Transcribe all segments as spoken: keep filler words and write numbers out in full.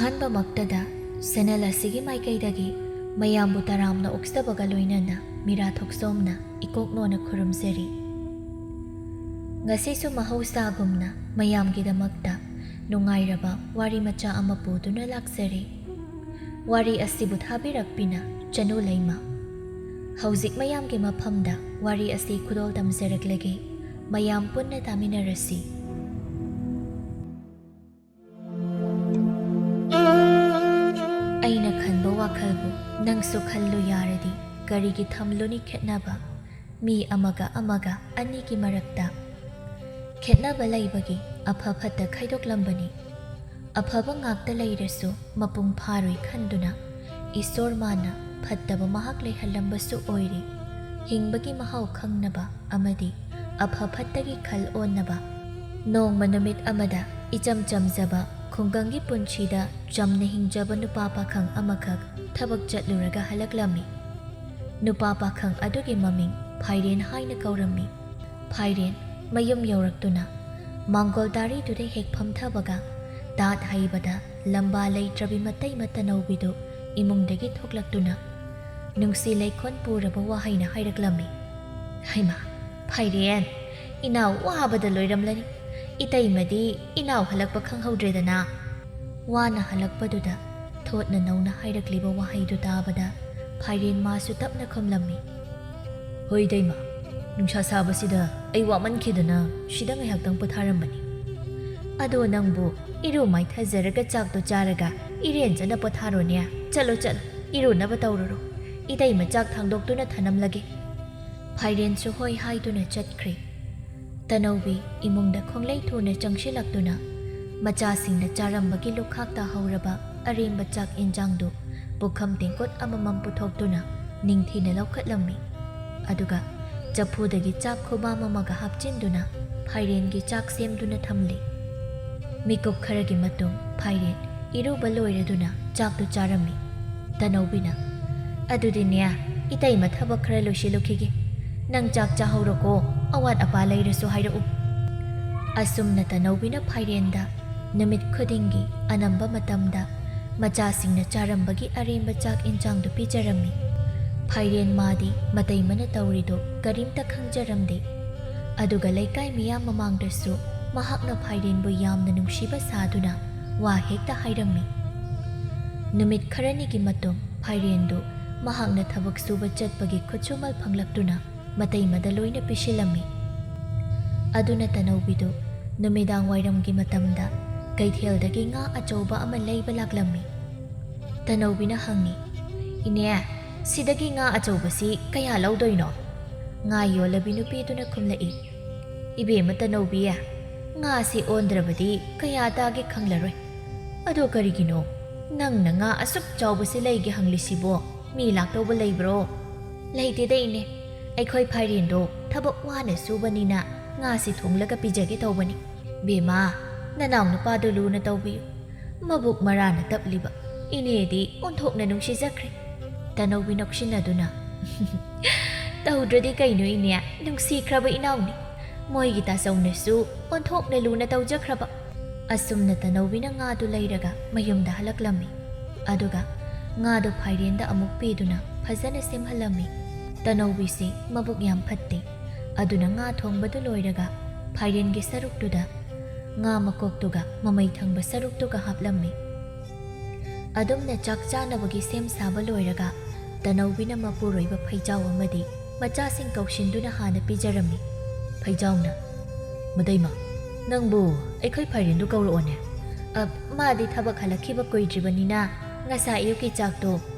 ꯑꯍꯥꯟꯕꯃꯛꯇꯗ ꯁꯦꯅꯦꯜ ꯑꯁꯤꯒꯤ ꯃꯥꯏꯀꯩꯗꯒꯤ ꯃꯌꯥꯝꯕꯨ ꯇꯔꯥꯝꯅ ꯑꯣꯛꯆꯕꯒ ꯂꯣꯏꯅꯅ ꯃꯤꯔꯥ ꯊꯣꯛꯆꯣꯝꯅ ꯏꯀꯣꯛ ꯅꯣꯟꯅ ꯈꯨꯔꯨꯝꯖꯔꯤ꯫ ꯉꯁꯤꯁꯨ ꯃꯍꯧꯁꯥꯒꯨꯝꯅ ꯃꯌꯥꯝꯒꯤꯗꯃꯛꯇ ꯅꯨꯡꯉꯥꯏꯔꯕ ꯋꯥꯔꯤ ꯃꯆꯥ ꯑꯃ ꯄꯨꯗꯨꯅ ꯂꯥꯛꯆꯔꯤ꯫ ꯋꯥꯔꯤ ꯑꯁꯤꯕꯨ ꯊꯥꯕꯤꯔꯛꯄꯤꯅ ꯆꯅꯨ ꯂꯩꯃ꯫ ꯍꯧꯖꯤꯛ ꯃꯌꯥꯝꯒꯤ ꯃꯐꯝꯗ ꯋꯥꯔꯤ ꯑꯁꯤ ꯈꯨꯗꯣꯜ ꯇꯝꯖꯔꯛꯂꯒꯦ꯫ ꯃꯌꯥꯝ ꯄꯨꯟꯅ ꯇꯥꯃꯤꯟꯅꯔꯁꯤ꯫ ꯑꯩꯅ ꯈꯟꯕ ꯋꯥꯈꯜꯕꯨ ꯅꯪꯁꯨ ꯈꯜꯂꯨ ꯌꯥꯔꯗꯤ, ꯀꯔꯤꯒꯤ ꯊꯝꯂꯨꯅꯤ ꯈꯦꯠꯅꯕ? ꯃꯤ ꯑꯃꯒ ꯑꯃꯒ ꯑꯅꯤꯒꯤ ꯃꯔꯛꯇ ꯈꯦꯠꯅꯕ ꯂꯩꯕꯒꯤ ꯑꯐ ꯐꯠꯇ ꯈꯥꯏꯗꯣꯛꯂꯝꯕꯅꯤ꯫ ꯑꯐꯕ ꯉꯥꯛꯇ ꯂꯩꯔꯁꯨ ꯃꯄꯨꯡ ꯐꯥꯔꯣꯏ ꯈꯟꯗꯨꯅ ꯏꯁꯣꯔ ꯃꯥꯅ ꯐꯠꯇꯕ ꯃꯍꯥꯛ ꯂꯩꯍꯜꯂꯝꯕꯁꯨ ꯑꯣꯏꯔꯤ꯫ ꯍꯤꯡꯕꯒꯤ ꯃꯍꯥꯎ ꯈꯪꯅꯕ ꯑꯃꯗꯤ ꯑꯐ ꯐꯠꯇꯒꯤ ꯈꯜ ꯑꯣꯟꯅꯕ꯫ ꯅꯣꯡꯃ ꯅꯨꯃꯤꯠ ꯑꯃꯗ ꯏꯆꯝ ꯆꯝꯖꯕ ꯈꯨꯡꯒꯪꯒꯤ ꯄꯨꯟꯁꯤꯗ ꯆꯝꯅ ꯍꯤꯡꯖꯕ ꯅꯨꯄꯥ ꯄꯥꯈꯪ ꯑꯃꯈꯛ ꯊꯕꯛ ꯆꯠꯂꯨꯔꯒ ꯍꯜꯂꯛꯂꯝꯃꯤ꯫ ꯅꯨꯄꯥ ꯄꯥꯈꯪ ꯑꯗꯨꯒꯤ ꯃꯃꯤꯡ ꯐꯥꯏꯔꯦꯟ ꯍꯥꯏꯅ ꯀꯧꯔꯝꯃꯤ꯫ ꯐꯥꯏꯔꯦꯟ ꯃꯌꯨꯝ ꯌꯧꯔꯛꯇꯨꯅ ꯃꯥꯡꯒꯣꯜ ꯗꯥꯔꯤꯗꯨꯗ ꯍꯦꯛ ꯐꯝꯊꯕꯒ, ꯇꯥꯠ ꯍꯩꯕꯗ ꯂꯝꯕꯥ ꯂꯩꯇ꯭ꯔꯕꯤ ꯃꯇꯩ ꯃꯇꯅꯧꯕꯤꯗꯨ ꯏꯃꯨꯡꯗꯒꯤ ꯊꯣꯛꯂꯛꯇꯨꯅ ꯅꯨꯡꯁꯤ ꯂꯩꯈꯣꯟ ꯄꯨꯔꯕ ꯋꯥꯍꯩꯅ ꯍꯥꯏꯔꯛꯂꯝꯃꯤ, "ꯍꯩꯃꯥ, ꯐꯥꯏꯔꯦꯟ, ꯏꯅꯥꯎ ꯋꯥꯕꯗ ꯂꯣꯏꯔꯝꯂꯅꯤ꯫ ꯏꯇꯩꯃꯗꯤ ꯏꯅꯥꯎ ꯍꯜꯂꯛꯄ ꯈꯪꯍꯧꯗ꯭ꯔꯦꯗꯅ꯫" ꯋꯥꯅ ꯍꯜꯂꯛꯄꯗꯨꯗ ꯊꯣꯠꯅ ꯅꯧꯅ ꯍꯥꯏꯔꯛꯂꯤꯕ ꯋꯥꯍꯩꯗꯨ ꯇꯥꯕꯗ ꯐꯥꯏꯔꯦꯟ ꯃꯥꯁꯨ ꯇꯞꯅ ꯈꯨꯝꯂꯝꯃꯤ, "ꯍꯣꯏ ꯏꯇꯩꯃ, ꯅꯨꯡꯁꯥ ꯁꯥꯕꯁꯤꯗ ꯑꯩ ꯋꯥꯃꯟꯈꯤꯗꯅ ꯁꯤꯗ ꯉꯥꯏꯍꯥꯛꯇꯪ ꯄꯣꯊꯥꯔꯝꯕꯅꯤ꯫" "ꯑꯗꯣ ꯅꯪꯕꯨ ꯏꯔꯨ ꯃꯥꯏꯊꯖꯔꯒ ꯆꯥꯛꯇꯣ ꯆꯥꯔꯒ ꯏꯔꯦꯟꯖꯅ ꯄꯣꯊꯥꯔꯣꯅꯦ꯫ ꯆꯠꯂꯣ ꯆꯠꯂꯣ, ꯏꯔꯨꯅꯕ ꯇꯧꯔꯨꯔꯣ꯫ ꯏꯇꯩꯃ ꯆꯥꯛ ꯊꯥꯡꯗꯣꯛꯇꯨꯅ ꯊꯅꯝꯂꯒꯦ꯫" ꯐꯥꯏꯔꯦꯟꯁꯨ ꯍꯣꯏ ꯍꯥꯏꯗꯨꯅ ꯆꯠꯈ꯭ꯔꯦ꯫ ꯇꯅꯧꯕꯤ ꯏꯃꯨꯡꯗ ꯈꯣꯡꯂꯩ ꯊꯨꯅ ꯆꯪꯁꯤꯜꯂꯛꯇꯨꯅ ꯃꯆꯥꯁꯤꯡꯅ ꯆꯥꯔꯝꯕꯒꯤ ꯂꯨꯈꯥꯛ ꯇꯥꯍꯧꯔꯕ ꯑꯔꯦꯝꯕ ꯆꯥꯛ ꯏꯟꯖꯥꯡꯗꯨ ꯄꯨꯈꯝ ꯇꯦꯡꯀꯣꯠ ꯑꯃꯃꯝ ꯄꯨꯊꯣꯛꯇꯨꯅ ꯅꯤꯡꯊꯤꯅ ꯂꯧꯈꯠꯂꯝꯃꯤ꯫ ꯑꯗꯨꯒ ꯆꯐꯨꯗꯒꯤ ꯆꯥꯛ ꯈꯨꯕꯥꯝ ꯑꯃꯒ ꯍꯥꯞꯆꯤꯟꯗꯨꯅ ꯐꯥꯏꯔꯦꯟꯒꯤ ꯆꯥꯛ ꯁꯦꯝꯗꯨꯅ ꯊꯝꯂꯤ꯫ ꯃꯤꯀꯨꯞ ꯈꯔꯒꯤ ꯃꯇꯨꯡ ꯐꯥꯏꯔꯦꯟ ꯏꯔꯨꯕ ꯂꯣꯏꯔꯗꯨꯅ ꯆꯥꯛꯇꯨ ꯆꯥꯔꯝꯃꯤ꯫ ꯇꯅꯧꯕꯤꯅ, "ꯑꯗꯨꯗꯤꯅꯦ, ꯏꯇꯩꯃ ꯊꯕꯛ ꯈꯔ ꯂꯣꯏꯁꯤꯜꯂꯨꯈꯤꯒꯦ꯫ ꯅꯪ ꯆꯥꯛ ꯆꯥꯍꯧꯔꯣꯀꯣ, ꯑꯋꯥꯠ ꯑꯄꯥ ꯂꯩꯔꯁꯨ ꯍꯥꯏꯔꯛꯎ꯫" ꯑꯁꯨꯝꯅ ꯇꯅꯧꯕꯤꯅ ꯐꯥꯏꯔꯦꯟꯗ ꯅꯨꯃꯤꯠ ꯈꯨꯗꯤꯡꯒꯤ ꯑꯅꯝꯕ ꯃꯇꯝꯗ ꯃꯆꯥꯁꯤꯡꯅ ꯆꯥꯔꯝꯕꯒꯤ ꯑꯔꯦꯝꯕ ꯆꯥꯛ ꯏꯟꯁꯥꯡꯗꯨ ꯄꯤꯖꯔꯝꯃꯤ꯫ ꯐꯥꯏꯔꯦꯟ ꯃꯥꯗꯤ ꯃꯇꯩꯃꯅ ꯇꯧꯔꯤꯗꯨ ꯀꯔꯤꯝꯇ ꯈꯪꯖꯔꯝꯗꯦ꯫ ꯑꯗꯨꯒ ꯂꯩꯀꯥꯏ ꯃꯤꯌꯥꯝ ꯃꯃꯥꯡꯗꯁꯨ ꯃꯍꯥꯛꯅ ꯐꯥꯏꯔꯦꯟꯕꯨ ꯌꯥꯝꯅ ꯅꯨꯡꯁꯤꯕ ꯁꯥꯗꯨꯅ ꯋꯥ ꯍꯦꯛꯇ ꯍꯥꯏꯔꯝꯃꯤ꯫ ꯅꯨꯃꯤꯠ ꯈꯔꯅꯤꯒꯤ ꯃꯇꯨꯡ ꯐꯥꯏꯔꯦꯟꯗꯨ ꯃꯍꯥꯛꯅ ꯊꯕꯛ ꯁꯨꯕ ꯆꯠꯄꯒꯤ ꯈꯨꯠꯁꯨꯃꯜ ꯐꯪꯂꯛꯇꯨꯅ ꯃꯇꯩꯃꯗ ꯂꯣꯏꯅ ꯄꯤꯁꯤꯜꯂꯝꯃꯤ꯫ ꯑꯗꯨꯅ ꯇꯅꯧꯕꯤꯗꯨ ꯅꯨꯃꯤꯗꯥꯡ ꯋꯥꯏꯔꯝꯒꯤ ꯃꯇꯝꯗ ꯀꯩꯊꯦꯜꯗꯒꯤ ꯉꯥ ꯑꯆꯧꯕ ꯑꯃ ꯂꯩꯕ ꯂꯥꯛꯂꯝꯃꯤ꯫ ꯇꯅꯧꯕꯤꯅ ꯍꯪꯉꯤ, "ꯏꯅꯦ, ꯁꯤꯗꯒꯤ ꯉꯥ ꯑꯆꯧꯕꯁꯤ ꯀꯌꯥ ꯂꯧꯗꯣꯏꯅꯣ?" ꯉꯥ ꯌꯣꯜꯂꯕꯤ ꯅꯨꯄꯤꯗꯨꯅ ꯈꯨꯝꯂꯛꯏ, "ꯏꯕꯦꯝꯃ ꯇꯅꯧꯕꯤ, ꯉꯥꯁꯤ ꯑꯣꯟꯗ꯭ꯔꯕꯗꯤ ꯀꯌꯥ ꯇꯥꯒꯦ ꯈꯪꯂꯔꯣꯏ꯫ ꯑꯗꯣ ꯀꯔꯤꯒꯤꯅꯣ ꯅꯪꯅ ꯉꯥ ꯑꯁꯨꯛ ꯆꯥꯎꯕꯁꯤ ꯂꯩꯒꯦ ꯍꯪꯂꯤꯁꯤꯕꯣ? ꯃꯤ ꯂꯥꯛꯇꯧꯕ ꯂꯩꯕ꯭ꯔꯣ?" "ꯂꯩꯇꯦꯗ ꯏꯅꯦ, ꯑꯩꯈꯣꯏ ꯐꯥꯏꯔꯦꯟꯗꯣ ꯊꯕꯛ ꯋꯥꯅ ꯁꯨꯕꯅꯤꯅ ꯉꯥꯁꯤ ꯊꯣꯡꯂꯒ ꯄꯤꯖꯒꯦ ꯇꯧꯕꯅꯤ꯫ ꯕꯦꯝꯃ, ꯅꯅꯥꯎ ꯅꯨꯄꯥꯗꯨ ꯂꯨꯅ ꯇꯧꯕꯤꯌꯨ꯫ ꯃꯕꯨꯛ ꯃꯔꯥꯅ ꯇꯞꯂꯤꯕ ꯏꯅꯦꯗꯤ ꯑꯣꯟꯊꯣꯛꯅ ꯅꯨꯡꯁꯤꯖꯈ꯭ꯔꯦ꯫" ꯇꯅꯧꯕꯤ ꯅꯣꯛꯁꯤꯟꯅꯗꯨꯅ, "ꯇꯧꯗ꯭ꯔꯗꯤ ꯀꯩꯅꯣ ꯏꯅꯦ, ꯅꯨꯡꯁꯤꯈ꯭ꯔꯕ ꯏꯅꯥꯎꯅꯤ꯫ ꯃꯣꯏꯒꯤ ꯇꯥꯆꯧꯅꯁꯨ ꯑꯣꯟꯊꯣꯛꯅ ꯂꯨꯅ ꯇꯧꯖꯈ꯭ꯔꯕ꯫" ꯑꯁꯨꯝꯅ ꯇꯅꯧꯕꯤꯅ ꯉꯥꯗꯨ ꯂꯩꯔꯒ ꯃꯌꯨꯝꯗ ꯍꯜꯂꯛꯂꯝꯃꯤ꯫ ꯑꯗꯨꯒ ꯉꯥꯗꯨ ꯐꯥꯏꯔꯦꯟꯗ ꯑꯃꯨꯛ ꯄꯤꯗꯨꯅ ꯐꯖꯅ ꯁꯦꯝꯍꯜꯂꯝꯃꯤ꯫ ꯇꯅꯧꯕꯤꯁꯤ ꯃꯕꯨꯛ ꯌꯥꯝ ꯐꯠꯇꯦ꯫ ꯑꯗꯨꯅ ꯉꯥ ꯊꯣꯡꯕꯗꯨ ꯂꯣꯏꯔꯒ ꯐꯥꯏꯔꯦꯟꯒꯤ ꯁꯔꯨꯛꯇꯨꯗ ꯉꯥ ꯃꯀꯣꯛꯇꯨꯒ ꯃꯃꯩ ꯊꯪꯕ ꯁꯔꯨꯛꯇꯨꯒ ꯍꯥꯞꯂꯝꯃꯤ꯫ ꯑꯗꯨꯝꯅ ꯆꯥꯛ ꯆꯥꯅꯕꯒꯤ ꯁꯦꯝ ꯁꯥꯕ ꯂꯣꯏꯔꯒ ꯇꯅꯧꯕꯤꯅ ꯃꯄꯨꯔꯣꯏꯕ ꯐꯩꯖꯥꯎ ꯑꯃꯗꯤ ꯃꯆꯥꯁꯤꯡ ꯀꯧꯁꯤꯟꯗꯨꯅ ꯍꯥꯟꯅ ꯄꯤꯖꯔꯝꯃꯤ꯫ ꯐꯩꯖꯥꯎꯅ, "ꯃꯇꯩꯃ, ꯅꯪꯕꯨ ꯑꯩꯈꯣꯏ ꯐꯥꯏꯔꯦꯟꯗꯨ ꯀꯧꯔꯛꯑꯣꯅꯦ꯫" "ꯑ, ꯃꯥꯗꯤ ꯊꯕꯛ ꯍꯜꯂꯛꯈꯤꯕ ꯀꯨꯏꯗ꯭ꯔꯤꯕꯅꯤꯅ ꯉꯁꯥꯏ ꯑꯌꯨꯛꯀꯤ ꯆꯥꯛꯇꯣ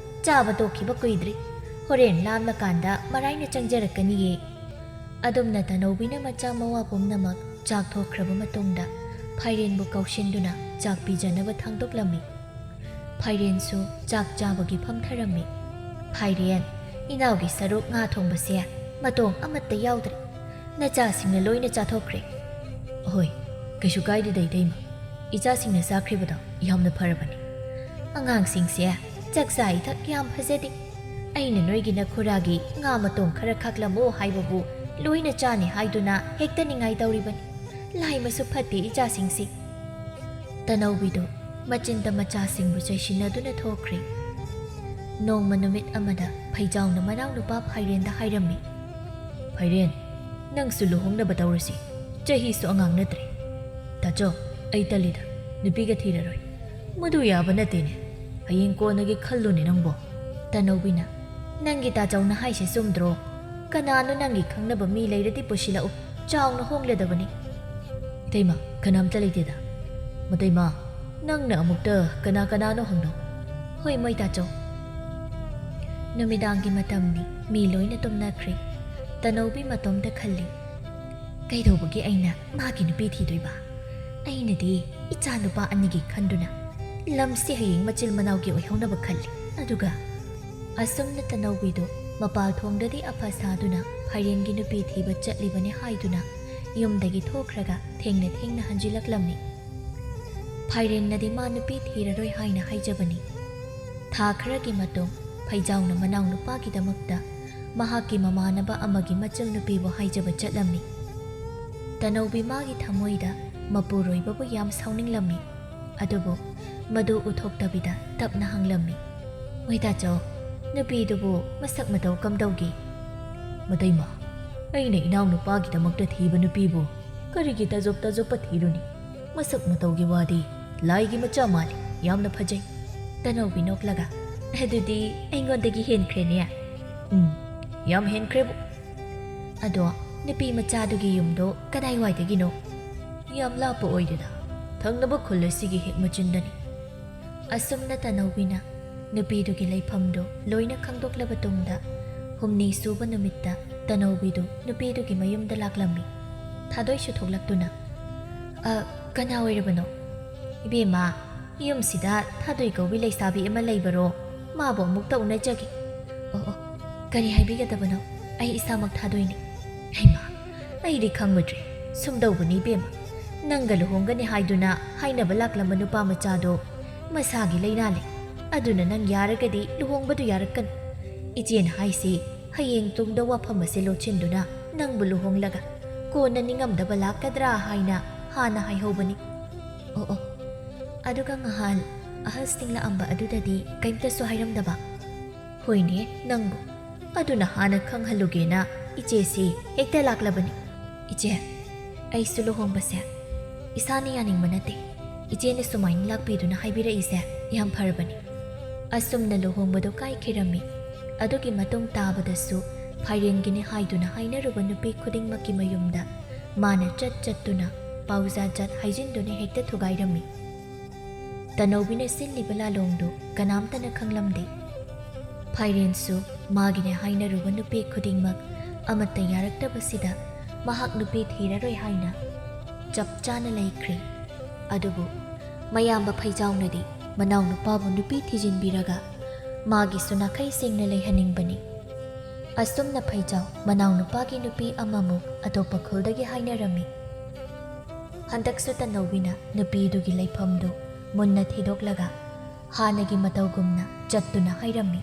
ꯆꯥꯕ ꯇꯣꯛꯈꯤꯕ ꯀꯨꯏꯗ꯭ꯔꯤ꯫ ꯍꯣꯔꯦꯟ ꯂꯥꯝꯂꯀꯥꯟꯗ ꯃꯔꯥꯏꯅ ꯆꯪꯖꯔꯛꯀꯅꯤꯌꯦ꯫" ꯑꯗꯨꯝꯅ ꯇꯅꯧꯕꯤꯅ ꯃꯆꯥ ꯃꯋꯥ ꯄꯨꯝꯅꯃꯛ ꯆꯥꯛ ꯊꯣꯛꯈ꯭ꯔꯕ ꯃꯇꯨꯡꯗ ꯐꯥꯏꯔꯦꯟꯕꯨ ꯀꯧꯁꯤꯟꯗꯨꯅ ꯆꯥꯛ ꯄꯤꯖꯅꯕ ꯊꯥꯡꯗꯣꯛꯂꯝꯃꯤ꯫ ꯐꯥꯏꯔꯦꯟꯁꯨ ꯆꯥꯛ ꯆꯥꯕꯒꯤ ꯐꯝꯊꯔꯝꯃꯤ꯫ "ꯐꯥꯏꯔꯦꯟ, ꯏꯅꯥꯎꯒꯤ ꯁꯔꯨꯛ ꯉꯥ ꯊꯣꯡꯕꯁꯦ ꯃꯇꯣꯡ ꯑꯃꯠꯇ ꯌꯥꯎꯗ꯭ꯔꯦ꯫ ꯅꯆꯥꯁꯤꯡꯅ ꯂꯣꯏꯅ ꯆꯥꯊꯣꯛꯈ꯭ꯔꯦ꯫" "ꯍꯣꯏ, ꯀꯩꯁꯨ ꯀꯥꯏꯗꯦꯗ ꯏꯇꯩꯃ꯫ ꯏꯆꯥꯁꯤꯡꯅ ꯆꯥꯈ꯭ꯔꯤꯕꯗꯣ ꯌꯥꯝꯅ ꯐꯔꯕꯅꯤ꯫" "ꯑꯉꯥꯡꯁꯤꯡꯁꯦ ꯆꯥꯛꯆꯥ ꯏꯊꯛ ꯌꯥꯝ ꯐꯖꯗꯦ꯫ ꯑꯩꯅ ꯅꯣꯏꯒꯤ ꯅꯈꯨꯔꯥꯒꯤ ꯉꯥ ꯃꯇꯣꯡ ꯈꯔ ꯈꯥꯛꯂꯝꯃꯣ ꯍꯥꯏꯕꯕꯨ ꯂꯣꯏꯅ ꯆꯥꯅꯤ ꯍꯥꯏꯗꯨꯅ ꯍꯦꯛꯇ ꯅꯤꯡꯉꯥꯏ ꯇꯧꯔꯤꯕꯅꯤ꯫ ꯂꯥꯏꯃꯁꯨ ꯐꯠꯇꯦ ꯏꯆꯥꯁꯤꯡꯁꯤ꯫" ꯇꯅꯧꯕꯤꯗꯨ ꯃꯆꯤꯟꯗ ꯃꯆꯥꯁꯤꯡꯕꯨ ꯆꯩꯁꯤꯟꯅꯗꯨꯅ ꯊꯣꯛꯈ꯭ꯔꯦ꯫ ꯅꯣꯡꯃ ꯅꯨꯃꯤꯠ ꯑꯃꯗ ꯐꯩꯖꯥꯎꯅ ꯃꯅꯥꯎꯅꯨꯄꯥ ꯐꯥꯏꯔꯦꯟꯗ ꯍꯥꯏꯔꯝꯃꯤ, "ꯐꯥꯏꯔꯦꯟ, ꯅꯪꯁꯨ ꯂꯨꯍꯣꯡꯅꯕ ꯇꯧꯔꯁꯤ, ꯆꯍꯤꯁꯨ ꯑꯉꯥꯡ ꯅꯠꯇ꯭ꯔꯦ꯫ ꯇꯥꯆꯧ, ꯑꯩ ꯇꯜꯂꯤꯗ, ꯅꯨꯄꯤꯒ ꯊꯤꯔꯔꯣꯏ꯫ ꯃꯗꯨ ꯌꯥꯕ ꯅꯠꯇꯦꯅꯦ, ꯍꯌꯦꯡ ꯀꯣꯟꯅꯒꯤ ꯈꯜꯂꯨꯅꯦ ꯅꯪꯕꯣ꯫" ꯇꯅꯧꯕꯤꯅ, "ꯅꯪꯒꯤ ꯇꯥꯆꯧꯅ ꯍꯥꯏꯁꯦ ꯆꯨꯝꯗ꯭ꯔꯣ? ꯀꯅꯥꯅꯣ ꯅꯪꯒꯤ ꯈꯪꯅꯕ ꯃꯤ ꯂꯩꯔꯗꯤ ꯄꯨꯁꯤꯜꯂꯛꯎ, ꯆꯥꯎꯅ ꯍꯣꯡꯂꯗꯕꯅꯤ꯫" "ꯏꯇꯩꯃ, ꯀꯅꯥꯝꯇ ꯂꯩꯇꯦꯗ꯫" "ꯃꯇꯩꯃ, ꯅꯪꯅ ꯑꯃꯨꯛꯇ ꯀꯅꯥ ꯀꯅꯥꯅꯣ ꯍꯪꯅꯧ꯫" "ꯍꯣꯏ, ꯃꯣꯏ ꯇꯥꯆꯧ꯫" ꯅꯨꯃꯤꯗꯥꯡꯒꯤ ꯃꯇꯝꯅꯤ, ꯃꯤ ꯂꯣꯏꯅ ꯇꯨꯝꯅꯈ꯭ꯔꯦ꯫ ꯇꯅꯧꯕꯤ ꯃꯇꯣꯝꯇ ꯈꯜꯂꯤ, "ꯀꯩꯗꯧꯕꯒꯤ ꯑꯩꯅ ꯃꯥꯒꯤ ꯅꯨꯄꯤ ꯊꯤꯗꯣꯏꯕ? ꯑꯩꯅꯗꯤ ꯏꯆꯥ ꯅꯨꯄꯥ ꯑꯅꯤꯒꯤ ꯈꯟꯗꯨꯅ ꯂꯝꯁꯤ ꯍꯌꯦꯡ ꯃꯆꯤꯜ ꯃꯅꯥꯎꯒꯤ ꯑꯣꯏꯍꯧꯅꯕ ꯈꯜꯂꯤ꯫" ꯑꯗꯨꯒ ꯑꯁꯨꯝꯅ ꯇꯅꯧꯕꯤꯗꯨ ꯃꯄꯥꯜ ꯊꯣꯡꯗꯗꯤ ꯑꯐ ꯁꯥꯗꯨꯅ ꯐꯥꯏꯔꯦꯟꯒꯤ ꯅꯨꯄꯤ ꯊꯤꯕ ꯆꯠꯂꯤꯕꯅꯤ ꯍꯥꯏꯗꯨꯅ ꯌꯨꯝꯗꯒꯤ ꯊꯣꯛꯈ꯭ꯔꯒ ꯊꯦꯡꯅ ꯊꯦꯡꯅ ꯍꯟꯖꯤꯜꯂꯛꯂꯝꯃꯤ꯫ ꯐꯥꯏꯔꯦꯟꯅꯗꯤ ꯃꯥ ꯅꯨꯄꯤ ꯊꯤꯔꯔꯣꯏ ꯍꯥꯏꯅ ꯍꯥꯏꯖꯕꯅꯤ꯫ ꯊꯥ ꯈꯔꯒꯤ ꯃꯇꯨꯡ ꯐꯩꯖꯥꯎꯅ ꯃꯅꯥꯎꯅꯨꯄꯥꯒꯤꯗꯃꯛꯇ ꯃꯍꯥꯛꯀꯤ ꯃꯃꯥꯟꯅꯕ ꯑꯃꯒꯤ ꯃꯆꯜ ꯅꯨꯄꯤꯕꯨ ꯍꯥꯏꯖꯕ ꯆꯠꯂꯝꯃꯤ꯫ ꯇꯅꯧꯕꯤ ꯃꯥꯒꯤ ꯊꯃꯣꯏꯗ ꯃꯄꯨꯔꯣꯏꯕꯕꯨ ꯌꯥꯝ ꯁꯥꯎꯅꯤꯡꯂꯝꯃꯤ꯫ ꯑꯗꯨꯕꯨ ꯃꯗꯨ ꯎꯊꯣꯛꯇꯕꯤꯗ ꯇꯞꯅ ꯍꯪꯂꯝꯃꯤ, "ꯃꯣꯏ ꯇꯥꯆꯧ, ꯅꯨꯄꯤꯗꯨꯕꯨ ꯃꯁꯛ ꯃꯇꯧ ꯀꯝꯗꯧꯒꯦ?" "ꯃꯇꯩꯃ, ꯑꯩꯅ ꯏꯅꯥꯎꯅꯨꯄꯥꯒꯤꯗꯃꯛꯇ ꯊꯤꯕ ꯅꯨꯄꯤꯕꯨ ꯀꯔꯤꯒꯤ ꯇꯥꯖꯣꯞ ꯇꯥꯖꯣꯞꯄ ꯊꯤꯔꯨꯅꯤ? ꯃꯁꯛ ꯃꯇꯧꯒꯤ ꯋꯥꯗꯤ ꯂꯥꯏꯒꯤ ꯃꯆꯥ ꯃꯥꯜꯂꯤ, ꯌꯥꯝꯅ ꯐꯖꯩ꯫" ꯇꯅꯧꯕꯤ ꯅꯣꯛꯂꯒ, "ꯑꯗꯨꯗꯤ ꯑꯩꯉꯣꯟꯗꯒꯤ ꯍꯦꯟꯈ꯭ꯔꯦꯅꯦ?" "ꯎꯝ, ꯌꯥꯝ ꯍꯦꯟꯈ꯭ꯔꯦꯕꯨ꯫" "ꯑꯗꯣ ꯅꯨꯄꯤ ꯃꯆꯥꯗꯨꯒꯤ ꯌꯨꯝꯗꯣ ꯀꯗꯥꯏꯋꯥꯏꯗꯒꯤꯅꯣ?" "ꯌꯥꯝ ꯂꯥꯞꯄ ꯑꯣꯏꯗꯦꯗ, ꯊꯪꯅꯕ ꯈꯨꯜ ꯑꯁꯤꯒꯤ ꯍꯦꯛ ꯃꯆꯤꯟꯗꯅꯤ꯫" ꯑꯁꯨꯝꯅ ꯇꯅꯧꯕꯤꯅ ꯅꯨꯄꯤꯗꯨꯒꯤ ꯂꯩꯐꯝꯗꯨ ꯂꯣꯏꯅ ꯈꯪꯗꯣꯛꯂꯕ ꯇꯨꯡꯗ, ꯍꯨꯝꯅꯤ ꯁꯨꯕ ꯅꯨꯃꯤꯠꯇ ꯇꯅꯧꯕꯤꯗꯨ ꯅꯨꯄꯤꯗꯨꯒꯤ ꯃꯌꯨꯝꯗ ꯂꯥꯛꯂꯝꯃꯤ꯫ ꯊꯥꯗꯣꯏꯁꯨ ꯊꯣꯛꯂꯛꯇꯨꯅ, "ꯑ, ꯀꯅꯥ ꯑꯣꯏꯔꯕꯅꯣ?" "ꯏꯕꯦꯝꯃ, ꯌꯨꯝꯁꯤꯗ ꯊꯥꯗꯣꯏ ꯀꯧꯕꯤ ꯂꯩꯁꯥꯕꯤ ꯑꯃ ꯂꯩꯕꯔꯣ? ꯃꯥꯕꯨ ꯑꯃꯨꯛꯇ ꯎꯅꯖꯒꯦ꯫" "ꯑꯣ, ꯑꯣ, ꯀꯔꯤ ꯍꯥꯏꯕꯤꯒꯗꯕꯅꯣ? ꯑꯩ ꯏꯁꯥꯃꯛ ꯊꯥꯗꯣꯏꯅꯤ꯫" "ꯍꯩꯃꯥ, ꯑꯩꯗꯤ ꯈꯪꯂꯨꯗ꯭ꯔꯦ꯫ ꯁꯨꯝꯗꯧꯕꯅꯤ ꯏꯕꯦꯝꯃ, ꯅꯪꯒ ꯂꯨꯍꯣꯡꯒꯅꯤ ꯍꯥꯏꯗꯨꯅ ꯍꯥꯏꯅꯕ ꯂꯥꯛꯂꯝꯕ ꯅꯨꯄꯥ ꯃꯆꯥꯗꯣ ꯃꯁꯥꯒꯤ ꯂꯩꯅꯥ ꯂꯩ꯫ ꯑꯗꯨꯅ ꯅꯪ ꯌꯥꯔꯒꯗꯤ ꯂꯨꯍꯣꯡꯕꯗꯨ ꯌꯥꯔꯛꯀꯅꯨ꯫ ꯏꯆꯦꯅ ꯍꯥꯏꯁꯤ ꯍꯌꯦꯡ ꯇꯨꯡꯗ ꯋꯥꯐꯝ ꯑꯁꯤ ꯂꯣꯠꯁꯤꯟꯗꯨꯅ ꯅꯪꯕꯨ ꯂꯨꯍꯣꯡꯂꯒ ꯀꯣꯟꯅ ꯅꯤꯡꯉꯝꯗꯕ ꯂꯥꯛꯀꯗ꯭ꯔꯥ ꯍꯥꯏꯅ ꯍꯥꯟꯅ ꯍꯥꯏꯍꯧꯕꯅꯤ꯫" "ꯑꯣ, ꯑꯣ, ꯑꯗꯨꯒ ꯉꯍꯥꯟ ꯑꯍꯜꯁꯤꯡ ꯂꯥꯛꯑꯝꯕ ꯑꯗꯨꯗꯗꯤ ꯀꯩꯝꯇꯁꯨ ꯍꯥꯏꯔꯝꯗꯕ? ꯍꯣꯏꯅꯦ, ꯅꯪꯕꯨ꯫ ꯑꯗꯨꯅ ꯍꯥꯟꯅ ꯈꯪꯍꯜꯂꯨꯒꯦꯅ ꯏꯆꯦꯁꯤ ꯍꯦꯛꯇ ꯂꯥꯛꯂꯕꯅꯤ꯫ ꯏꯆꯦ, ꯑꯩꯁꯨ ꯂꯨꯍꯣꯡꯕꯁꯦ ꯏꯁꯥꯅ ꯌꯥꯅꯤꯡꯕ ꯅꯠꯇꯦ꯫ ꯏꯆꯦꯅ ꯁꯨꯃꯥꯏꯅ ꯂꯥꯛꯄꯤꯗꯨꯅ ꯍꯥꯏꯕꯤꯔꯛꯏꯁꯦ ꯌꯥꯝ ꯐꯔꯕꯅꯤ꯫ ꯑꯁꯨꯝꯅ ꯂꯨꯍꯣꯡꯕꯗꯨ ꯀꯥꯏꯈꯤꯔꯝꯃꯤ꯫ ꯑꯗꯨꯒꯤ ꯃꯇꯨꯡ ꯇꯥꯕꯗꯁꯨ ꯐꯥꯏꯔꯦꯟꯒꯤꯅꯤ ꯍꯥꯏꯗꯨꯅ ꯍꯥꯏꯅꯔꯨꯕ ꯅꯨꯄꯤ ꯈꯨꯗꯤꯡꯃꯛꯀꯤ ꯃꯌꯨꯝꯗ ꯃꯥꯅ ꯆꯠ ꯆꯠꯇꯨꯅ ꯄꯥꯎꯖꯥꯖꯠ ꯍꯥꯏꯖꯤꯟꯗꯨꯅ ꯍꯦꯛꯇ ꯊꯨꯒꯥꯏꯔꯝꯃꯤ꯫ ꯇꯅꯧꯕꯤꯅ ꯁꯤꯜꯂꯤꯕ ꯂꯥꯂꯣꯡꯗꯨ ꯀꯅꯥꯝꯇꯅ ꯈꯪꯂꯝꯗꯦ꯫ ꯐꯥꯏꯔꯦꯟꯁꯨ ꯃꯥꯒꯤꯅꯦ ꯍꯥꯏꯅꯔꯨꯕ ꯅꯨꯄꯤ ꯈꯨꯗꯤꯡꯃꯛ ꯑꯃꯠꯇ ꯌꯥꯔꯛꯇꯕꯁꯤꯗ ꯃꯍꯥꯛ ꯅꯨꯄꯤ ꯊꯤꯔꯔꯣꯏ ꯍꯥꯏꯅ ꯆꯞ ꯆꯥꯅ ꯂꯩꯈ꯭ꯔꯦ꯫ ꯑꯗꯨꯕꯨ ꯃꯌꯥꯝꯕ ꯐꯩꯖꯥꯎꯅꯗꯤ ꯃꯅꯥꯎꯅꯨꯄꯥꯕꯨ ꯅꯨꯄꯤ ꯊꯤꯖꯤꯟꯕꯤꯔꯒ ꯃꯥꯒꯤꯁꯨ ꯅꯥꯈꯩ ꯁꯦꯡꯅ ꯂꯩꯍꯟꯅꯤꯡꯕꯅꯤ꯫ ꯑꯁꯨꯝꯅ ꯐꯩꯖꯥꯎ ꯃꯅꯥꯎꯅꯨꯄꯥꯒꯤ ꯅꯨꯄꯤ ꯑꯃꯃꯨꯛ ꯑꯇꯣꯞꯄ ꯈꯨꯜꯗꯒꯤ ꯍꯥꯏꯅꯔꯝꯃꯤ꯫ ꯍꯟꯗꯛꯁꯨ ꯇꯅꯧꯕꯤꯅ ꯅꯨꯄꯤꯗꯨꯒꯤ ꯂꯩꯐꯝꯗꯨ ꯃꯨꯟꯅ ꯊꯤꯗꯣꯛꯂꯒ ꯍꯥꯟꯅꯒꯤ ꯃꯇꯧꯒꯨꯝꯅ ꯆꯠꯇꯨꯅ ꯍꯥꯏꯔꯝꯃꯤ꯫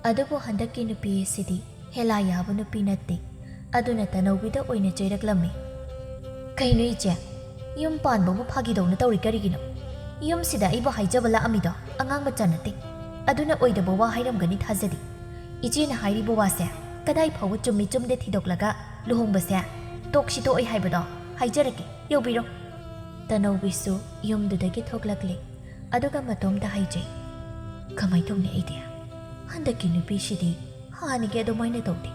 ꯑꯗꯨꯕꯨ ꯍꯟꯗꯛꯀꯤ ꯅꯨꯄꯤ ꯑꯁꯤꯗꯤ ꯍꯦꯂꯥ ꯌꯥꯕ ꯅꯨꯄꯤ ꯅꯠꯇꯦ꯫ ꯑꯗꯨꯅ ꯇꯅꯧꯕꯤꯗ ꯑꯣꯏꯅ ꯆꯩꯔꯛꯂꯝꯃꯤ꯫ "ꯀꯩꯅꯣ ꯏꯆꯦ, ꯌꯨꯝ ꯄꯥꯟꯕꯕꯨ ꯐꯥꯒꯤꯗꯧꯅ ꯇꯧꯔꯤ ꯀꯔꯤꯒꯤꯅꯣ? ꯌꯨꯝꯁꯤꯗ ꯑꯩꯕꯨ ꯍꯥꯏꯖꯕ ꯂꯥꯛꯑꯝꯃꯤꯗꯣ ꯑꯉꯥꯡ ꯃꯆꯥ ꯅꯠꯇꯦ꯫ ꯑꯗꯨꯅ ꯑꯣꯏꯗꯕ ꯋꯥ ꯍꯥꯏꯔꯝꯒꯅꯤ ꯊꯥꯖꯗꯦ꯫ ꯏꯆꯦꯅ ꯍꯥꯏꯔꯤꯕ ꯋꯥꯁꯦ ꯀꯗꯥꯏ ꯐꯥꯎꯕ ꯆꯨꯝꯃꯤ ꯆꯨꯝꯗꯦ ꯊꯤꯗꯣꯛꯂꯒ ꯂꯨꯍꯣꯡꯕꯁꯦ ꯇꯣꯛꯁꯤ ꯇꯣꯛꯑꯣꯏ ꯍꯥꯏꯕꯗꯣ ꯍꯥꯏꯖꯔꯛꯀꯦ, ꯌꯧꯕꯤꯔꯣ꯫" ꯇꯅꯧꯕꯤꯁꯨ ꯌꯨꯝꯗꯨꯗꯒꯤ ꯊꯣꯛꯂꯛꯂꯦ꯫ ꯑꯗꯨꯒ ꯃꯇꯣꯝꯇ ꯍꯥꯏꯖꯩ, "ꯀꯃꯥꯏ ꯇꯧꯅꯤ ꯑꯩꯗꯤ? ꯍꯟꯗꯛꯀꯤ ꯅꯨꯄꯤꯁꯤꯗꯤ ꯍꯥꯟꯅꯒꯤ ꯑꯗꯨꯃꯥꯏꯅ ꯇꯧꯗꯦ꯫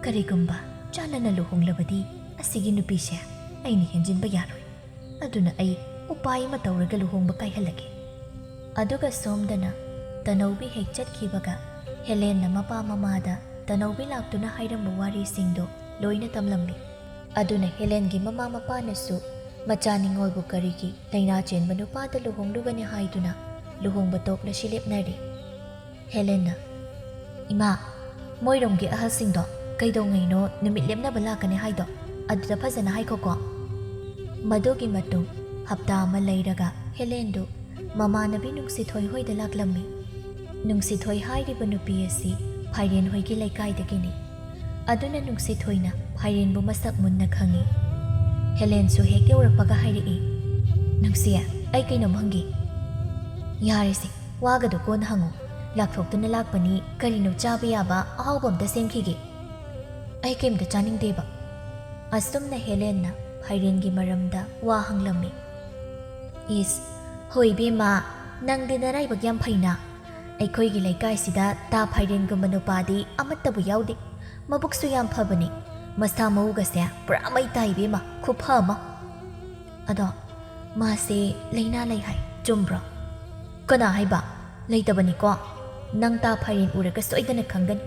ꯀꯔꯤꯒꯨꯝꯕ ꯆꯥꯟꯅꯅ ꯂꯨꯍꯣꯡꯂꯕꯗꯤ ꯑꯁꯤꯒꯤ ꯅꯨꯄꯤꯁꯦ ꯑꯩꯅ ꯍꯦꯟꯖꯤꯟꯕ ꯌꯥꯔꯣꯏ꯫ ꯑꯗꯨꯅ ꯑꯩ ꯎꯄꯥꯏ ꯑꯃ ꯇꯧꯔꯒ ꯂꯨꯍꯣꯡꯕ ꯀꯥꯏꯍꯜꯂꯒꯦ꯫" ꯑꯗꯨꯒ ꯁꯣꯝꯗꯅ ꯇꯅꯧꯕꯤ ꯍꯦꯛ ꯆꯠꯈꯤꯕꯒ ꯍꯦꯂꯦꯟꯅ ꯃꯄꯥ ꯃꯃꯥꯗ ꯇꯅꯧꯕꯤ ꯂꯥꯛꯇꯨꯅ ꯍꯥꯏꯔꯝꯕ ꯋꯥꯔꯤꯁꯤꯡꯗꯣ ꯂꯣꯏꯅ ꯇꯝꯂꯝꯃꯤ꯫ ꯑꯗꯨꯅ ꯍꯦꯂꯦꯟꯒꯤ ꯃꯃꯥ ꯃꯄꯥꯅꯁꯨ ꯃꯆꯥ ꯅꯤꯉꯣꯜꯕꯨ ꯀꯔꯤꯒꯤ ꯂꯥꯏꯅꯥ ꯆꯦꯟꯕ ꯅꯨꯄꯥꯗ ꯂꯨꯍꯣꯡꯂꯨꯒꯅꯤ ꯍꯥꯏꯗꯨꯅ ꯂꯨꯍꯣꯡꯕ ꯇꯣꯛꯂꯁꯤ ꯂꯦꯞꯅꯔꯦ꯫ ꯍꯦꯂꯦꯟꯅ, "ꯏꯃꯥ, ꯃꯣꯏꯔꯣꯝꯒꯤ ꯑꯍꯜꯁꯤꯡꯗꯣ ꯀꯩꯗꯧꯉꯩꯅꯣ ꯅꯨꯃꯤꯠ ꯂꯦꯞꯅꯕ ꯂꯥꯛꯀꯅꯤ ꯍꯥꯏꯗꯣ, ꯑꯗꯨꯗ ꯐꯖꯅ ꯍꯥꯏꯈꯣꯀꯣ꯫" ꯃꯗꯨꯒꯤ ꯃꯇꯨꯡ ꯍꯞꯇꯥ ꯑꯃ ꯂꯩꯔꯒ ꯍꯦꯂꯦꯟꯗꯨ ꯃꯃꯥꯟꯅꯕꯤ ꯅꯨꯡꯁꯤꯊꯣꯏ ꯍꯣꯏꯗ ꯂꯥꯛꯂꯝꯃꯤ꯫ ꯅꯨꯡꯁꯤꯊꯣꯏ ꯍꯥꯏꯔꯤꯕ ꯅꯨꯄꯤ ꯑꯁꯤ ꯐꯥꯏꯔꯦꯟ ꯍꯣꯏꯒꯤ ꯂꯩꯀꯥꯏꯗꯒꯤꯅꯤ꯫ ꯑꯗꯨꯅ ꯅꯨꯡꯁꯤꯊꯣꯏꯅ ꯐꯥꯏꯔꯦꯟꯕꯨ ꯃꯁꯛ ꯃꯨꯟꯅ ꯈꯪꯏ꯫ ꯍꯦꯂꯦꯟꯁꯨ ꯍꯦꯛ ꯌꯧꯔꯛꯄꯒ ꯍꯥꯏꯔꯛꯏ, "ꯅꯨꯡꯁꯤꯌꯦ, ꯑꯩ ꯀꯩꯅꯣꯝ ꯍꯪꯒꯦ꯫ ꯌꯥꯔꯦꯁꯦ, ꯋꯥꯒꯗꯣ ꯀꯣꯟꯅ ꯍꯪꯉꯣ꯫ ꯂꯥꯛꯊꯣꯛꯇꯨꯅ ꯂꯥꯛꯄꯅꯤ, ꯀꯔꯤꯅꯣ ꯆꯥꯕ ꯌꯥꯕ ꯑꯍꯥꯎꯕ ꯑꯝꯇ ꯁꯦꯝꯈꯤꯒꯦ꯫ ꯑꯩ ꯀꯩꯝꯇ ꯆꯥꯅꯤꯡꯗꯦꯕ꯫ ꯑꯁꯨꯝꯅ ꯍꯦꯂꯦꯟꯅ ꯐꯥꯏꯔꯦꯟꯒꯤ ꯃꯔꯝꯗ ꯋꯥ ꯍꯪꯂꯝꯃꯤ꯫ ꯏꯁ, ꯍꯣꯏ ꯏꯕꯦꯝꯃ, ꯅꯪꯗꯤ ꯅꯔꯥꯏꯕꯛ ꯌꯥꯝ ꯐꯩꯅ꯫ ꯑꯩꯈꯣꯏꯒꯤ ꯂꯩꯀꯥꯏꯁꯤꯗ ꯇꯥ ꯐꯥꯏꯔꯦꯟꯒꯨꯝꯕ ꯅꯨꯄꯥꯗꯤ ꯑꯃꯠꯇꯕꯨ ꯌꯥꯎꯗꯦ꯫ ꯃꯕꯨꯛꯁꯨ ꯌꯥꯝ ꯐꯕꯅꯤ꯫ ꯃꯁꯥ ꯃꯎꯒꯁꯦ ꯄꯨꯔꯥ ꯃꯩ ꯇꯥꯏ ꯏꯕꯦꯝꯃ, ꯈꯨꯐ ꯑꯃ꯫ ꯑꯗꯣ ꯃꯥꯁꯦ ꯂꯥꯏꯅꯥ ꯂꯩ ꯍꯥꯏ, ꯆꯨꯝꯕ꯭ꯔꯣ? ꯀꯅꯥ ꯍꯥꯏꯕ? ꯂꯩꯇꯕꯅꯤꯀꯣ꯫ ꯅꯪ ꯇꯥ ꯐꯥꯏꯔꯦꯟ ꯎꯔꯒ ꯁꯣꯏꯗꯅ ꯈꯪꯒꯅꯤ꯫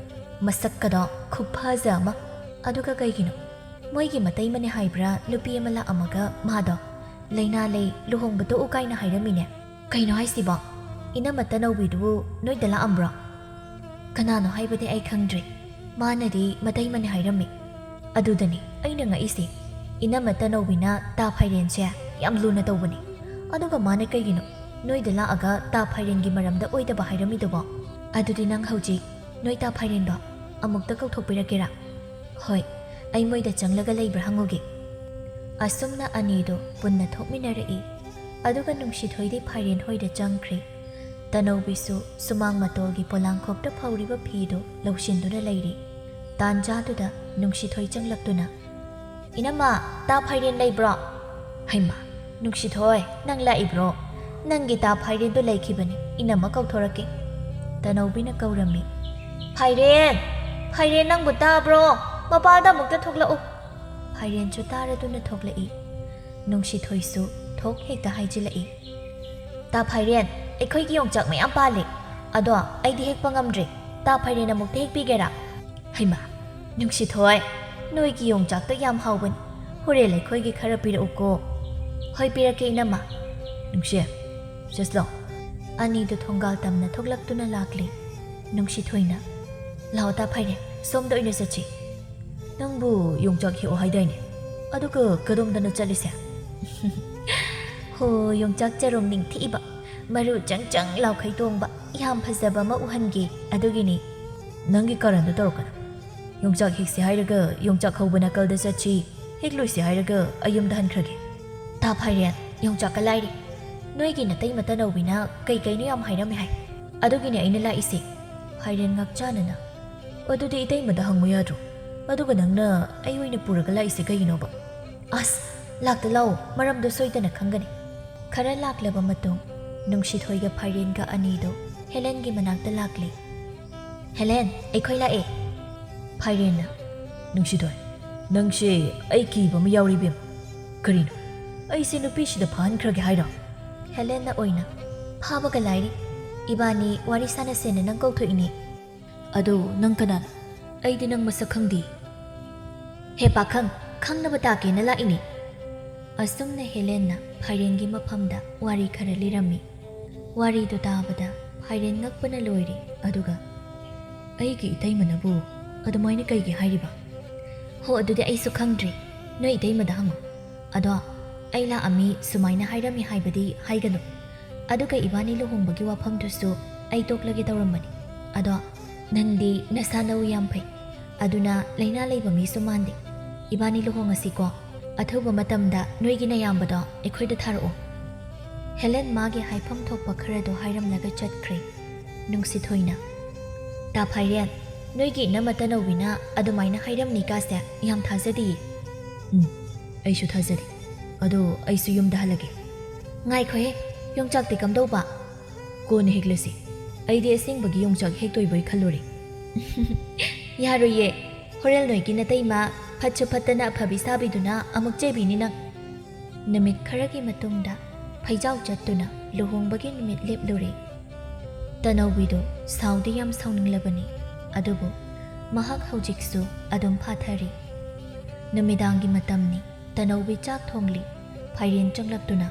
ꯃꯁꯛꯀꯗꯣ ꯈꯨꯐꯖ ꯑꯃ꯫ ꯑꯗꯨꯒ ꯀꯩꯒꯤꯅꯣ ꯃꯣꯏꯒꯤ ꯃꯇꯩꯃꯅꯦ ꯍꯥꯏꯕ꯭ꯔꯥ, ꯅꯨꯄꯤ ꯑꯃ ꯂꯥꯛꯑꯝꯃꯒ ꯃꯥꯗꯣ ꯂꯥꯏꯅꯥ ꯂꯩ, ꯂꯨꯍꯣꯡꯕ ꯇꯣꯛꯎ ꯀꯥꯏꯅ ꯍꯥꯏꯔꯝꯃꯤꯅꯦ꯫ ꯀꯩꯅꯣ ꯍꯥꯏꯁꯤꯕꯣ? ꯏꯅꯝꯃ ꯇꯅꯧꯕꯤꯗꯨꯕꯨ ꯅꯣꯏꯗ ꯂꯥꯛꯑꯝꯕ꯭ꯔꯣ? ꯀꯅꯥꯅꯣ ꯍꯥꯏꯕꯗꯤ ꯑꯩ ꯈꯪꯗ꯭ꯔꯦ꯫ ꯃꯥꯅꯗꯤ ꯃꯇꯩꯃꯅꯦ ꯍꯥꯏꯔꯝꯃꯤ꯫ ꯑꯗꯨꯗꯅꯤ ꯑꯩꯅ ꯉꯛꯏꯁꯦ꯫ ꯏꯅꯝꯃ ꯇꯅꯧꯕꯤꯅ ꯇꯥ ꯐꯥꯏꯔꯦꯟꯁꯦ ꯌꯥꯝ ꯂꯨꯅ ꯇꯧꯕꯅꯤ꯫ ꯑꯗꯨꯒ ꯃꯥꯅ ꯀꯩꯒꯤꯅꯣ ꯅꯣꯏꯗ ꯂꯥꯛꯑꯒ ꯇꯥ ꯐꯥꯏꯔꯦꯟꯒꯤ ꯃꯔꯝꯗ ꯑꯣꯏꯗꯕ ꯍꯥꯏꯔꯝꯃꯤꯗꯨꯕꯣ? ꯑꯗꯨꯗꯤ ꯅꯪ ꯍꯧꯖꯤꯛ ꯅꯣꯏ ꯇꯥ ꯐꯥꯏꯔꯦꯟꯗꯣ ꯑꯃꯨꯛꯇ ꯀꯧꯊꯣꯛꯄꯤꯔꯛꯀꯦꯔꯥ? ꯍꯣꯏ, ꯑꯩ ꯃꯣꯏꯗ ꯆꯪꯂꯒ ꯂꯩꯕ꯭ꯔꯥ ꯍꯪꯉꯨꯒꯦ꯫ ꯑꯁꯨꯝꯅ ꯑꯅꯤꯗꯨ ꯄꯨꯟꯅ ꯊꯣꯛꯃꯤꯟꯅꯔꯛꯏ꯫ ꯑꯗꯨꯒ ꯅꯨꯡꯁꯤꯊꯣꯏꯗꯤ ꯐꯥꯏꯔꯦꯟ ꯍꯣꯏꯗ ꯆꯪꯈ꯭ꯔꯦ꯫ ꯇꯅꯧꯕꯤꯁꯨ ꯁꯨꯃꯥꯡ ꯃꯇꯣꯜꯒꯤ ꯄꯣꯂꯥꯡꯈꯣꯛꯇ ꯐꯧꯔꯤꯕ ꯐꯤꯗꯨ ꯂꯧꯁꯤꯟꯗꯨꯅ ꯂꯩꯔꯤ꯫ ꯇꯥꯟꯖꯥꯗꯨꯗ ꯅꯨꯡꯁꯤꯊꯣꯏ ꯆꯪꯂꯛꯇꯨꯅ, "ꯏꯅꯝꯃ, ꯇꯥ ꯐꯥꯏꯔꯦꯟ ꯂꯩꯕ꯭ꯔꯣ?" "ꯍꯩꯃꯥ, ꯅꯨꯡꯁꯤꯊꯣꯏ, ꯅꯪ ꯂꯥꯛꯏꯕ꯭ꯔꯣ? ꯅꯪꯒꯤ ꯇꯥ ꯐꯥꯏꯔꯦꯟꯗꯣ ꯂꯩꯈꯤꯕꯅꯤ, ꯏꯅꯝꯃ ꯀꯧꯊꯣꯔꯛꯀꯦ꯫" ꯇꯅꯧꯕꯤꯅ ꯀꯧꯔꯝꯃꯤ꯫ "ꯐꯥꯏꯔꯦꯟ! ꯐꯥꯏꯔꯦꯟ, ꯅꯪꯕꯨ ꯇꯥꯕ꯭ꯔꯣ? ꯃꯄꯥꯟꯗ ꯑꯃꯨꯛꯇ ꯊꯣꯛꯂꯛꯎ꯫" ꯐꯥꯏꯔꯦꯟꯁꯨ ꯇꯥꯔꯗꯨꯅ ꯊꯣꯛꯂꯛꯏ꯫ ꯅꯨꯡꯁꯤꯊꯣꯏꯁꯨ ꯊꯣꯛ ꯍꯦꯛꯇ ꯍꯥꯏꯖꯤꯜꯂꯛꯏ꯫ "ꯇꯥ ꯐꯥꯏꯔꯦꯟ, ꯑꯩꯈꯣꯏꯒꯤ ꯌꯣꯡꯆꯥꯛ ꯃꯌꯥꯝ ꯄꯥꯜꯂꯦ, ꯑꯗꯣ ꯑꯩꯗꯤ ꯍꯦꯛꯄ ꯉꯝꯗ꯭ꯔꯦ꯫ ꯇꯥ ꯐꯥꯏꯔꯦꯟ ꯑꯃꯨꯛꯇ ꯍꯦꯛꯄꯤꯒꯦꯔꯥ?" "ꯍꯩꯃꯥ, ꯅꯨꯡꯁꯤꯊꯣꯏ, ꯅꯣꯏꯒꯤ ꯌꯣꯡꯆꯥꯛꯇꯣ ꯌꯥꯝ ꯍꯥꯎꯕꯅꯤ꯫ ꯍꯣꯔꯦꯟ ꯑꯩꯈꯣꯏꯒꯤ ꯈꯔ ꯄꯤꯔꯛꯎꯀꯣ꯫" "ꯍꯣꯏ, ꯄꯤꯔꯛꯀꯦ, ꯏꯅꯝꯃ꯫" "ꯅꯨꯡꯁꯤ, ꯆꯠꯂꯣ꯫" ꯑꯅꯤꯗꯨ ꯊꯣꯡꯒꯥꯜ ꯇꯝꯅ ꯊꯣꯛꯂꯛꯇꯨꯅ ꯂꯥꯛꯂꯤ꯫ ꯅꯨꯡꯁꯤꯊꯣꯏꯅ, "ꯂꯥꯛꯑꯣ, ꯇꯥ ꯐꯥꯏꯔꯦꯟ, ꯁꯣꯝꯗ ꯑꯣꯏꯅ ꯆꯠꯁꯤ꯫" "ꯅꯪꯕꯨ ꯌꯣꯡꯆꯥꯛ ꯍꯦꯛꯑꯣ ꯍꯥꯏꯗꯥꯏꯅꯦ? ꯑꯗꯨꯒ ꯀꯗꯣꯝꯗꯅꯣ ꯆꯠꯂꯤꯁꯦ?" "ꯍꯣ, ꯌꯣꯡꯆꯥꯛ ꯆꯔꯣꯡ ꯅꯤꯡꯊꯤꯛꯏꯕ, ꯃꯔꯨ ꯆꯪ ꯆꯪ ꯂꯥꯎꯈꯩ ꯇꯣꯡꯕ, ꯌꯥꯝ ꯐꯖꯕ ꯑꯃ ꯎꯍꯟꯒꯦ, ꯑꯗꯨꯒꯤꯅꯤ꯫" "ꯅꯪꯒꯤ ꯀꯔꯟꯗꯣ ꯇꯧꯔꯛꯀꯅꯨ꯫ ꯌꯣꯡꯆꯥꯛ ꯍꯦꯛꯁꯦ ꯍꯥꯏꯔꯒ ꯌꯣꯡꯆꯥꯛ ꯍꯧꯕ ꯅꯥꯀꯜꯗ ꯆꯠꯁꯤ, ꯍꯦꯛꯂꯣꯏꯁꯦ ꯍꯥꯏꯔꯒ ꯑꯩ ꯌꯨꯝꯗ ꯍꯟꯈ꯭ꯔꯒꯦ꯫" "ꯇꯥ ꯐꯥꯏꯔꯦꯟ, ꯌꯣꯡꯆꯥꯛꯀ ꯂꯥꯏꯔꯤ꯫ "ꯅꯣꯏꯒꯤ ꯅꯇꯩꯃ ꯇꯅꯧꯕꯤꯅ ꯀꯩ ꯀꯩꯅꯣ ꯌꯥꯝ ꯍꯥꯏꯔꯝꯃꯦ ꯍꯥꯏ, ꯑꯗꯨꯒꯤꯅꯦ ꯑꯩꯅ ꯂꯥꯛꯏꯁꯦ꯫" ꯐꯥꯏꯔꯦꯟ ꯉꯥꯛꯆꯥꯅꯅ, "ꯑꯗꯨꯗꯤ ꯏꯇꯩꯃꯗ ꯍꯪꯉꯨ ꯌꯥꯗ꯭ꯔꯣ? ꯑꯗꯨꯒ ꯅꯪꯅ ꯑꯩ ꯑꯣꯏꯅ ꯄꯨꯔꯒ ꯂꯥꯛꯏꯁꯦ ꯀꯩꯒꯤꯅꯣꯕ?" "ꯑꯁ, ꯂꯥꯛꯇ ꯂꯥꯛꯑꯣ, ꯃꯔꯝꯗꯣ ꯁꯣꯏꯗꯅ ꯈꯪꯒꯅꯤ꯫" ꯈꯔ ꯂꯥꯛꯂꯕ ꯃꯇꯨꯡ, ꯅꯨꯡꯁꯤꯊꯣꯏꯒ ꯐꯥꯏꯔꯦꯟꯒ ꯑꯅꯤꯗꯨ ꯍꯦꯂꯦꯟꯒꯤ ꯃꯅꯥꯛꯇ ꯂꯥꯛꯂꯤ꯫ "ꯍꯦꯂꯦꯟ, ꯑꯩꯈꯣꯏ ꯂꯥꯛꯑꯦ꯫" ꯐꯥꯏꯔꯦꯟꯅ, "ꯅꯨꯡꯁꯤꯊꯣꯏ, ꯅꯪꯁꯦ ꯑꯩ ꯀꯤꯕ ꯑꯃ ꯌꯥꯎꯔꯤ ꯏꯕꯦꯝꯃ꯫ ꯀꯔꯤꯅꯣ? ꯑꯩꯁꯦ ꯅꯨꯄꯤꯁꯤꯗ ꯐꯥꯍꯟꯈ꯭ꯔꯒꯦ ꯍꯥꯏꯔꯣ?" ꯍꯦꯂꯦꯟꯅ ꯑꯣꯏꯅ, "ꯐꯥꯕꯒ ꯂꯥꯏꯔꯤ, ꯏꯕꯥꯅꯤ ꯋꯥꯔꯤ ꯁꯥꯟꯅꯁꯦꯅ ꯅꯪ ꯀꯧꯊꯣꯛꯏꯅꯦ꯫" "ꯑꯗꯣ ꯅꯪ ꯀꯅꯥꯅꯣ? ꯑꯩꯗꯤ ꯅꯪ ꯃꯁꯛ ꯈꯪꯗꯦ꯫" "ꯍꯦ ꯄꯥꯈꯪ, ꯈꯪꯅꯕ ꯇꯥꯛꯀꯦꯅ ꯂꯥꯛꯏꯅꯦ꯫" ꯑꯁꯨꯝꯅ ꯍꯦꯂꯦꯟꯅ ꯐꯥꯏꯔꯦꯟꯒꯤ ꯃꯐꯝꯗ ꯋꯥꯔꯤ ꯈꯔ ꯂꯤꯔꯝꯃꯤ꯫ ꯋꯥꯔꯤꯗꯨ ꯇꯥꯕꯗ ꯐꯥꯏꯔꯦꯟ ꯉꯛꯄꯅ ꯂꯣꯏꯔꯦ꯫ ꯑꯗꯨꯒ, "ꯑꯩꯒꯤ ꯏꯇꯩꯃꯅꯕꯨ ꯑꯗꯨꯃꯥꯏꯅ ꯀꯩꯒꯤ ꯍꯥꯏꯔꯤꯕ?" "ꯍꯣ, ꯑꯗꯨꯗꯤ ꯑꯩꯁꯨ ꯈꯪꯗ꯭ꯔꯦ, ꯅꯣꯏ ꯏꯇꯩꯃꯗ ꯍꯪꯉꯨ꯫ ꯑꯗꯣ ꯑꯩ ꯂꯥꯛꯑꯝꯃꯤ ꯁꯨꯃꯥꯏꯅ ꯍꯥꯏꯔꯝꯃꯤ ꯍꯥꯏꯕꯗꯤ ꯍꯥꯏꯒꯅꯨ꯫ ꯑꯗꯨꯒ ꯏꯕꯥꯅꯤ ꯂꯨꯍꯣꯡꯕꯒꯤ ꯋꯥꯐꯝꯗꯨꯁꯨ ꯑꯩ ꯇꯣꯛꯂꯒꯦ ꯇꯧꯔꯝꯕꯅꯤ꯫ ꯑꯗꯣ ꯅꯪꯗꯤ ꯅꯁꯥ ꯅꯎ ꯌꯥꯝ ꯐꯩ, ꯑꯗꯨꯅ ꯂꯥꯏꯅꯥ ꯂꯩꯕ ꯃꯤꯁꯨ ꯃꯥꯟꯗꯦ꯫ ꯏꯕꯥꯅꯤ ꯂꯨꯍꯣꯡꯉꯁꯤꯀꯣ꯫ ꯑꯊꯨꯕ ꯃꯇꯝꯗ ꯅꯣꯏꯒꯤ ꯅꯌꯥꯝꯕꯗꯣ ꯑꯩꯈꯣꯏꯗ ꯊꯥꯔꯛꯑꯣ꯫" ꯍꯦꯂꯦꯟ ꯃꯥꯒꯤ ꯍꯥꯏꯐꯝ ꯊꯣꯛꯄ ꯈꯔꯗꯣ ꯍꯥꯏꯔꯝꯂꯒ ꯆꯠꯈ꯭ꯔꯦ꯫ ꯅꯨꯡꯁꯤꯊꯣꯏꯅ, "ꯇꯥ ꯐꯥꯏꯔꯦꯟ, ꯅꯣꯏꯒꯤ ꯏꯅꯝꯃ ꯇꯅꯧꯕꯤꯅ ꯑꯗꯨꯃꯥꯏꯅ ꯍꯥꯏꯔꯝꯅꯤ ꯀꯥꯁꯦ ꯌꯥꯝ ꯊꯥꯖꯗꯤꯌꯦ꯫" "ꯎꯝ, ꯑꯩꯁꯨ ꯊꯥꯖꯗꯦ꯫ ꯑꯗꯣ ꯑꯩꯁꯨ ꯌꯨꯝꯗ ꯍꯜꯂꯒꯦ꯫" "ꯉꯥꯏꯈꯣꯍꯦ, ꯌꯣꯡꯆꯥꯛꯇꯤ ꯀꯝꯗꯧꯕ?" "ꯀꯣꯟꯅ ꯍꯦꯛꯂꯁꯤ꯫ ꯑꯩꯗꯤ ꯑꯁꯦꯡꯕꯒꯤ ꯌꯣꯡꯆꯥꯛ ꯍꯦꯛꯇꯣꯏꯕꯣꯏ ꯈꯜꯂꯨꯔꯦ꯫" "ꯌꯥꯔꯣꯏꯌꯦ, ꯍꯣꯔꯦꯟ ꯅꯣꯏꯒꯤ ꯅꯇꯩꯃ ꯐꯠꯁꯨ ꯐꯠꯇꯅ ꯑꯐꯕꯤ ꯁꯥꯕꯤꯗꯨꯅ ꯑꯃꯨꯛ ꯆꯩꯕꯤꯅꯤ ꯅꯪ꯫" ꯅꯨꯃꯤꯠ ꯈꯔꯒꯤ ꯃꯇꯨꯡꯗ ꯐꯩꯖꯥꯎ ꯆꯠꯇꯨꯅ ꯂꯨꯍꯣꯡꯕꯒꯤ ꯅꯨꯃꯤꯠ ꯂꯦꯞꯂꯨꯔꯦ꯫ ꯇꯅꯧꯕꯤꯗꯨ ꯁꯥꯎꯗꯤ ꯌꯥꯝ ꯁꯥꯎꯅꯤꯡꯂꯕꯅꯤ, ꯑꯗꯨꯕꯨ ꯃꯍꯥꯛ ꯍꯧꯖꯤꯛꯁꯨ ꯑꯗꯨꯝ ꯐꯥꯊꯔꯤ꯫ ꯅꯨꯃꯤꯗꯥꯡꯒꯤ ꯃꯇꯝꯅꯤ꯫ ꯇꯅꯧꯕꯤ ꯆꯥꯛ ꯊꯣꯡꯂꯤ꯫ ꯐꯥꯏꯔꯦꯟ ꯆꯪꯂꯛꯇꯨꯅ,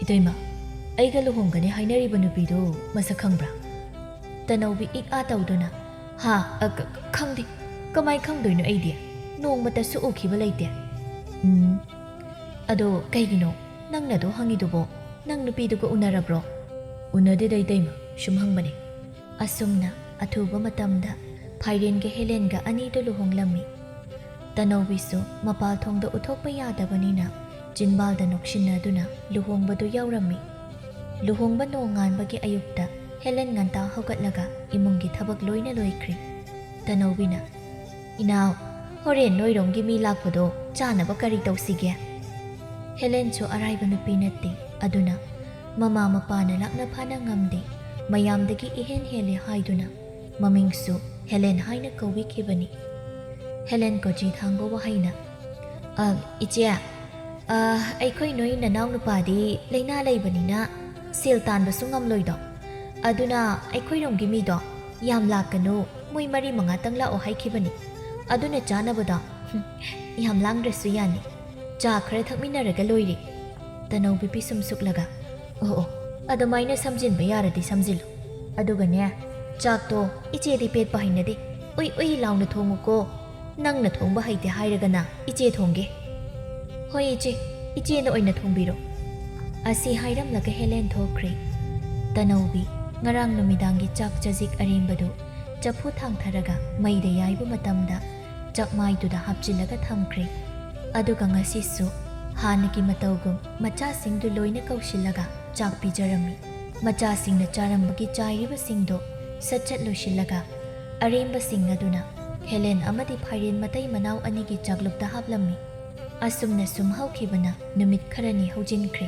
"ꯏꯇꯩꯃ, ꯑꯩꯒ ꯂꯨꯍꯣꯡꯒꯅꯤ ꯍꯥꯏꯅꯔꯤꯕ ꯅꯨꯄꯤꯗꯨ ꯃꯁꯛ ꯈꯪꯕ꯭ꯔꯥ?" ꯇꯅꯧꯕꯤ ꯏꯛ ꯑꯥ ꯇꯧꯗꯨꯅ, "ꯍꯥ? ꯑ, ꯈ-, ꯈ-, ꯈꯪꯗꯦ꯫ ꯀꯃꯥꯏ ꯈꯪꯗꯣꯏꯅꯣ ꯑꯩꯗꯤ? ꯅꯣꯡꯃꯇꯁꯨ ꯎꯈꯤꯕ ꯂꯩꯇꯦ꯫" "ꯎꯝ꯫ ꯑꯗꯣ ꯀꯩꯒꯤꯅꯣ ꯅꯪꯅ ꯑꯗꯨ ꯍꯪꯉꯤꯗꯨꯕꯣ? ꯅꯪ ꯅꯨꯄꯤꯗꯨꯒ ꯎꯅꯔꯕ꯭ꯔꯣ?" "ꯎꯅꯗꯦꯗ ꯏꯇꯩꯃ, ꯁꯨꯝ ꯍꯪꯕꯅꯦ꯫" ꯑꯁꯨꯝꯅ ꯑꯊꯨꯕ ꯃꯇꯝꯗ ꯐꯥꯏꯔꯦꯟꯒ ꯍꯦꯂꯦꯟꯒ ꯑꯅꯤꯗꯨ ꯂꯨꯍꯣꯡꯂꯝꯃꯤ꯫ ꯇꯅꯧꯕꯤꯁꯨ ꯃꯄꯥꯜ ꯊꯣꯡꯗ ꯎꯠꯊꯣꯛꯄ ꯌꯥꯗꯕꯅꯤꯅ ꯆꯤꯟꯕꯥꯜꯗ ꯅꯣꯛꯁꯤꯟꯅꯗꯨꯅ ꯂꯨꯍꯣꯡꯕꯗꯨ ꯌꯥꯎꯔꯝꯃꯤ꯫ ꯂꯨꯍꯣꯡꯕ ꯅꯣꯡꯉꯥꯟꯕꯒꯤ ꯑꯌꯨꯛꯇ ꯍꯦꯂꯦꯟ ꯉꯟꯇꯥ ꯍꯧꯒꯠꯂꯒ ꯏꯃꯨꯡꯒꯤ ꯊꯕꯛ ꯂꯣꯏꯅ ꯂꯣꯏꯈ꯭ꯔꯦ꯫ ꯇꯅꯧꯕꯤꯅ, "ꯏꯅꯥꯎ, ꯍꯣꯔꯦꯟ ꯅꯣꯏꯔꯣꯝꯒꯤ ꯃꯤ ꯂꯥꯛꯄꯗꯣ ꯆꯥꯅꯕ ꯀꯔꯤ ꯇꯧꯁꯤꯒꯦ?" ꯍꯦꯂꯦꯟꯁꯨ ꯑꯔꯥꯏꯕ ꯅꯨꯄꯤ ꯅꯠꯇꯦ, ꯑꯗꯨꯅ ꯃꯃꯥ ꯃꯄꯥꯅ ꯂꯥꯛꯅ ꯐꯥꯅ ꯉꯝꯗꯦ, ꯃꯌꯥꯝꯗꯒꯤ ꯏꯍꯦꯟ ꯍꯦꯜꯂꯦ ꯍꯥꯏꯗꯨꯅ ꯃꯃꯤꯡꯁꯨ ꯍꯦꯂꯦꯟ ꯍꯥꯏꯅ ꯀꯧꯕꯤꯈꯤꯕꯅꯤ꯫ ꯍꯦꯂꯦꯟ ꯀꯣꯆꯤ ꯊꯥꯡꯕ ꯋꯥꯍꯩꯅ, "ꯑ, ꯏꯆꯦ, ꯑ, ꯑꯩꯈꯣꯏ ꯅꯣꯏ ꯅꯅꯥꯎ ꯅꯨꯄꯥꯗꯤ ꯂꯥꯏꯅꯥ ꯂꯩꯕꯅꯤꯅ ꯁꯦꯜ ꯇꯥꯟꯕꯁꯨ ꯉꯝꯂꯣꯏꯗꯣ꯫ ꯑꯗꯨꯅ ꯑꯩꯈꯣꯏꯔꯣꯝꯒꯤ ꯃꯤꯗꯣ ꯌꯥꯝ ꯂꯥꯛꯀꯅꯨ, ꯃꯣꯏ ꯃꯔꯤ ꯃꯉꯥꯇꯪ ꯂꯥꯛꯑꯣ ꯍꯥꯏꯈꯤꯕꯅꯤ꯫ ꯑꯗꯨꯅ ꯆꯥꯅꯕꯗꯣ, ꯍꯨꯝ, ꯌꯥꯝ ꯂꯥꯡꯗ꯭ꯔꯁꯨ ꯌꯥꯅꯤ꯫ ꯆꯥ ꯈꯔ ꯊꯛꯃꯤꯟꯅꯔꯒ ꯂꯣꯏꯔꯦ꯫" ꯇꯅꯧꯕꯤ ꯄꯤꯁꯨꯝ ꯁꯨꯛꯂꯒ, "ꯑꯣ, ꯑꯣ, ꯑꯗꯨꯃꯥꯏꯅ ꯁꯝꯖꯤꯟꯕ ꯌꯥꯔꯗꯤ ꯁꯝꯖꯤꯜꯂꯨ꯫ ꯑꯗꯨꯒꯅꯦ, ꯆꯥꯛꯇꯣ ꯏꯆꯦꯗꯤ ꯄꯦꯠꯄ ꯍꯩꯅꯗꯦ꯫ ꯎꯏ ꯎꯏ ꯂꯥꯎꯅ ꯊꯣꯡꯉꯨꯀꯣ꯫ ꯅꯪꯅ ꯊꯣꯡꯕ ꯍꯩꯇꯦ ꯍꯥꯏꯔꯒꯅ ꯏꯆꯦ ꯊꯣꯡꯒꯦ꯫" "ꯍꯣꯏ ꯏꯆꯦ, ꯏꯆꯦꯅ ꯑꯣꯏꯅ ꯊꯣꯡꯕꯤꯔꯣ꯫" ꯑꯁꯤ ꯍꯥꯏꯔꯝꯂꯒ ꯍꯦꯂꯦꯟ ꯊꯣꯛꯈ꯭ꯔꯦ꯫ ꯇꯅꯧꯕꯤ ꯉꯔꯥꯡ ꯅꯨꯃꯤꯗꯥꯡꯒꯤ ꯆꯥꯛ ꯆꯖꯤꯛ ꯑꯔꯦꯝꯕꯗꯨ ꯆꯐꯨ ꯊꯥꯡꯊꯔꯒ ꯃꯩꯗ ꯌꯥꯏꯕ ꯃꯇꯝꯗ ꯆꯥꯛꯃꯥꯏꯗꯨꯗ ꯍꯥꯞꯆꯤꯜꯂꯒ ꯊꯝꯈ꯭ꯔꯦ꯫ ꯑꯗꯨꯒ ꯉꯁꯤꯁꯨ ꯍꯥꯟꯅꯒꯤ ꯃꯇꯧꯒꯨꯝ ꯃꯆꯥꯁꯤꯡꯗꯨ ꯂꯣꯏꯅ ꯀꯧꯁꯤꯜꯂꯒ ꯆꯥꯛ ꯄꯤꯖꯔꯝꯃꯤ꯫ ꯃꯆꯥꯁꯤꯡꯅ ꯆꯥꯔꯝꯕꯒꯤ ꯆꯥꯏꯔꯤꯕꯁꯤꯡꯗꯨ ꯁꯠ ꯁꯠ ꯂꯣꯏꯁꯤꯜꯂꯒ ꯑꯔꯦꯝꯕꯁꯤꯡ ꯑꯗꯨꯅ ꯍꯦꯂꯦꯟ ꯑꯃꯗꯤ ꯐꯥꯏꯔꯦꯟ ꯃꯇꯩ ꯃꯅꯥꯎ ꯑꯅꯤꯒꯤ ꯆꯥꯛꯂꯨꯛꯇ ꯍꯥꯞꯂꯝꯃꯤ꯫ ꯑꯁꯨꯝꯅ ꯁꯨꯝ ꯍꯧꯈꯤꯕꯅ ꯅꯨꯃꯤꯠ ꯈꯔꯅꯤ ꯍꯧꯖꯤꯟꯈ꯭ꯔꯦ꯫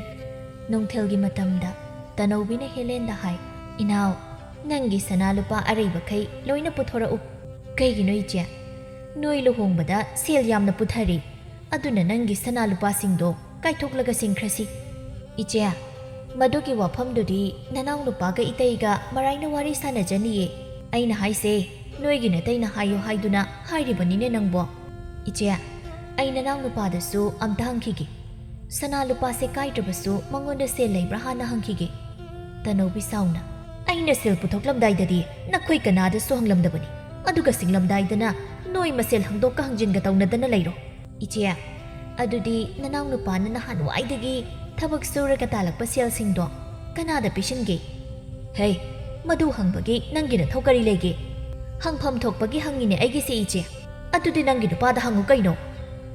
ꯅꯨꯡꯊꯤꯜꯒꯤ ꯃꯇꯝꯗ ꯇꯅꯧꯕꯤꯅ ꯍꯦꯂꯦꯟꯗ ꯍꯥꯏ, "ꯏꯅꯥꯎ, ꯅꯪꯒꯤ ꯁꯅꯥ ꯂꯨꯄꯥ ꯑꯔꯩꯕꯈꯩ ꯂꯣꯏꯅ ꯄꯨꯊꯣꯔꯛꯎ꯫" "ꯀꯩꯒꯤꯅꯣ ꯏꯆꯦ? ꯅꯣꯏ ꯂꯨꯍꯣꯡꯕꯗ ꯁꯦꯜ ꯌꯥꯝꯅ ꯄꯨꯊꯔꯤ, ꯑꯗꯨꯅ ꯅꯪꯒꯤ ꯁꯅꯥ ꯂꯨꯄꯥꯁꯤꯡꯗꯣ ꯀꯥꯏꯊꯣꯛꯂꯒ ꯁꯤꯡꯈ꯭ꯔꯁꯤ꯫" "ꯏꯆꯦ, ꯃꯗꯨꯒꯤ ꯋꯥꯐꯝꯗꯨꯗꯤ ꯅꯅꯥꯎ ꯅꯨꯄꯥꯒ ꯏꯇꯩꯒ ꯃꯔꯥꯏꯅ ꯋꯥꯔꯤ ꯁꯥꯟꯅꯖꯅꯤꯌꯦ꯫ ꯑꯩꯅ ꯍꯥꯏꯁꯦ, ꯅꯣꯏꯒꯤ ꯅꯇꯩꯅ ꯍꯥꯏꯌꯨ ꯍꯥꯏꯗꯨꯅ ꯍꯥꯏꯔꯤꯕꯅꯤꯅꯦ ꯅꯪꯕꯣ꯫" "ꯏꯆꯦ, ꯑꯩ ꯅꯅꯥꯎ ꯅꯨꯄꯥꯗꯁꯨ ꯑꯝꯇ ꯍꯪꯈꯤꯒꯦ꯫ ꯁꯅꯥ ꯂꯨꯄꯥꯁꯦ ꯀꯥꯏꯗ꯭ꯔꯕꯁꯨ ꯃꯉꯣꯟꯗ ꯁꯦꯜ ꯂꯩꯕ꯭ꯔꯥ ꯍꯥꯟꯅ ꯍꯪꯈꯤꯒꯦ꯫" ꯇꯅꯧꯕꯤ ꯁꯥꯎꯅ, "ꯑꯩꯅ ꯁꯦꯜ ꯄꯨꯊꯣꯛꯂꯝꯗꯥꯏꯗꯗꯤ ꯅꯈꯣꯏ ꯀꯅꯥꯗꯁꯨ ꯍꯪꯂꯝꯗꯕꯅꯤ, ꯑꯗꯨꯒ ꯁꯤꯡꯂꯝꯗꯥꯏꯗꯅ ꯅꯣꯏ ꯃꯁꯦꯜ ꯍꯪꯗꯣꯛꯀ ꯍꯪꯖꯤꯟꯒ ꯇꯧꯅꯗꯅ ꯂꯩꯔꯣ꯫" "ꯏꯆꯦ, ꯑꯗꯨꯗꯤ ꯅꯅꯥꯎ ꯅꯨꯄꯥꯅ ꯅꯍꯥꯟꯋꯥꯏꯗꯒꯤ ꯊꯕꯛ ꯁꯨꯔꯒ ꯇꯥꯜꯂꯛꯄ ꯁꯦꯜꯁꯤꯡꯗꯣ ꯀꯅꯥꯗ ꯄꯤꯁꯤꯟꯒꯦ?" "ꯍꯦ, ꯃꯗꯨ ꯍꯪꯕꯒꯤ ꯅꯪꯒꯤ ꯅꯊꯧ ꯀꯔꯤ ꯂꯩꯒꯦ? ꯍꯪꯐꯝ ꯊꯣꯛꯄꯒꯤ ꯍꯪꯉꯤꯅꯦ ꯑꯩꯒꯤꯁꯦ, ꯏꯆꯦ꯫ ꯑꯗꯨꯗꯤ ꯅꯪꯒꯤ ꯅꯨꯄꯥꯗ ꯍꯪꯉꯨ ꯀꯩꯅꯣ꯫"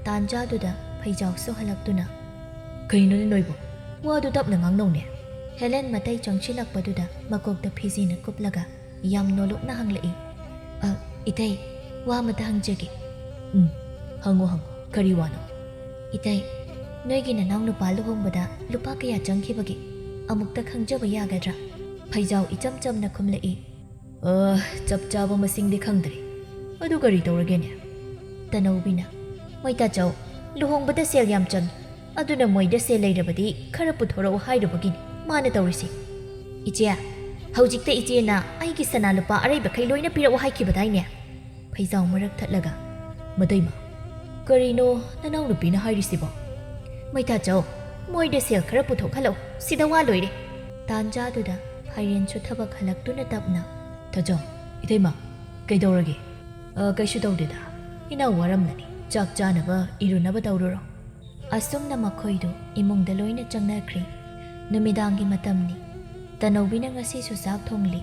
ꯇꯥꯟꯖꯥꯗꯨꯗ ꯐꯩꯖꯥꯎꯁꯨ ꯍꯜꯂꯛꯇꯨꯅ, "ꯀꯩꯅꯣꯅꯦ ꯅꯣꯏꯕꯣ? ꯋꯥꯗꯨ ꯇꯞꯅ ꯉꯥꯡꯅꯧꯅꯦ꯫" ꯍꯦꯂꯦꯟ ꯃꯇꯩ ꯆꯪꯁꯤꯜꯂꯛꯄꯗꯨꯗ ꯃꯀꯣꯛꯇ ꯐꯤꯖꯤꯅ ꯀꯨꯞꯂꯒ ꯌꯥꯝ ꯅꯣꯂꯨꯛꯅ ꯍꯪꯂꯛꯏ꯫ "ꯑ, ꯏꯇꯩ, ꯋꯥ ꯑꯃꯇ ꯍꯪꯖꯒꯦ꯫" "ꯎꯝ, ꯍꯪꯉꯣ ꯍꯪꯉꯣ, ꯀꯔꯤ ꯋꯥꯅꯣ?" "ꯏꯇꯩ, ꯅꯣꯏꯒꯤ ꯅꯅꯥꯎ ꯅꯨꯄꯥ ꯂꯨꯍꯣꯡꯕꯗ ꯂꯨꯄꯥ ꯀꯌꯥ ꯆꯪꯈꯤꯕꯒꯦ? ꯑꯃꯨꯛꯇ ꯈꯪꯖꯕ ꯌꯥꯒꯗ꯭ꯔꯥ? ꯐꯩꯖꯥꯎ ꯏꯆꯝ ꯆꯝꯅ ꯈꯨꯝꯂꯛꯏ꯫ "ꯑ, ꯆꯞ ꯆꯥꯕ ꯃꯁꯤꯡꯗꯤ ꯈꯪꯗ꯭ꯔꯦ꯫ ꯑꯗꯨ ꯀꯔꯤ ꯇꯧꯔꯒꯦꯅꯦ?" ꯇꯅꯧꯕꯤꯅ, "ꯃꯩꯇꯥꯆꯧ, ꯂꯨꯍꯣꯡꯕꯗ ꯁꯦꯜ ꯌꯥꯝ ꯆꯪꯏ꯫ ꯑꯗꯨꯅ ꯃꯣꯏꯗ ꯁꯦꯜ ꯂꯩꯔꯕꯗꯤ ꯈꯔ ꯄꯨꯊꯣꯔꯛꯎ ꯍꯥꯏꯔꯨꯕꯒꯤꯅꯤ ꯃꯥꯅ ꯇꯧꯔꯤꯁꯤ꯫" "ꯏꯆꯦ, ꯍꯧꯖꯤꯛꯇ ꯏꯆꯦꯅ ꯑꯩꯒꯤ ꯁꯅꯥ ꯂꯨꯄꯥ ꯑꯔꯩꯕꯈꯩ ꯂꯣꯏꯅ ꯄꯤꯔꯛꯎ ꯍꯥꯏꯈꯤꯕꯗꯥꯏꯅꯦ?" ꯐꯩꯖꯥꯎ ꯃꯔꯛ ꯊꯠꯂꯒ, "ꯃꯇꯩꯃ, ꯀꯔꯤꯅꯣ ꯅꯅꯥꯎꯅꯨꯄꯤꯅ ꯍꯥꯏꯔꯤꯁꯤꯕꯣ?" "ꯃꯩꯇꯥꯆꯧ, ꯃꯣꯏꯗ ꯁꯦꯜ ꯈꯔ ꯄꯨꯊꯣꯛꯍꯜꯂꯛꯎ, ꯁꯤꯗ ꯋꯥ ꯂꯣꯏꯔꯦ꯫" ꯇꯥꯟꯖꯥꯗꯨꯗ ꯐꯥꯏꯔꯦꯟꯁꯨ ꯊꯕꯛ ꯍꯜꯂꯛꯇꯨꯅ ꯇꯞꯅ, "ꯇꯥꯆꯧ, ꯏꯇꯩꯃ, ꯀꯩꯗꯧꯔꯒꯦ?" "ꯑ, ꯀꯩꯁꯨ ꯇꯧꯗꯦꯗ꯫ ꯏꯅꯥꯎ ꯋꯥꯔꯝꯂꯅꯤ꯫ ꯆꯥꯛ ꯆꯥꯅꯕ ꯏꯔꯨꯅꯕ ꯇꯧꯔꯨꯔꯣ꯫" ꯑꯁꯨꯝꯅ ꯃꯈꯣꯏꯗꯨ ꯏꯃꯨꯡꯗ ꯂꯣꯏꯅ ꯆꯪꯅꯈ꯭ꯔꯦ꯫ ꯅꯨꯃꯤꯗꯥꯡꯒꯤ ꯃꯇꯝꯅꯤ꯫ ꯇꯅꯧꯕꯤꯅ ꯉꯁꯤꯁꯨ ꯆꯥꯛ ꯊꯣꯡꯂꯤ꯫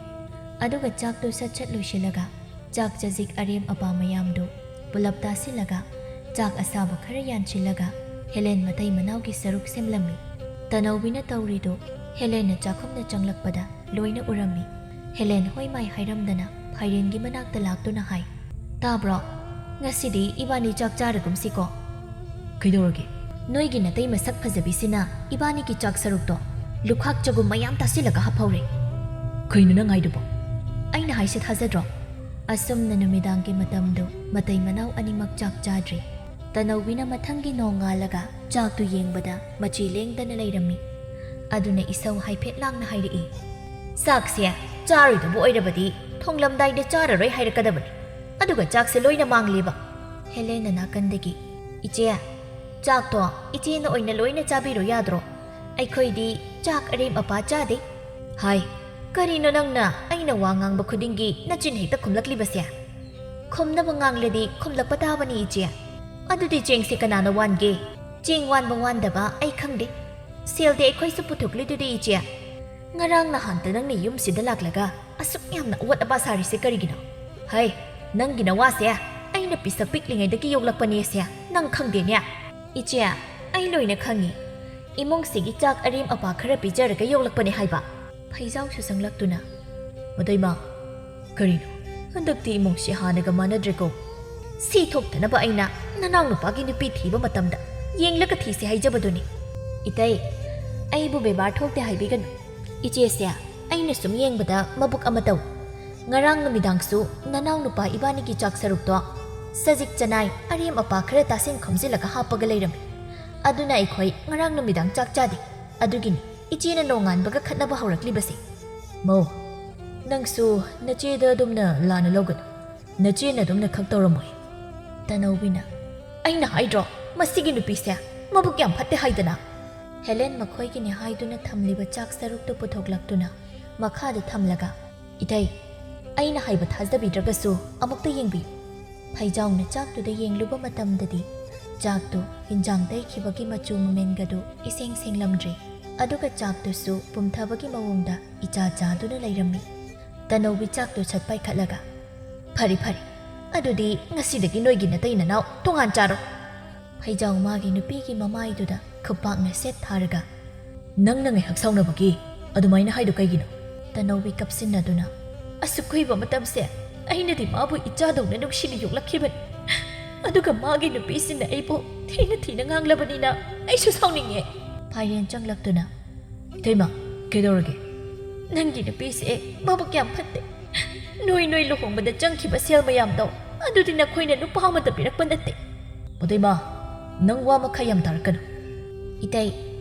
ꯑꯗꯨꯒ ꯆꯥꯛꯇꯨ ꯁꯠ ꯁꯠ ꯂꯣꯏꯁꯤꯜꯂꯒ ꯆꯥꯛ ꯆꯖꯤꯛ ꯑꯔꯦꯝ ꯑꯄꯥ ꯃꯌꯥꯝꯗꯨ ꯄꯨꯂꯞ ꯇꯥꯁꯤꯜꯂꯒ ꯆꯥꯛ ꯑꯁꯥꯕ ꯈꯔ ꯌꯥꯟꯁꯤꯜꯂꯒ ꯍꯦꯂꯦꯟ ꯃꯇꯩ ꯃꯅꯥꯎꯒꯤ ꯁꯔꯨꯛ ꯁꯦꯝꯂꯝꯃꯤ꯫ ꯇꯅꯧꯕꯤꯅ ꯇꯧꯔꯤꯗꯨ ꯍꯦꯂꯦꯟꯅ ꯆꯥꯛꯈꯨꯝꯗ ꯆꯪꯂꯛꯄꯗ ꯂꯣꯏꯅ ꯎꯔꯝꯃꯤ꯫ ꯍꯦꯂꯦꯟ ꯍꯣꯏ ꯃꯥꯏ ꯍꯥꯏꯔꯝꯗꯅ ꯐꯥꯏꯔꯦꯟꯒꯤ ꯃꯅꯥꯛꯇ ꯂꯥꯛꯇꯨꯅ ꯍꯥꯏ, "ꯇꯥꯕ꯭ꯔꯣ? ꯉꯁꯤꯗꯤ ꯏꯕꯥꯅꯤ ꯆꯥꯛ ꯆꯥꯔꯒꯨꯝꯁꯤꯀꯣ?" "ꯀꯩꯗꯧꯔꯒꯦ?" "ꯅꯣꯏꯒꯤ ꯅꯇꯩ ꯃꯁꯛ ꯐꯖꯕꯤꯁꯤꯅ ꯏꯕꯥꯅꯤꯒꯤ ꯆꯥꯛ ꯁꯔꯨꯛꯇꯣ ꯂꯨꯈꯥꯛ ꯆꯒꯨꯝ ꯃꯌꯥꯝ ꯇꯥꯁꯤꯜꯂꯒ ꯍꯥꯞꯍꯧꯔꯦ꯫" "ꯀꯩꯅꯣ ꯅꯪ ꯍꯥꯏꯗꯨꯕꯣ?" "ꯑꯩꯅ ꯍꯥꯏꯁꯦ ꯊꯥꯖꯗ꯭ꯔꯣ?" ꯑꯁꯨꯝꯅ ꯅꯨꯃꯤꯗꯥꯡꯒꯤ ꯃꯇꯝꯗꯨ ꯃꯇꯩ ꯃꯅꯥꯎ ꯑꯅꯤꯃꯛ ꯆꯥꯛ ꯆꯥꯗ꯭ꯔꯤ꯫ ꯇꯅꯧꯕꯤꯅ ꯃꯊꯪꯒꯤ ꯅꯣꯡꯉꯥꯜꯂꯒ ꯆꯥꯛꯇꯨ ꯌꯦꯡꯕꯗ ꯃꯆꯤ ꯂꯦꯡꯗꯅ ꯂꯩꯔꯝꯃꯤ꯫ ꯑꯗꯨꯅ ꯏꯁꯧ ꯍꯥꯏꯐꯦꯠ ꯂꯥꯡꯅ ꯍꯥꯏꯔꯛꯏ, "ꯆꯥꯛꯁꯦ ꯆꯥꯔꯣꯏꯗꯕ ꯑꯣꯏꯔꯕꯗꯤ ꯊꯣꯡꯂꯝꯗꯥꯏꯗ ꯆꯥꯔꯔꯣꯏ ꯍꯥꯏꯔꯛꯀꯗꯕꯅꯤ꯫ ꯑꯗꯨꯒ ꯆꯥꯛꯁꯦ ꯂꯣꯏꯅ ꯃꯥꯡꯂꯦꯕ꯫" ꯍꯦꯂꯦꯟꯅ ꯅꯥꯀꯟꯗꯒꯤ, "ꯏꯆꯦ, ꯆꯥꯛꯇꯣ ꯏꯆꯦꯅ ꯑꯣꯏꯅ ꯂꯣꯏꯅ ꯆꯥꯕꯤꯔꯣ ꯌꯥꯗ꯭ꯔꯣ? ꯑꯩꯈꯣꯏꯗꯤ ꯆꯥꯛ ꯑꯔꯦꯝ ꯑꯄꯥ ꯆꯥꯗꯦ꯫" "ꯍꯥꯏ, ꯀꯔꯤꯅꯣ ꯅꯪꯅ ꯑꯩꯅ ꯋꯥ ꯉꯥꯡꯕ ꯈꯨꯗꯤꯡꯒꯤ ꯅꯆꯤꯟ ꯍꯦꯛꯇ ꯈꯨꯝꯂꯛꯂꯤꯕꯁꯦ?" "ꯈꯨꯝꯅꯕ ꯉꯥꯡꯂꯗꯤ ꯈꯨꯝꯂꯛꯄ ꯇꯥꯕꯅꯤ, ꯏꯆꯦ꯫" "ꯑꯗꯨꯗꯤ ꯆꯦꯡꯁꯦ ꯀꯅꯥꯅ ꯋꯥꯟꯒꯦ?" "ꯆꯦꯡ ꯋꯥꯟꯕ ꯋꯥꯟꯗꯕ ꯑꯩ ꯈꯪꯗꯦ꯫ ꯁꯦꯜꯗꯤ ꯑꯩꯈꯣꯏꯁꯨ ꯄꯨꯊꯣꯛꯂꯤꯗꯨꯗꯤ, ꯏꯆꯦ꯫ ꯉꯔꯥꯡ ꯅꯍꯥꯟꯇ ꯅꯪꯅ ꯌꯨꯝꯁꯤꯗ ꯂꯥꯛꯂꯒ ꯑꯁꯨꯛ ꯌꯥꯝꯅ ꯑꯋꯥꯠ ꯑꯄꯥ ꯁꯥꯔꯤꯁꯦ ꯀꯔꯤꯒꯤꯅꯣ?" "ꯍꯩ, ꯅꯪꯒꯤ ꯅꯋꯥꯁꯦ ꯑꯩꯅ ꯄꯤꯁꯛ ꯄꯤꯛꯂꯤꯉꯩꯗꯒꯤ ꯌꯣꯛꯂꯛꯄꯅꯦꯁꯦ ꯅꯪ ꯈꯪꯗꯦꯅꯦ?" "ꯏꯆꯦ, ꯑꯩ ꯂꯣꯏꯅ ꯈꯪꯉꯤ꯫ ꯏꯃꯨꯡꯁꯤꯒꯤ ꯆꯥꯛ ꯑꯔꯦꯝ ꯑꯄꯥ ꯈꯔ ꯄꯤꯖꯔꯒ ꯌꯣꯛꯂꯛꯄꯅꯦ ꯍꯥꯏꯕ꯫ ꯐꯩꯖꯥꯎꯁꯨ ꯆꯪꯂꯛꯇꯨꯅ, ꯃꯗꯩꯃ, ꯀꯔꯤꯅꯣ? ꯍꯟꯗꯛꯇꯤ ꯏꯃꯨꯡꯁꯤ ꯍꯥꯟꯅꯒ ꯃꯥꯟꯅꯗ꯭ꯔꯦꯀꯣ꯫ ꯁꯤ ꯊꯣꯛꯇꯅꯕ ꯑꯩꯅ ꯅꯅꯥꯎꯅꯨꯄꯥꯒꯤ ꯅꯨꯄꯤ ꯊꯤꯕ ꯃꯇꯝꯗ ꯌꯦꯡꯂꯒ ꯊꯤꯁꯦ ꯍꯥꯏꯖꯕꯗꯨꯅꯤ꯫ ꯏꯇꯩ, ꯑꯩꯕꯨ ꯕꯦꯕꯥꯔ ꯊꯣꯛꯇꯦ ꯍꯥꯏꯕꯤꯒꯅꯨ꯫ ꯏꯆꯦꯁꯦ ꯑꯩꯅ ꯁꯨꯝ ꯌꯦꯡꯕꯗ ꯃꯕꯨꯛ ꯑꯃ ꯇꯧ꯫ ꯉꯔꯥꯡ ꯅꯨꯃꯤꯗꯥꯡꯁꯨ ꯅꯅꯥꯎꯅꯨꯄꯥ ꯏꯕꯥꯅꯤꯒꯤ ꯆꯥꯛ ꯁꯔꯨꯛꯇꯣ ꯁꯖꯤꯛ ꯆꯅꯥꯏ ꯑꯔꯦꯝ ꯑꯄꯥ ꯈꯔ ꯇꯥꯁꯤꯟ ꯈꯣꯝꯖꯤꯜꯂꯒ ꯍꯥꯞꯄꯒ ꯂꯩꯔꯝꯃꯤ꯫ ꯑꯗꯨꯅ ꯑꯩꯈꯣꯏ ꯉꯔꯥꯡ ꯅꯨꯃꯤꯗꯥꯡ ꯆꯥꯛ ꯆꯥꯗꯦ꯫ ꯑꯗꯨꯒꯤꯅꯤ ꯏꯆꯦꯅ ꯅꯣꯡꯉꯥꯟꯕꯒ ꯈꯠꯅꯕ ꯍꯧꯔꯛꯂꯤꯕꯁꯦ꯫ ꯃꯧ, ꯅꯪꯁꯨ ꯅꯆꯦꯗ ꯑꯗꯨꯝꯅ ꯂꯥꯟꯅ ꯂꯧꯒꯅꯨ꯫ ꯅꯆꯦꯅ ꯑꯗꯨꯝꯅ ꯈꯛ ꯇꯧꯔꯝꯃꯣꯏ꯫ ꯇꯅꯧꯕꯤꯅ, ꯑꯩꯅ ꯍꯥꯏꯗ꯭ꯔꯣ, ꯃꯁꯤꯒꯤ ꯅꯨꯄꯤꯁꯦ ꯃꯕꯨꯛ ꯌꯥꯝ ꯐꯠꯇꯦ ꯍꯥꯏꯗꯅ? ꯍꯦꯂꯦꯟ ꯃꯈꯣꯏꯒꯤꯅꯤ ꯍꯥꯏꯗꯨꯅ ꯊꯝꯂꯤꯕ ꯆꯥꯛ ꯁꯔꯨꯛꯇꯨ ꯄꯨꯊꯣꯛꯂꯛꯇꯨꯅ ꯃꯈꯥꯗ ꯊꯝꯂꯒ, ꯏꯇꯩ, ꯑꯩꯅ ꯍꯥꯏꯕ ꯊꯥꯖꯕꯤꯗ꯭ꯔꯒꯁꯨ ꯑꯃꯨꯛꯇ ꯌꯦꯡꯕꯤꯌꯨ꯫ ꯐꯩꯖꯥꯎꯅ ꯆꯥꯛꯇꯨꯗ ꯌꯦꯡꯂꯨꯕ ꯃꯇꯝꯗꯗꯤ ꯆꯥꯛꯇꯨ ꯍꯤꯟꯖꯥꯡ ꯇꯩꯈꯤꯕꯒꯤ ꯃꯆꯨ ꯃꯃꯦꯟꯒꯗꯨ ꯏꯁꯦꯡ ꯁꯦꯡꯂꯝꯗ꯭ꯔꯦ꯫ ꯑꯗꯨꯒ ꯆꯥꯛꯇꯨꯁꯨ ꯄꯨꯝꯊꯕꯒꯤ ꯃꯑꯣꯡꯗ ꯏꯆꯥ ꯆꯥꯗꯨꯅ ꯂꯩꯔꯝꯃꯤ꯫ ꯇꯅꯧꯕꯤ ꯆꯥꯛꯇꯨ ꯁꯠ ꯄꯥꯏꯈꯠꯂꯒ, ꯐꯔꯦ, ꯐꯔꯦ, ꯑꯗꯨꯗꯤ ꯉꯁꯤꯗꯒꯤ ꯅꯣꯏꯒꯤ ꯅꯇꯩ ꯅꯅꯥꯎ ꯇꯣꯉꯥꯟ ꯆꯥꯔꯣ꯫ ꯐꯩꯖꯥꯎ ꯃꯥꯒꯤ ꯅꯨꯄꯤꯒꯤ ꯃꯃꯥꯏꯗꯨꯗ ꯈꯨꯄꯥꯛꯅ ꯁꯦꯠ ꯊꯥꯔꯒ, ꯅꯪꯅ ꯉꯥꯏꯍꯥꯛ ꯁꯥꯎꯅꯕꯒꯤ ꯑꯗꯨꯃꯥꯏꯅ ꯍꯥꯏꯗꯨ ꯀꯩꯒꯤꯅꯣ? ꯇꯅꯧꯕꯤ ꯀꯞꯁꯤꯟꯅꯗꯨꯅ, ꯑꯁꯨꯛ ꯀꯨꯏꯕ ꯃꯇꯝꯁꯦ ꯑꯩꯅꯗꯤ ꯃꯥꯕꯨ ꯏꯆꯥꯗꯧꯅ ꯅꯨꯡꯁꯤꯅ ꯌꯣꯛꯂꯛꯈꯤꯕꯅꯤ꯫ ꯑꯗꯨꯒ ꯃꯥꯒꯤ ꯅꯨꯄꯤꯁꯤꯡꯅ ꯑꯩꯕꯨ ꯊꯤꯅ ꯊꯤꯅ ꯉꯥꯡꯂꯕꯅꯤꯅ ꯑꯩꯁꯨ ꯁꯥꯎꯅꯤꯡꯉꯦ꯫ ꯐꯥꯏꯔꯦꯟ ꯆꯪꯂꯛꯇꯨꯅ, ꯏꯇꯩꯃ, ꯀꯩꯗꯧꯔꯒꯦ? ꯅꯪꯒꯤ ꯅꯨꯄꯤꯁꯦ ꯃꯕꯨꯛ ꯌꯥꯝ ꯐꯠꯇꯦ꯫ ꯅꯣꯏ, ꯅꯣꯏ ꯂꯨꯍꯣꯡꯕꯗ ꯆꯪꯈꯤꯕ ꯁꯦꯜ ꯃꯌꯥꯝꯗꯣ ꯑꯗꯨꯗꯤ ꯅꯈꯣꯏꯅ ꯅꯨꯄꯥ ꯑꯃꯗ ꯄꯤꯔꯛꯄ ꯅꯠꯇꯦ꯫ ꯃꯗꯩꯃ, ꯅꯪ ꯋꯥ ꯃꯈꯥ ꯌꯥꯝ ꯇꯥꯔꯛꯀꯅꯨ꯫ ꯏꯇꯩ,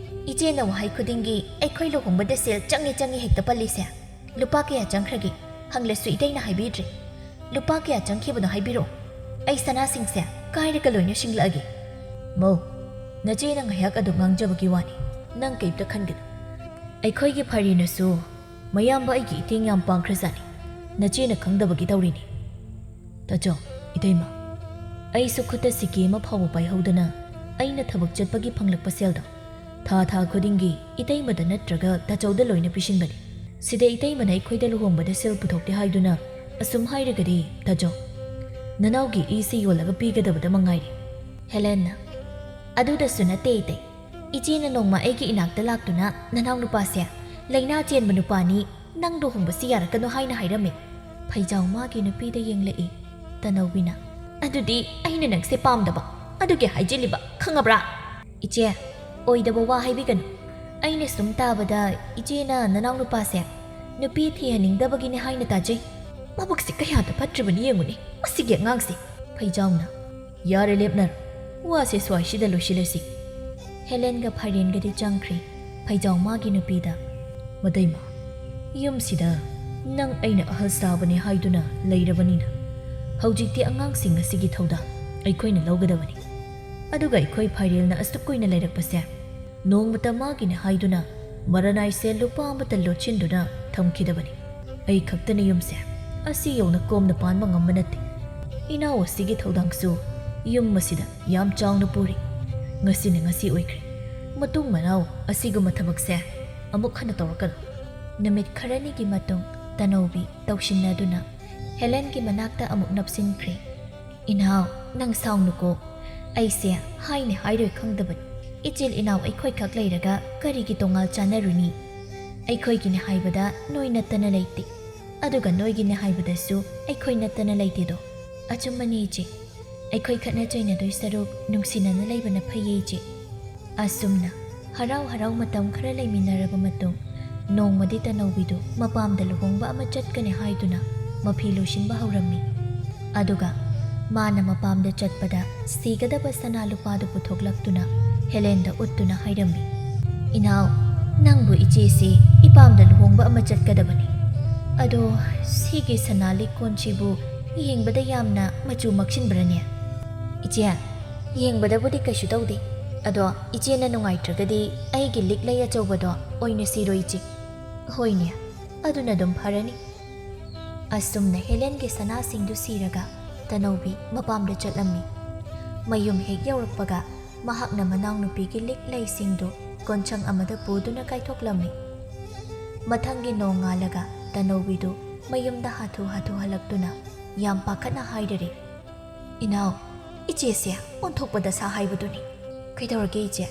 ꯏꯆꯦꯅ ꯋꯥꯍꯩ ꯈꯨꯗꯤꯡꯒꯤ ꯑꯩꯈꯣꯏ ꯂꯨꯍꯣꯡꯕꯗ ꯁꯦꯜ ꯆꯪꯉꯤ ꯆꯪꯉꯤ ꯍꯦꯛꯇ ꯄꯜꯂꯤꯁꯦ꯫ ꯂꯨꯄꯥ ꯀꯌꯥ ꯆꯪꯈ꯭ꯔꯒꯦ? ꯍꯪꯂꯁꯨ ꯏꯇꯩꯅ ꯍꯥꯏꯕꯤꯗ꯭ꯔꯦ꯫ ꯂꯨꯄꯥ ꯀꯌꯥ ꯆꯪꯈꯤꯕꯅꯣ ꯍꯥꯏꯕꯤꯔꯣ꯫ ꯑꯩ ꯁꯅꯥꯁꯤꯡꯁꯦ ꯀꯥꯏꯔꯒ ꯂꯣꯏꯅ ꯁꯤꯡꯂꯛꯑꯒꯦ꯫ ꯃꯧ, ꯅꯆꯦꯅ ꯉꯥꯏꯍꯥꯛ ꯑꯗꯨꯝ ꯉꯥꯡꯖꯕꯒꯤ ꯋꯥꯅꯤ꯫ ꯅꯪ ꯀꯩꯝꯇ ꯈꯟꯒꯅꯨ꯫ ꯑꯩꯈꯣꯏꯒꯤ ꯐꯔꯤꯅꯁꯨ ꯃꯌꯥꯝꯕ ꯑꯩꯒꯤ ꯏꯇꯦꯡ ꯌꯥꯝ ꯄꯥꯡꯈ꯭ꯔꯖꯥꯠꯅꯤ꯫ ꯅꯆꯦꯅ ꯈꯪꯗꯕꯒꯤ ꯇꯧꯔꯤꯅꯤ꯫ ꯇꯥꯆꯧ, ꯏꯇꯩꯃ, ꯑꯩꯁꯨ ꯈꯨꯠꯇ ꯁꯤꯀꯤ ꯑꯃ ꯐꯥꯎꯕ ꯄꯥꯏꯍꯧꯗꯅ ꯑꯩꯅ ꯊꯕꯛ ꯆꯠꯄꯒꯤ ꯐꯪꯂꯛꯄ ꯁꯦꯜꯗꯣ ꯊꯥ ꯊꯥ ꯈꯨꯗꯤꯡꯒꯤ ꯏꯇꯩꯃꯗ ꯅꯠꯇ꯭ꯔꯒ ꯇꯥꯆꯧꯗ ꯂꯣꯏꯅ ꯄꯤꯁꯤꯟꯕꯅꯤ꯫ ꯁꯤꯗ ꯏꯇꯩꯃꯅ ꯑꯩꯈꯣꯏꯗ ꯂꯨꯍꯣꯡꯕꯗ ꯁꯦꯜ ꯄꯨꯊꯣꯛꯇꯦ ꯍꯥꯏꯗꯨꯅ ꯑꯁꯨꯝ ꯍꯥꯏꯔꯒꯗꯤ, ꯇꯥꯆꯧ, ꯅꯅꯥꯎꯒꯤ ꯏꯁꯤ ꯌꯣꯜꯂꯒ ꯄꯤꯒꯗꯕꯗ ꯃꯉꯥꯏꯔꯦ꯫ ꯍꯦꯂꯦꯟꯅ, ꯑꯗꯨꯗꯁꯨ ꯅꯠꯇꯦ ꯏꯇꯩ, "ꯏꯆꯦꯅ ꯅꯣꯡꯃ ꯑꯩꯒꯤ ꯏꯅꯥꯛꯇ ꯂꯥꯛꯇꯨꯅ, 'ꯅꯅꯥꯎ ꯅꯨꯄꯥꯁꯦ ꯂꯥꯏꯅꯥ ꯆꯦꯟꯕ ꯅꯨꯄꯥꯅꯤ, ꯅꯪ ꯂꯨꯍꯣꯡꯕꯁꯤ ꯌꯥꯔꯛꯀꯅꯨ' ꯍꯥꯏꯅ ꯍꯥꯏꯔꯝꯃꯤ"꯫ ꯐꯩꯖꯥꯎ ꯃꯥꯒꯤ ꯅꯨꯄꯤꯗ ꯌꯦꯡꯂꯛꯏ ꯇꯅꯧꯕꯤꯅ꯫ "ꯑꯗꯨꯗꯤ ꯑꯩꯅ ꯅꯪꯁꯦ ꯄꯥꯝꯗꯕ, ꯑꯗꯨꯒꯤ ꯍꯥꯏꯖꯤꯜꯂꯤꯕ, ꯈꯪꯉꯕ꯭ꯔꯥ?" "ꯏꯆꯦ, ꯑꯣꯏꯗꯕ ꯋꯥ ꯍꯥꯏꯕꯤꯒꯅꯨ꯫ ꯑꯩꯅ ꯁꯨꯝ ꯇꯥꯕꯗ ꯏꯆꯦꯅ ꯅꯅꯥꯎ ꯅꯨꯄꯥꯁꯦ ꯅꯨꯄꯤ ꯊꯤꯍꯟꯅꯤꯡꯗꯕꯒꯤꯅꯦ ꯍꯥꯏꯅ ꯇꯥꯖꯩ꯫ ꯃꯕꯨꯛꯁꯤ ꯀꯌꯥꯗ ꯐꯠꯇ꯭ꯔꯤꯕꯅꯤ ꯌꯦꯡꯉꯨꯅꯦ, ꯃꯁꯤꯒꯤ ꯑꯉꯥꯡꯁꯤ"꯫ ꯐꯩꯖꯥꯎꯅ, "ꯌꯥꯔꯦ, ꯂꯦꯞꯅꯔꯣ꯫ ꯋꯥꯁꯦ ꯁ꯭ꯋꯥꯏꯁꯤꯗ ꯂꯣꯏꯁꯤꯜꯂꯁꯤ"꯫ ꯍꯦꯂꯦꯟꯒ ꯐꯥꯏꯔꯦꯟꯒꯗꯤ ꯆꯪꯈ꯭ꯔꯦ꯫ ꯐꯩꯖꯥꯎ ꯃꯥꯒꯤ ꯅꯨꯄꯤꯗ, "ꯃꯇꯩꯃ, ꯌꯨꯝꯁꯤꯗ ꯅꯪ ꯑꯩꯅ ꯑꯍꯜ ꯁꯥꯕꯅꯦ ꯍꯥꯏꯗꯨꯅ ꯂꯩꯔꯕꯅꯤꯅ, ꯍꯧꯖꯤꯛꯇꯤ ꯑꯉꯥꯡꯁꯤꯡ ꯑꯁꯤꯒꯤ ꯊꯧꯗꯥꯡ ꯑꯩꯈꯣꯏꯅ ꯂꯧꯒꯗꯕꯅꯤ꯫ ꯑꯗꯨꯒ ꯑꯩꯈꯣꯏ ꯐꯥꯏꯔꯦꯜꯅ ꯑꯁꯨꯛ ꯀꯨꯏꯅ ꯂꯩꯔꯛꯄꯁꯦ ꯅꯣꯡꯃꯇ ꯃꯥꯒꯤꯅꯦ ꯍꯥꯏꯗꯨꯅ ꯃꯔꯅꯥꯏꯁꯦ ꯂꯨꯄꯥ ꯑꯃꯠꯇ ꯂꯣꯠꯁꯤꯟꯗꯨꯅ ꯊꯝꯈꯤꯗꯕꯅꯤ꯫ ꯑꯩ ꯈꯛꯇꯅ ꯌꯨꯝꯁꯦ ꯑꯁꯤ ꯌꯧꯅ ꯀꯣꯝꯅ ꯄꯥꯟꯕ ꯉꯝꯕ ꯅꯠꯇꯦ꯫ ꯏꯅꯥꯎ ꯑꯁꯤꯒꯤ ꯊꯧꯗꯥꯡꯁꯨ ꯌꯨꯝ ꯑꯁꯤꯗ ꯌꯥꯝ ꯆꯥꯎꯅ ꯄꯨꯔꯤ꯫ ꯉꯁꯤꯅ ꯉꯁꯤ ꯑꯣꯏꯈ꯭ꯔꯦ, ꯃꯇꯨꯡ ꯃꯅꯥꯎ ꯑꯁꯤꯒꯨꯝꯕ ꯊꯕꯛꯁꯦ ꯑꯃꯨꯛ ꯍꯟꯅ ꯇꯧꯔꯛꯀꯅꯨ"꯫ ꯅꯨꯃꯤꯠ ꯈꯔꯅꯤꯒꯤ ꯃꯇꯨꯡ ꯇꯅꯧꯕꯤ ꯇꯧꯁꯤꯟꯅꯗꯨꯅ ꯍꯦꯂꯦꯟꯒꯤ ꯃꯅꯥꯛꯇ ꯑꯃꯨꯛ ꯅꯞꯁꯤꯟꯈ꯭ꯔꯦ꯫ "ꯏꯅꯥꯎ, ꯅꯪ ꯁꯥꯎꯅꯨꯀꯣ꯫ ꯑꯩꯁꯦ ꯍꯥꯏꯅꯦ ꯍꯥꯏꯔꯣꯏ ꯈꯪꯗꯕꯅꯤ꯫ ꯏꯆꯤꯜ ꯏꯅꯥꯎ ꯑꯩꯈꯣꯏꯈꯛ ꯂꯩꯔꯒ ꯀꯔꯤꯒꯤ ꯇꯣꯉꯥꯜ ꯆꯥꯟꯅꯔꯨꯅꯤ? ꯑꯩꯈꯣꯏꯒꯤꯅꯦ ꯍꯥꯏꯕꯗ ꯅꯣꯏ ꯅꯠꯇꯅ ꯂꯩꯇꯦ, ꯑꯗꯨꯒ ꯅꯣꯏꯒꯤꯅꯦ ꯍꯥꯏꯕꯗꯁꯨ ꯑꯩꯈꯣꯏ ꯅꯠꯇꯅ ꯂꯩꯇꯦꯗꯣ꯫ ꯑꯆꯨꯝꯕꯅꯤ ꯏꯆꯦ, ꯑꯩꯈꯣꯏ ꯈꯠꯅ ꯆꯩꯅꯗꯣꯏ ꯁꯔꯨꯛ ꯅꯨꯡꯁꯤꯅꯅ ꯂꯩꯕꯅ ꯐꯩꯌꯦ ꯏꯆꯦ"꯫ ꯑꯁꯨꯝꯅ ꯍꯔꯥꯎ ꯍꯔꯥꯎ ꯃꯇꯝ ꯈꯔ ꯂꯩꯃꯤꯟꯅꯔꯕ ꯃꯇꯨꯡ, ꯅꯣꯡꯃꯗꯤ ꯇꯅꯧꯕꯤꯗꯨ ꯃꯄꯥꯝꯗ ꯂꯨꯍꯣꯡꯕ ꯑꯃ ꯆꯠꯀꯅꯤ ꯍꯥꯏꯗꯨꯅ ꯃꯐꯤ ꯂꯣꯏꯁꯤꯟꯕ ꯍꯧꯔꯝꯃꯤ꯫ ꯑꯗꯨꯒ ꯃꯥꯅ ꯃꯄꯥꯝꯗ ꯆꯠꯄꯗ ꯁꯤꯒꯗꯕ ꯁꯅꯥ ꯂꯨꯄꯥꯗꯨ ꯄꯨꯊꯣꯛꯂꯛꯇꯨꯅ ꯍꯦꯂꯦꯟꯗ ꯎꯠꯇꯨꯅ ꯍꯥꯏꯔꯝꯃꯤ, "ꯏꯅꯥꯎ, ꯅꯪꯕꯨ ꯏꯆꯦꯁꯤ ꯏꯄꯥꯝꯗ ꯂꯨꯍꯣꯡꯕ ꯑꯃ ꯆꯠꯀꯗꯕꯅꯤ꯫ ꯑꯗꯣ ꯁꯤꯒꯤ ꯁꯅꯥ ꯂꯤꯛꯀꯣꯟꯁꯤꯕꯨ ꯌꯦꯡꯕꯗ ꯌꯥꯝꯅ ꯃꯆꯨ ꯃꯛꯁꯤꯟꯕ꯭ꯔꯅꯦ?" "ꯏꯆꯦ, ꯌꯦꯡꯕꯗꯕꯨꯗꯤ ꯀꯩꯁꯨ ꯇꯧꯗꯦ, ꯑꯗꯣ ꯏꯆꯦꯅ ꯅꯨꯡꯉꯥꯏꯇ꯭ꯔꯒꯗꯤ ꯑꯩꯒꯤ ꯂꯤꯛꯂꯩ ꯑꯆꯧꯕꯗꯣ ꯑꯣꯏꯅ ꯁꯤꯔꯣ ꯏꯆꯦ?" "ꯍꯣꯏꯅꯦ, ꯑꯗꯨꯅ ꯑꯗꯨꯝ ꯐꯔꯅꯤ"꯫ ꯑꯁꯨꯝꯅ ꯍꯦꯂꯦꯟꯒꯤ ꯁꯅꯥꯁꯤꯡꯗꯨ ꯁꯤꯔꯒ ꯇꯅꯧꯕꯤ ꯃꯄꯥꯝꯗ ꯆꯠꯂꯝꯃꯤ꯫ ꯃꯌꯨꯝ ꯍꯦꯛ ꯌꯧꯔꯛꯄꯒ ꯃꯍꯥꯛꯅ ꯃꯅꯥꯎꯅꯨꯄꯤꯒꯤ ꯂꯤꯛꯂꯩꯁꯤꯡꯗꯨ ꯀꯣꯟꯁꯪ ꯑꯃꯗ ꯄꯨꯗꯨꯅ ꯀꯥꯏꯊꯣꯛꯂꯝꯃꯤ꯫ ꯃꯊꯪꯒꯤ ꯅꯣꯡꯉꯥꯜꯂꯒ ꯇꯅꯧꯕꯤꯗꯨ ꯃꯌꯨꯝꯗ ꯍꯥꯊꯨ ꯍꯥꯊꯨ ꯍꯜꯂꯛꯇꯨꯅ ꯌꯥꯝ ꯄꯥꯈꯠꯅ ꯍꯥꯏꯔꯔꯦ, "ꯏꯅꯥꯎ, ꯏꯆꯦꯁꯦ ꯑꯣꯟꯊꯣꯛꯄ ꯗꯁꯥ ꯍꯥꯏꯕꯗꯨꯅꯤ"꯫ "ꯀꯩꯗꯧꯔꯒꯦ ꯏꯆꯦ?"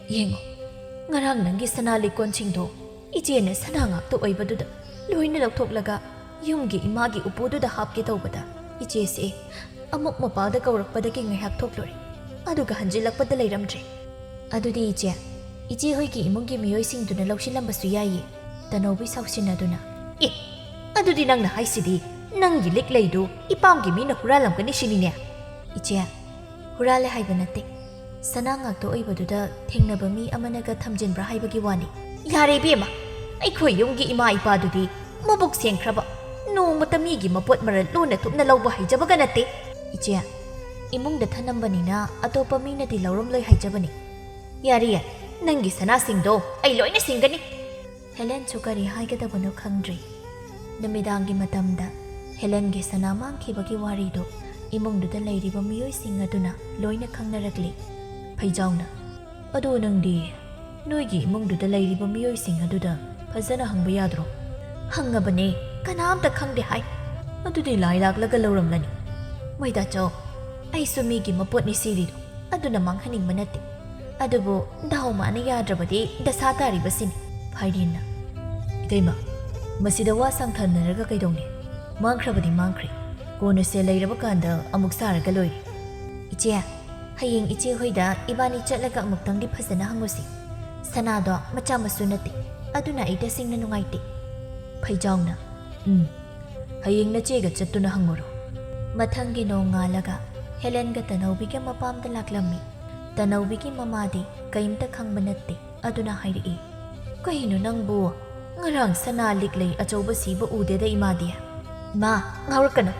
"ꯌꯦꯡꯉꯣ, ꯉꯔꯥꯡ ꯅꯪꯒꯤ ꯁꯅꯥ ꯂꯤꯛꯀꯣꯟꯁꯤꯡꯗꯣ ꯏꯆꯦꯅ ꯁꯅꯥ ꯉꯥꯛꯇ ꯑꯣꯏꯕꯗꯨꯗ ꯂꯣꯏꯅ ꯂꯧꯊꯣꯛꯂꯒ ꯌꯨꯝꯒꯤ ꯏꯃꯥꯒꯤ ꯎꯄꯨꯗꯨꯗ ꯍꯥꯞꯀꯦ ꯇꯧꯕꯗ ꯏꯆꯦꯁꯦ ꯑꯃꯨꯛ ꯃꯄꯥꯜꯗ ꯀꯧꯔꯛꯄꯗꯒꯤ ꯉꯥꯏꯍꯥꯛ ꯊꯣꯛꯂꯨꯔꯦ, ꯑꯗꯨꯒ ꯍꯟꯖꯤꯜꯂꯛꯄꯗ ꯂꯩꯔꯝꯗ꯭ꯔꯦ꯫ ꯑꯗꯨꯗꯤ ꯏꯆꯦ, ꯏꯆꯦ ꯍꯣꯏꯒꯤ ꯏꯃꯨꯡꯒꯤ ꯃꯤꯑꯣꯏꯁꯤꯡꯗꯨꯅ ꯂꯧꯁꯤꯜꯂꯝꯕꯁꯨ ꯌꯥꯏꯌꯦ", ꯇꯅꯧꯕꯤ ꯁꯥꯎꯁꯤꯟꯅꯗꯨꯅ꯫ "ꯑꯦ, ꯑꯗꯨꯗꯤ ꯅꯪꯅ ꯍꯥꯏꯁꯤꯗꯤ ꯅꯪꯒꯤ ꯂꯤꯛꯂꯩꯗꯨ ꯏꯄꯥꯝꯒꯤ ꯃꯤꯅ ꯍꯨꯔꯥꯜꯂꯝꯒꯅꯤ ꯁꯤꯅꯤꯅꯦ?" "ꯏꯆꯦ, ꯍꯨꯔꯥꯜꯂꯦ ꯍꯥꯏꯕ ꯅꯠꯇꯦ꯫ ꯁꯅꯥ ꯉꯥꯛꯇ ꯑꯣꯏꯕꯗꯨꯗ ꯊꯦꯡꯅꯕ ꯃꯤ ꯑꯃꯅꯒ ꯊꯝꯖꯤꯟꯕ꯭ꯔꯥ ꯍꯥꯏꯕꯒꯤ ꯋꯥꯅꯤ꯫" "ꯌꯥꯔꯦ ꯏꯕꯦꯝꯃ, ꯑꯩꯈꯣꯏ ꯌꯨꯝꯒꯤ ꯏꯃꯥ ꯏꯄꯥꯗꯨꯗꯤ ꯃꯕꯨꯛ ꯁꯦꯡꯈ꯭ꯔꯕ, ꯅꯣꯡꯃꯇ ꯃꯤꯒꯤ ꯃꯄꯣꯠ ꯃꯔꯜ ꯂꯨꯅ ꯊꯨꯞꯅ ꯂꯧꯕ ꯍꯩꯖꯕꯒ ꯅꯠꯇꯦ꯫" "ꯏꯆꯦ, ꯏꯃꯨꯡꯗ ꯊꯅꯝꯕꯅꯤꯅ ꯑꯇꯣꯞꯄ ꯃꯤꯅꯗꯤ ꯂꯧꯔꯝꯂꯣꯏ ꯍꯥꯏꯖꯕꯅꯤ꯫" "ꯌꯥꯔꯦ ꯌꯥꯔꯦ, ꯅꯪꯒꯤ ꯁꯅꯥꯁꯤꯡꯗꯣ ꯑꯩ ꯂꯣꯏꯅ ꯁꯤꯡꯒꯅꯤ꯫" ꯍꯦꯂꯦꯟꯁꯨ ꯀꯔꯤ ꯍꯥꯏꯒꯗꯕꯅꯣ ꯈꯪꯗ꯭ꯔꯦ꯫ ꯅꯨꯃꯤꯗꯥꯡꯒꯤ ꯃꯇꯝꯗ ꯍꯦꯂꯦꯟꯒꯤ ꯁꯅꯥ ꯃꯥꯡꯈꯤꯕꯒꯤ ꯋꯥꯔꯤꯗꯨ ꯏꯃꯨꯡꯗꯨꯗ ꯂꯩꯔꯤꯕ ꯃꯤꯑꯣꯏꯁꯤꯡ ꯑꯗꯨꯅ ꯂꯣꯏꯅ ꯈꯪꯅꯔꯛꯂꯤ꯫ ꯐꯩꯖꯥꯎꯅ, "ꯑꯗꯣ ꯅꯪꯗꯤ ꯅꯣꯏꯒꯤ ꯏꯃꯨꯡꯗꯨꯗ ꯂꯩꯔꯤꯕ ꯃꯤꯑꯣꯏꯁꯤꯡ ꯑꯗꯨꯗ ꯐꯖꯅ ꯍꯪꯕ ꯌꯥꯗ꯭ꯔꯣ?" "ꯍꯪꯉꯕꯅꯦ, ꯀꯅꯥꯝꯇ ꯈꯪꯗꯦ ꯍꯥꯏ꯫" "ꯑꯗꯨꯗꯤ ꯂꯥꯏ ꯂꯥꯛꯂꯒ ꯂꯧꯔꯝꯂꯅꯤ꯫" "ꯃꯣꯏꯗꯥꯆꯧ, ꯑꯩꯁꯨ ꯃꯤꯒꯤ ꯃꯄꯣꯠꯅꯤ ꯁꯤꯔꯤꯗꯣ, ꯑꯗꯨꯅ ꯃꯥꯡꯍꯟꯅꯤꯡꯕ ꯅꯠꯇꯦ꯫ ꯑꯗꯨꯕꯨ ꯗꯥꯎ ꯃꯥꯅ ꯌꯥꯗ꯭ꯔꯕꯗꯤ ꯗꯁꯥ ꯇꯥꯔꯤꯕꯁꯤꯅꯤ꯫" ꯐꯥꯏꯔꯦꯟꯅ, "ꯏꯇꯩꯃ, ꯃꯁꯤꯗ ꯋꯥ ꯁꯥꯡꯊꯅꯔꯒ ꯀꯩꯗꯧꯅꯤ? ꯃꯥꯡꯈ꯭ꯔꯕꯗꯤ ꯃꯥꯡꯈ꯭ꯔꯦ꯫ ꯀꯣꯟꯅ ꯁꯦꯜ ꯂꯩꯔꯕ ꯀꯥꯟꯗ ꯑꯃꯨꯛ ꯁꯥꯔꯒ ꯂꯣꯏꯔꯦ꯫" "ꯏꯆꯦ, ꯍꯌꯦꯡ ꯏꯆꯦ ꯍꯣꯏꯗ ꯏꯕꯥꯅꯤ ꯆꯠꯂꯒ ꯑꯃꯨꯛꯇꯪꯗꯤ ꯐꯖꯅ ꯍꯪꯉꯨꯁꯤ꯫ ꯁꯅꯥꯗꯣ ꯃꯆꯥ ꯃꯁꯨ ꯅꯠꯇꯦ, ꯑꯗꯨꯅ ꯑꯩ ꯇꯁꯦꯡꯅ ꯅꯨꯡꯉꯥꯏꯇꯦ꯫" ꯐꯩꯖꯥꯎꯅ, "ꯎꯝ, ꯍꯌꯦꯡ ꯅꯆꯦꯒ ꯆꯠꯇꯨꯅ ꯍꯪꯉꯨꯔꯣ꯫" ꯃꯊꯪꯒꯤ ꯅꯣꯡꯉꯥꯜꯂꯒ ꯍꯦꯂꯦꯟꯒ ꯇꯅꯧꯕꯤꯒ ꯃꯄꯥꯝꯗ ꯂꯥꯛꯂꯝꯃꯤ꯫ ꯇꯅꯧꯕꯤꯒꯤ ꯃꯃꯥꯗꯤ ꯀꯩꯝꯇ ꯈꯪꯕ ꯅꯠꯇꯦ꯫ ꯑꯗꯨꯅ ꯍꯥꯏꯔꯛꯏ, "ꯀꯩꯅꯣ ꯅꯪꯕꯨ? ꯉꯔꯥꯡ ꯁꯅꯥ ꯂꯤꯛꯂꯩ ꯑꯆꯧꯕ ꯁꯤꯕ ꯎꯗꯦꯗ ꯏꯃꯥꯗꯤ꯫" "ꯏꯃꯥ, ꯉꯥꯎꯔꯛꯀꯅꯨ꯫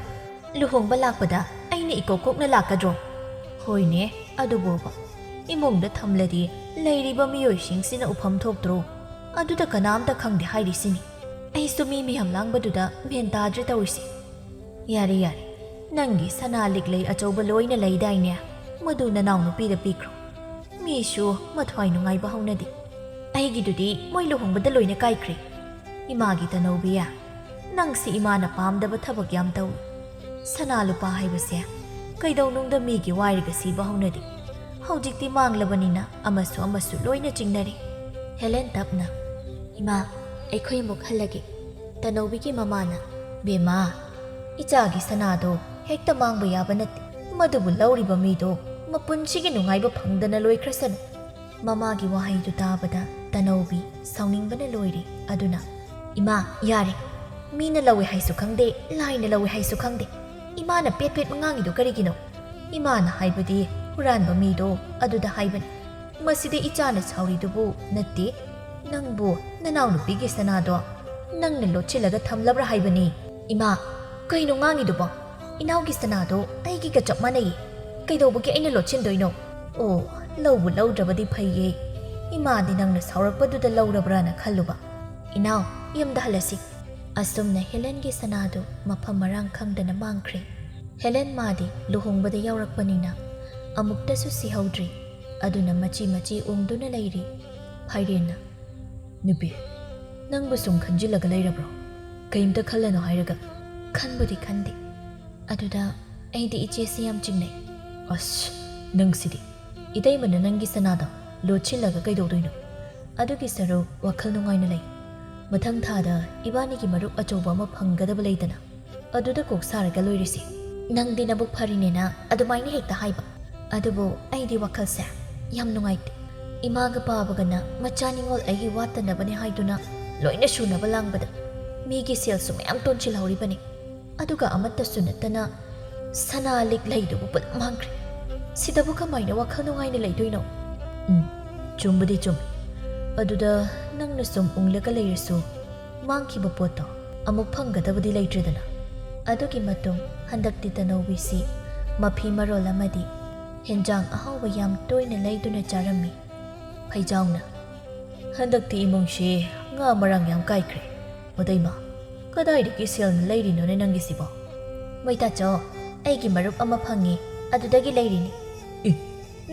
ꯂꯨꯍꯣꯡꯕ ꯂꯥꯛꯄꯗ ꯑꯩꯅ ꯏꯀꯣꯛ ꯀꯣꯛꯅ ꯂꯥꯛꯀꯗ꯭ꯔꯣ?" "ꯍꯣꯏꯅꯦ, ꯑꯗꯨꯕꯣꯕ ꯏꯃꯨꯡꯗ ꯊꯝꯂꯗꯤ ꯂꯩꯔꯤꯕ ꯃꯤꯑꯣꯏꯁꯤꯡꯁꯤꯅ ꯎꯐꯝ ꯊꯣꯛꯇ꯭ꯔꯣ? ꯑꯗꯨꯗ ꯀꯅꯥꯝꯇ ꯈꯪꯗꯦ ꯍꯥꯏꯔꯤꯁꯤꯅꯤ꯫ ꯑꯩꯁꯨ ꯃꯤ ꯃꯌꯥꯝ ꯂꯥꯡꯕꯗꯨꯗ ꯃꯦꯟ ꯇꯥꯗ꯭ꯔꯦ ꯇꯧꯔꯤꯁꯦ꯫" "ꯌꯥꯔꯦ, ꯌꯥꯔꯦ, ꯅꯪꯒꯤ ꯁꯅꯥ ꯂꯤꯛꯂꯩ ꯑꯆꯧꯕ ꯂꯣꯏꯅ ꯂꯩꯗꯥꯏꯅꯦ? ꯃꯗꯨ ꯅꯅꯥꯎꯅꯨꯄꯤꯗ ꯄꯤꯈ꯭ꯔꯣ꯫ ꯃꯤꯁꯨ ꯃꯊ꯭ꯋꯥꯏ ꯅꯨꯡꯉꯥꯏꯕ ꯍꯧꯅꯗꯦ꯫ ꯑꯩꯒꯤꯗꯨꯗꯤ ꯃꯣꯏ ꯂꯨꯍꯣꯡꯕꯗ ꯂꯣꯏꯅ ꯀꯥꯏꯈ꯭ꯔꯦ꯫ ꯏꯃꯥꯒꯤ ꯇꯅꯧꯕꯤ, ꯅꯪꯁꯤ ꯏꯃꯥꯅ ꯄꯥꯝꯗꯕ ꯊꯕꯛ ꯌꯥꯝ ꯇꯧꯏ꯫ ꯁꯅꯥ ꯂꯨꯄꯥ ꯍꯥꯏꯕꯁꯦ ꯀꯩꯗꯧꯅꯨꯡꯗ ꯃꯤꯒꯤ ꯋꯥꯏꯔꯒ ꯁꯤꯕ ꯍꯧꯅꯗꯦ꯫ ꯍꯧꯖꯤꯛꯇꯤ ꯃꯥꯡꯂꯕꯅꯤꯅ ꯑꯃꯁꯨ ꯑꯃꯁꯨ ꯂꯣꯏꯅ ꯆꯤꯡꯅꯔꯦ꯫ ꯍꯦꯂꯦꯟ ꯇꯞꯅ, "ꯏꯃꯥ, ꯑꯩꯈꯣꯏ ꯑꯃꯨꯛ ꯍꯜꯂꯒꯦ꯫" ꯇꯅꯧꯕꯤꯒꯤ ꯃꯃꯥꯅ, "ꯕꯦꯝꯃ, ꯏꯆꯥꯒꯤ ꯁꯅꯥꯗꯣ ꯍꯦꯛꯇ ꯃꯥꯡꯕ ꯌꯥꯕ ꯅꯠꯇꯦ꯫ ꯃꯗꯨꯕꯨ ꯂꯧꯔꯤꯕ ꯃꯤꯗꯣ ꯃꯄꯨꯟꯁꯤꯒꯤ ꯅꯨꯡꯉꯥꯏꯕ ꯐꯪꯗꯅ ꯂꯣꯏꯈ꯭ꯔꯁꯅꯨ꯫" ꯃꯃꯥꯒꯤ ꯋꯥꯍꯩꯗꯨ ꯇꯥꯕꯗ ꯇꯅꯧꯕꯤ ꯁꯥꯎꯅꯤꯡꯕꯅ ꯂꯣꯏꯔꯦ꯫ ꯑꯗꯨꯅ, "ꯏꯃꯥ, ꯌꯥꯔꯦ꯫ ꯃꯤꯅ ꯂꯧꯏ ꯍꯥꯏꯁꯨ ꯈꯪꯗꯦ, ꯂꯥꯏꯅ ꯂꯧꯏ ꯍꯥꯏꯁꯨ ꯈꯪꯗꯦ꯫ ꯏꯃꯥꯅ ꯄꯦꯠ ꯄꯦꯠ ꯉꯥꯡꯉꯤꯗꯣ ꯀꯔꯤꯒꯤꯅꯣ? ꯏꯃꯥꯅ ꯍꯥꯏꯕꯗꯤ ꯍꯨꯔꯥꯟꯕ ꯃꯤꯗꯣ ꯑꯗꯨꯗ ꯍꯥꯏꯕꯅꯤ꯫ ꯃꯁꯤꯗ ꯏꯆꯥꯅ ꯁꯥꯎꯔꯤꯗꯨꯕꯨ ꯅꯠꯇꯦ꯫ ꯅꯪꯕꯨ ꯅꯅꯥꯎꯅꯨꯄꯤꯒꯤ ꯁꯅꯥꯗꯣ ꯅꯪꯅ ꯂꯣꯠꯁꯤꯜꯂꯒ ꯊꯝꯂꯕ꯭ꯔꯥ ꯍꯥꯏꯕꯅꯤ꯫" "ꯏꯃꯥ, ꯀꯩꯅꯣ ꯉꯥꯡꯉꯤꯗꯨꯕꯣ? ꯏꯅꯥꯎꯒꯤ ꯁꯅꯥꯗꯣ ꯑꯩꯒꯤꯒ ꯆꯞ ꯃꯥꯟꯅꯩꯌꯦ꯫ ꯀꯩꯗꯧꯕꯒꯤ ꯑꯩꯅ ꯂꯣꯠꯁꯤꯟꯗꯣꯏꯅꯣ?" "ꯑꯣ, ꯂꯧꯕꯨ ꯂꯧꯗ꯭ꯔꯕꯗꯤ ꯐꯩꯌꯦ꯫ ꯏꯃꯥꯗꯤ ꯅꯪꯅ ꯁꯥꯎꯔꯛꯄꯗꯨꯗ ꯂꯧꯔꯕ꯭ꯔꯥꯅ ꯈꯜꯂꯨꯕ꯫ ꯏꯅꯥꯎ, ꯌꯨꯝꯗ ꯍꯜꯂꯁꯤ꯫" ꯑꯁꯨꯝꯅ ꯍꯦꯂꯦꯟꯒꯤ ꯁꯅꯥꯗꯨ ꯃꯐꯝ ꯃꯔꯥꯡ ꯈꯪꯗꯅ ꯃꯥꯡꯈ꯭ꯔꯦ꯫ ꯍꯦꯂꯦꯟ ꯃꯥꯗꯤ ꯂꯨꯍꯣꯡꯕꯗ ꯌꯥꯎꯔꯛꯄꯅꯤꯅ ꯑꯃꯨꯛꯇꯁꯨ ꯁꯤꯍꯧꯗ꯭ꯔꯤ꯫ ꯑꯗꯨꯅ ꯃꯆꯤ ꯃꯆꯤ ꯎꯪꯗꯨꯅ ꯂꯩꯔꯤ꯫ ꯐꯥꯏꯔꯦꯟꯅ, "ꯅꯨꯄꯤ, ꯅꯪꯕꯨ ꯁꯨꯝ ꯈꯟꯖꯤꯜꯂꯒ ꯂꯩꯔꯕ꯭ꯔꯣ? ꯀꯩꯝꯇ ꯈꯜꯂꯅꯨ ꯍꯥꯏꯔꯒ꯫" "ꯈꯟꯕꯨꯗꯤ ꯈꯟꯗꯦ꯫ ꯑꯗꯨꯗ ꯑꯩꯗꯤ ꯏꯆꯦꯁꯤ ꯌꯥꯝ ꯆꯤꯡꯅꯩ꯫" "ꯑꯁ, ꯅꯪꯁꯤꯗꯤ꯫ ꯏꯇꯩꯃꯅ ꯅꯪꯒꯤ ꯁꯅꯥꯗꯣ ꯂꯣꯠꯁꯤꯜꯂꯒ ꯀꯩꯗꯧꯗꯣꯏꯅꯣ? ꯑꯗꯨꯒꯤ ꯁꯔꯨꯛ ꯋꯥꯈꯜ ꯅꯨꯡꯉꯥꯏꯅ ꯂꯩ꯫ ꯃꯊꯪ ꯊꯥꯗ ꯏꯕꯥꯅꯤꯒꯤ ꯃꯔꯨꯞ ꯑꯆꯧꯕ ꯑꯃ ꯐꯪꯒꯗꯕ ꯂꯩꯗꯅ, ꯑꯗꯨꯗ ꯀꯣꯛ ꯁꯥꯔꯒ ꯂꯣꯏꯔꯁꯤ꯫" "ꯅꯪꯗꯤ ꯅꯕꯨꯛ ꯐꯔꯤꯅꯦꯅ ꯑꯗꯨꯃꯥꯏꯅ ꯍꯦꯛꯇ ꯍꯥꯏꯕ꯫ ꯑꯗꯨꯕꯨ ꯑꯩꯗꯤ ꯋꯥꯈꯜꯁꯦ ꯌꯥꯝ ꯅꯨꯡꯉꯥꯏꯇꯦ꯫ ꯏꯃꯥꯒ ꯄꯥꯕꯒꯅ ꯃꯆꯥ ꯅꯤꯉꯣꯜ ꯑꯩꯒꯤ ꯋꯥꯠꯇꯅꯕꯅꯦ ꯍꯥꯏꯗꯨꯅ ꯂꯣꯏꯅ ꯁꯨꯅꯕ ꯂꯥꯡꯕꯗ ꯃꯤꯒꯤ ꯁꯦꯜꯁꯨ ꯃꯌꯥꯝ ꯇꯣꯟꯁꯤꯜꯍꯧꯔꯤꯕꯅꯤ꯫ ꯑꯗꯨꯒ ꯑꯃꯠꯇꯁꯨ ꯅꯠꯇꯅ ꯁꯅꯥ ꯂꯤꯛ ꯂꯩꯗꯨꯕꯨ ꯄꯨꯂꯞ ꯃꯥꯡꯈ꯭ꯔꯦ꯫ ꯁꯤꯗꯕꯨ ꯀꯃꯥꯏꯅ ꯋꯥꯈꯜ ꯅꯨꯡꯉꯥꯏꯅ ꯂꯩꯗꯣꯏꯅꯣ?" "ꯎꯝ, ꯆꯨꯝꯕꯨꯗꯤ ꯆꯨꯝꯃꯤ꯫ ꯑꯗꯨꯗ ꯅꯪꯅ ꯁꯨꯝ ꯎꯪꯂꯒ ꯂꯩꯔꯁꯨ ꯃꯥꯡꯈꯤꯕ ꯄꯣꯠꯇꯣ ꯑꯃꯨꯛ ꯐꯪꯒꯗꯕꯗꯤ ꯂꯩꯇ꯭ꯔꯦꯗꯅ꯫" ꯑꯗꯨꯒꯤ ꯃꯇꯨꯡ ꯍꯟꯗꯛꯇꯤ ꯇꯅꯧꯕꯤꯁꯤ ꯃꯐꯤ ꯃꯔꯣꯜ ꯑꯃꯗꯤ ꯍꯦꯟꯖꯥꯡ ꯑꯍꯥꯎꯕ ꯌꯥꯝ ꯇꯣꯏꯅ ꯂꯩꯗꯨꯅ ꯆꯥꯔꯝꯃꯤ꯫ ꯐꯩꯖꯥꯎꯅ, "ꯍꯟꯗꯛꯇꯤ ꯏꯃꯨꯡꯁꯤ ꯉꯥ ꯃꯔꯥꯡ ꯌꯥꯝ ꯀꯥꯏꯈ꯭ꯔꯦ꯫ ꯃꯇꯩꯃ, ꯀꯗꯥꯏꯗꯒꯤ ꯁꯦꯜꯅ ꯂꯩꯔꯤꯅꯣꯅꯦ ꯅꯪꯒꯤꯁꯤꯕꯣ?" "ꯃꯣꯏꯇꯥꯆꯧ, ꯑꯩꯒꯤ ꯃꯔꯨꯞ ꯑꯃ ꯐꯪꯉꯤ, ꯑꯗꯨꯗꯒꯤ ꯂꯩꯔꯤꯅꯤ꯫" "ꯑꯦ,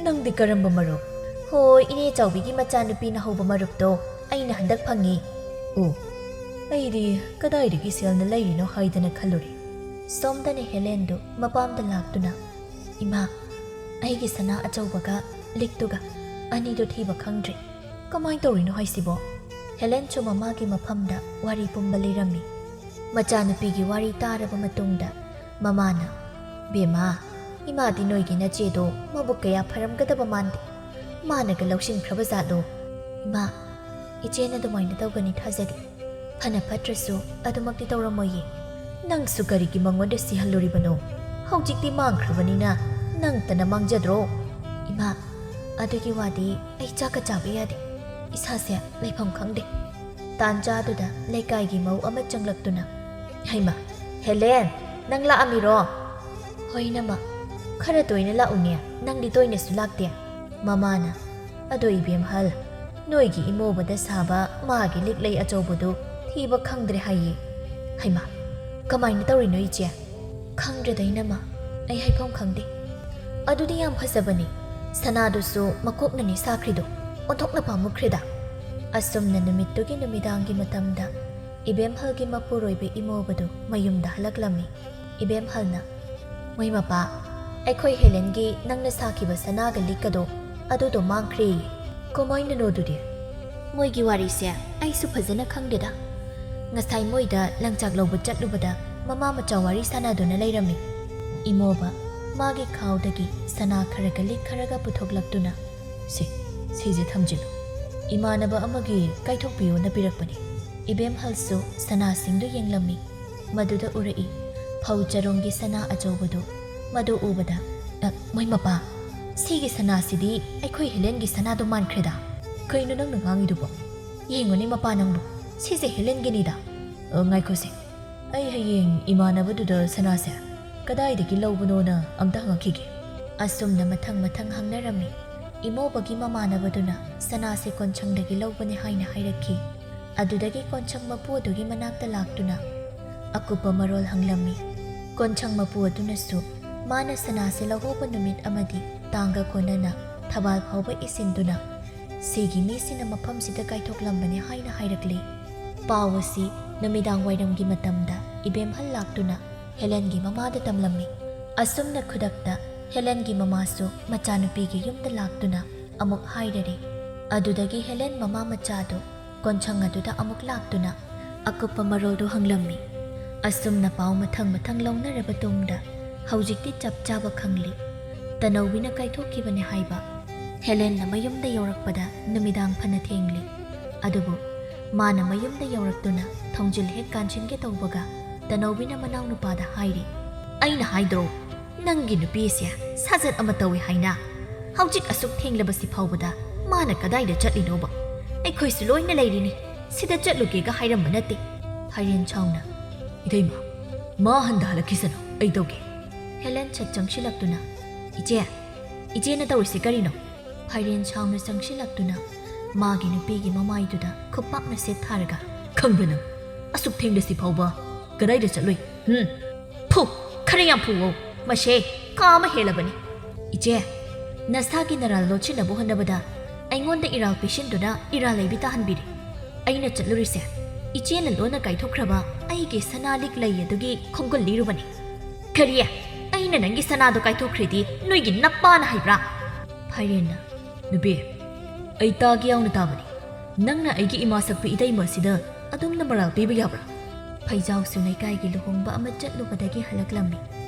ꯅꯪꯗꯤ ꯀꯔꯝꯕ ꯃꯔꯨꯞ?" "ꯍꯣꯏ, ꯏꯅꯦ ꯆꯥꯎꯕꯤꯒꯤ ꯃꯆꯥꯅꯨꯄꯤꯅ ꯍꯧꯕ ꯃꯔꯨꯞꯇꯣ ꯑꯩꯅ ꯍꯟꯗꯛ ꯐꯪꯉꯤ꯫" "ꯑꯣ, ꯑꯩꯗꯤ ꯀꯗꯥꯏꯗꯒꯤ ꯁꯦꯜꯅ ꯂꯩꯔꯤꯅꯣ ꯍꯥꯏꯗꯅ ꯈꯜꯂꯨꯔꯦ꯫" ꯁꯣꯝꯗꯅ ꯍꯦꯂꯦꯟꯗꯨ ꯃꯄꯥꯝꯗ ꯂꯥꯛꯇꯨꯅ, "ꯏꯃꯥ, ꯑꯩꯒꯤ ꯁꯅꯥ ꯑꯆꯧꯕꯒ ꯂꯤꯛꯇꯨꯒ ꯑꯅꯤꯗꯨ ꯊꯤꯕ ꯈꯪꯗ꯭ꯔꯦ꯫ ꯀꯃꯥꯏꯅ ꯇꯧꯔꯤꯅꯣ ꯍꯥꯏꯁꯤꯕꯣ? ꯍꯦꯂꯦꯟꯁꯨ ꯃꯃꯥꯒꯤ ꯃꯐꯝꯗ ꯋꯥꯔꯤ ꯄꯨꯝꯕ ꯂꯤꯔꯝꯃꯤ꯫ ꯃꯆꯥꯅꯨꯄꯤꯒꯤ ꯋꯥꯔꯤ ꯇꯥꯔꯕ ꯃꯇꯨꯡꯗ ꯃꯃꯥꯅ, "ꯕꯦꯝꯃ, ꯏꯃꯥꯗꯤ ꯅꯣꯏꯒꯤ ꯅꯆꯦꯗꯣ ꯃꯕꯨꯛ ꯀꯌꯥ ꯐꯔꯝꯒꯗꯕ ꯃꯥꯟꯗꯦ꯫ ꯃꯥꯅꯒ ꯂꯧꯁꯤꯟꯈ꯭ꯔꯕ ꯖꯥꯠꯂꯣ?" "ꯏꯃꯥ, ꯏꯆꯦꯅ ꯑꯗꯨꯃꯥꯏꯅ ꯇꯧꯒꯅꯤ ꯊꯥꯖꯗꯦ꯫ ꯐꯅ ꯐꯠꯇ꯭ꯔꯁꯨ ꯑꯗꯨꯃꯛꯇꯤ ꯇꯧꯔꯝꯃꯣꯏꯌꯦ꯫ ꯅꯪꯁꯨ ꯀꯔꯤꯒꯤ ꯃꯉꯣꯟꯗ ꯁꯤꯍꯜꯂꯨꯔꯤꯕꯅꯣ? ꯍꯧꯖꯤꯛꯇꯤ ꯃꯥꯡꯈ꯭ꯔꯕꯅꯤꯅ ꯅꯪꯇꯅ ꯃꯥꯡꯖꯗ꯭ꯔꯣ?" "ꯏꯃꯥ, ꯑꯗꯨꯒꯤ ꯋꯥꯗꯤ ꯑꯩ ꯆꯥꯛꯀ ꯆꯥꯕ ꯌꯥꯗꯦ꯫ ꯏꯁꯥꯁꯦ ꯂꯩꯐꯝ ꯈꯪꯗꯦ꯫" ꯇꯥꯟꯖꯥꯗꯨꯗ ꯂꯩꯀꯥꯏꯒꯤ ꯃꯧ ꯑꯃ ꯆꯪꯂꯛꯇꯨꯅ, "ꯍꯩꯃꯥ, ꯍꯦꯂꯦꯟ, ꯅꯪ ꯂꯥꯛꯑꯝꯃꯤꯔꯣ?" "ꯍꯣꯏ, ꯏꯅꯝꯃ, ꯈꯔ ꯇꯣꯏꯅ ꯂꯥꯛꯎꯅꯦ, ꯅꯪꯗꯤ ꯇꯣꯏꯅꯁꯨ ꯂꯥꯛꯇꯦ꯫" ꯃꯃꯥꯅ, "ꯑꯗꯣ ꯏꯕꯦꯝꯍꯜ, ꯅꯣꯏꯒꯤ ꯏꯃꯣꯕꯗ ꯁꯥꯕ ꯃꯥꯒꯤ ꯂꯤꯛꯂꯩ ꯑꯆꯧꯕꯗꯨ ꯊꯤꯕ ꯈꯪꯗ꯭ꯔꯦ ꯍꯥꯏꯌꯦ꯫" "ꯍꯩꯃꯥ, ꯀꯃꯥꯏꯅ ꯇꯧꯔꯤꯅꯣ ꯏꯆꯦ?" "ꯈꯪꯗ꯭ꯔꯦꯗ ꯏꯅꯝꯃ, ꯑꯩ ꯍꯥꯏꯐꯝ ꯈꯪꯗꯦ꯫" "ꯑꯗꯨꯗꯤ ꯌꯥꯝ ꯐꯖꯕꯅꯤ꯫ ꯁꯅꯥꯗꯨꯁꯨ ꯃꯀꯣꯛꯅꯅꯤ ꯁꯥꯈ꯭ꯔꯤꯗꯣ꯫ ꯑꯣꯟꯊꯣꯛꯅ ꯄꯥꯝꯃꯨꯈ꯭ꯔꯦꯗ꯫" ꯑꯁꯨꯝꯅ ꯅꯨꯃꯤꯠꯇꯨꯒꯤ ꯅꯨꯃꯤꯗꯥꯡꯒꯤ ꯃꯇꯝꯗ ꯏꯕꯦꯝꯍꯜꯒꯤ ꯃꯄꯨꯔꯣꯏꯕ ꯏꯃꯣꯕꯗꯨ ꯃꯌꯨꯝꯗ ꯍꯜꯂꯛꯂꯝꯃꯤ꯫ ꯏꯕꯦꯝꯍꯜꯅ, "ꯃꯣꯏ ꯃꯄꯥ, ꯑꯩꯈꯣꯏ ꯍꯦꯂꯦꯟꯒꯤ ꯅꯪꯅ ꯁꯥꯈꯤꯕ ꯁꯅꯥꯒ ꯂꯤꯛꯀꯗꯣ ꯑꯗꯨꯗꯣ ꯃꯥꯡꯈ꯭ꯔꯦꯌꯦ꯫" "ꯀꯃꯥꯏꯅꯅꯣ ꯑꯗꯨꯗꯤ?" "ꯃꯣꯏꯒꯤ ꯋꯥꯔꯤꯁꯦ ꯑꯩꯁꯨ ꯐꯖꯅ ꯈꯪꯗꯦꯗ꯫ ꯉꯁꯥꯏ ꯃꯣꯏꯗ ꯂꯪꯆꯥꯛ ꯂꯧꯕ ꯆꯠꯂꯨꯕꯗ ꯃꯃꯥ ꯃꯆꯥ ꯋꯥꯔꯤ ꯁꯥꯟꯅꯗꯨꯅ ꯂꯩꯔꯝꯃꯤ꯫" ꯏꯃꯣꯕ ꯃꯥꯒꯤ ꯈꯥꯎꯗꯒꯤ ꯁꯅꯥ ꯈꯔꯒ ꯂꯤꯛ ꯈꯔꯒ ꯄꯨꯊꯣꯛꯂꯛꯇꯨꯅ, "ꯁꯤ, ꯁꯤꯁꯦ ꯊꯝꯖꯤꯜꯂꯨ꯫ ꯏꯃꯥꯟꯅꯕ ꯑꯃꯒꯤ ꯀꯥꯏꯊꯣꯛꯄꯤꯌꯣꯅ ꯄꯤꯔꯛꯄꯅꯤ꯫" ꯏꯕꯦꯝꯍꯜꯁꯨ ꯁꯅꯥꯁꯤꯡꯗꯨ ꯌꯦꯡꯂꯝꯃꯤ꯫ ꯃꯗꯨꯗ ꯎꯔꯛꯏ ꯐꯧ ꯆꯔꯣꯡꯒꯤ ꯁꯅꯥ ꯑꯆꯧꯕꯗꯨ꯫ ꯃꯗꯨ ꯎꯕꯗ, "ꯑ, ꯃꯣꯏ ꯃꯄꯥ, ꯁꯤꯒꯤ ꯁꯅꯥꯁꯤꯗꯤ ꯑꯩꯈꯣꯏ ꯍꯦꯂꯦꯟꯒꯤ ꯁꯅꯥꯗꯣ ꯃꯥꯟꯈ꯭ꯔꯦꯗ꯫" "ꯀꯩꯅꯣ ꯅꯪꯅ ꯉꯥꯡꯉꯤꯗꯨꯕꯣ? ꯌꯦꯡꯉꯨꯅꯦ ꯃꯄꯥ ꯅꯪꯕꯨ, ꯁꯤꯁꯦ ꯍꯦꯂꯦꯟꯒꯤꯅꯤꯗ꯫" "ꯑ, ꯉꯥꯏꯈꯣꯁꯦ, ꯑꯩ ꯍꯌꯦꯡ ꯏꯃꯥꯟꯅꯕꯗꯨꯗ ꯁꯅꯥꯁꯦ ꯀꯗꯥꯏꯗꯒꯤ ꯂꯧꯕꯅꯣꯅ ꯑꯝꯇ ꯍꯪꯉꯛꯈꯤꯒꯦ꯫" ꯑꯁꯨꯝꯅ ꯃꯊꯪ ꯃꯊꯪ ꯍꯪꯅꯔꯝꯃꯤ꯫ ꯏꯃꯣꯕꯒꯤ ꯃꯃꯥꯟꯅꯕꯗꯨꯅ ꯁꯅꯥꯁꯦ ꯀꯣꯟꯁꯪꯗꯒꯤ ꯂꯧꯕꯅꯦ ꯍꯥꯏꯅ ꯍꯥꯏꯔꯛꯈꯤ꯫ ꯑꯗꯨꯗꯒꯤ ꯀꯣꯟꯁꯪ ꯃꯄꯨ ꯑꯗꯨꯒꯤ ꯃꯅꯥꯛꯇ ꯂꯥꯛꯇꯨꯅ ꯑꯀꯨꯞꯄ ꯃꯔꯣꯜ ꯍꯪꯂꯝꯃꯤ꯫ ꯀꯣꯟꯁꯪ ꯃꯄꯨ ꯑꯗꯨꯅꯁꯨ ꯃꯥꯅ ꯁꯅꯥꯁꯦ ꯂꯧꯍꯧꯕ ꯅꯨꯃꯤꯠ ꯑꯃꯗꯤ ꯇꯥꯡꯒ ꯀꯣꯟꯅꯅ ꯊꯕꯥꯜ ꯐꯥꯎꯕ ꯏꯁꯤꯟꯗꯨꯅ, "ꯁꯤꯒꯤ ꯃꯤꯁꯤꯅ ꯃꯐꯝꯁꯤꯗ ꯀꯥꯏꯊꯣꯛꯂꯝꯕꯅꯤ" ꯍꯥꯏꯅ ꯍꯥꯏꯔꯛꯂꯤ꯫ ꯄꯥꯎ ꯑꯁꯤ ꯅꯨꯃꯤꯗꯥꯡ ꯋꯥꯏꯔꯝꯒꯤ ꯃꯇꯝꯗ ꯏꯕꯦꯝꯍꯜ ꯂꯥꯛꯇꯨꯅ ꯍꯦꯂꯦꯟꯒꯤ ꯃꯃꯥꯗ ꯇꯝꯂꯝꯃꯤ꯫ ꯑꯁꯨꯝꯅ ꯈꯨꯗꯛꯇ ꯍꯦꯂꯦꯟꯒꯤ ꯃꯃꯥꯁꯨ ꯃꯆꯥꯅꯨꯄꯤꯒꯤ ꯌꯨꯝꯗ ꯂꯥꯛꯇꯨꯅ ꯑꯃꯨꯛ ꯍꯥꯏꯔꯔꯦ꯫ ꯑꯗꯨꯗꯒꯤ ꯍꯦꯂꯦꯟ ꯃꯃꯥ ꯃꯆꯥꯗꯨ ꯀꯣꯟꯁꯪ ꯑꯗꯨꯗ ꯑꯃꯨꯛ ꯂꯥꯛꯇꯨꯅ ꯑꯀꯨꯞꯄ ꯃꯔꯣꯜꯗꯨ ꯍꯪꯂꯝꯃꯤ꯫ ꯑꯁꯨꯝꯅ ꯄꯥꯎ ꯃꯊꯪ ꯃꯊꯪ ꯂꯧꯅꯔꯕ ꯇꯨꯡꯗ ꯍꯧꯖꯤꯛꯇꯤ ꯆꯞ ꯆꯥꯕ ꯈꯪꯂꯤ꯫ ꯇꯅꯧꯕꯤꯅ ꯀꯥꯏꯊꯣꯛꯈꯤꯕꯅꯤ ꯍꯥꯏꯕ꯫ ꯍꯦꯂꯦꯟꯅ ꯃꯌꯨꯝꯗ ꯌꯧꯔꯛꯄꯗ ꯅꯨꯃꯤꯗꯥꯡ ꯐꯅ ꯊꯦꯡꯂꯤ꯫ ꯑꯗꯨꯕꯨ ꯃꯥꯅ ꯃꯌꯨꯝꯗ ꯌꯧꯔꯛꯇꯨꯅ ꯊꯣꯡꯖꯤꯜ ꯍꯦꯛ ꯀꯥꯟꯁꯤꯟꯒꯦ ꯇꯧꯕꯒ ꯇꯅꯧꯕꯤꯅ ꯃꯅꯥꯎꯅꯨꯄꯥꯗ ꯍꯥꯏꯔꯤ, "ꯑꯩꯅ ꯍꯥꯏꯗ꯭ꯔꯣ, ꯅꯪꯒꯤ ꯅꯨꯄꯤꯁꯦ ꯁꯥꯖꯠ ꯑꯃ ꯇꯧꯏ ꯍꯥꯏꯅ? ꯍꯧꯖꯤꯛ ꯑꯁꯨꯛ ꯊꯦꯡꯂꯕꯁꯤ ꯐꯥꯎꯕꯗ ꯃꯥꯅ ꯀꯗꯥꯏꯗ ꯆꯠꯂꯤꯅꯣꯕ? ꯑꯩꯈꯣꯏꯁꯨ ꯂꯣꯏꯅ ꯂꯩꯔꯤꯅꯤ, ꯁꯤꯗ ꯆꯠꯂꯨꯒꯦꯒ ꯍꯥꯏꯔꯝꯕ ꯅꯠꯇꯦ꯫" ꯐꯥꯏꯔꯦꯟ ꯁꯥꯎꯅ, "ꯏꯇꯩꯃ, ꯃꯥ ꯍꯟꯗ ꯍꯜꯂꯛꯈꯤꯁꯅꯨ, ꯑꯩ ꯇꯧꯒꯦ꯫" ꯍꯦꯂꯦꯟ ꯁꯠ ꯆꯪꯁꯤꯜꯂꯛꯇꯨꯅ, "ꯏꯆꯦ, ꯏꯆꯦꯅ ꯇꯧꯔꯤꯁꯤ ꯀꯔꯤꯅꯣ?" ꯐꯥꯏꯔꯦꯟ ꯁꯥꯎꯅ ꯆꯪꯁꯤꯜꯂꯛꯇꯨꯅ ꯃꯥꯒꯤ ꯅꯨꯄꯤꯒꯤ ꯃꯃꯥꯏꯗꯨꯗ ꯈꯨꯄꯥꯛꯅ ꯁꯦꯠ ꯊꯥꯔꯒ, "ꯈꯪꯕ꯭ꯔꯥ ꯅꯪ? ꯑꯁꯨꯛ ꯊꯦꯡꯂꯁꯤ ꯐꯥꯎꯕ ꯀꯗꯥꯏꯗ ꯆꯠꯂꯨꯏ? ꯍꯨꯝ? ꯐꯨ! ꯈꯔ ꯌꯥꯝ ꯐꯨꯋꯣ꯫ ꯃꯁꯦ ꯀꯥ ꯑꯃ ꯍꯦꯜꯂꯕꯅꯤ꯫" "ꯏꯆꯦ, ꯅꯁꯥꯒꯤ ꯅꯔꯥꯜ ꯂꯣꯠꯁꯤꯟꯅꯕ ꯍꯣꯠꯅꯕꯗ ꯑꯩꯉꯣꯟꯗ ꯏꯔꯥꯜ ꯄꯤꯁꯤꯟꯗꯨꯅ ꯏꯔꯥꯜ ꯂꯩꯕꯤ ꯇꯥꯍꯟꯕꯤꯔꯦ꯫ ꯑꯩꯅ ꯆꯠꯂꯨꯔꯤꯁꯦ ꯏꯆꯦꯅ ꯂꯣꯟꯅ ꯀꯥꯏꯊꯣꯛꯈ꯭ꯔꯕ ꯑꯩꯒꯤ ꯁꯅꯥ ꯂꯤꯛ ꯂꯩ ꯑꯗꯨꯒꯤ ꯈꯣꯡꯒꯨꯜ ꯂꯤꯔꯨꯕꯅꯤ꯫" "ꯀꯔꯤ? ꯑꯩꯅ ꯅꯪꯒꯤ ꯁꯅꯥꯗꯣ ꯀꯥꯏꯊꯣꯛꯈ꯭ꯔꯦꯗꯤ ꯅꯣꯏꯒꯤ ꯅꯄꯥꯅ ꯍꯥꯏꯕ꯭ꯔꯥ?" ꯐꯥꯏꯔꯦꯟꯅ, "ꯅꯨꯄꯤ, ꯑꯩ ꯇꯥꯒꯦ ꯌꯥꯎꯅ ꯇꯥꯕꯅꯤ꯫ ꯅꯪꯅ ꯑꯩꯒꯤ ꯏꯃꯥ ꯁꯛꯄꯤ ꯏꯇꯩꯃ ꯑꯁꯤꯗ ꯑꯗꯨꯝꯅ ꯃꯔꯥꯜ ꯄꯤꯕ ꯌꯥꯕ꯭ꯔꯥ?" ꯐꯩꯖꯥꯎꯁꯨ ꯂꯩꯀꯥꯏꯒꯤ ꯂꯨꯍꯣꯡꯕ ꯑꯃ ꯆꯠꯂꯨꯕꯗꯒꯤ ꯍꯜꯂꯛꯂꯝꯃꯤ꯫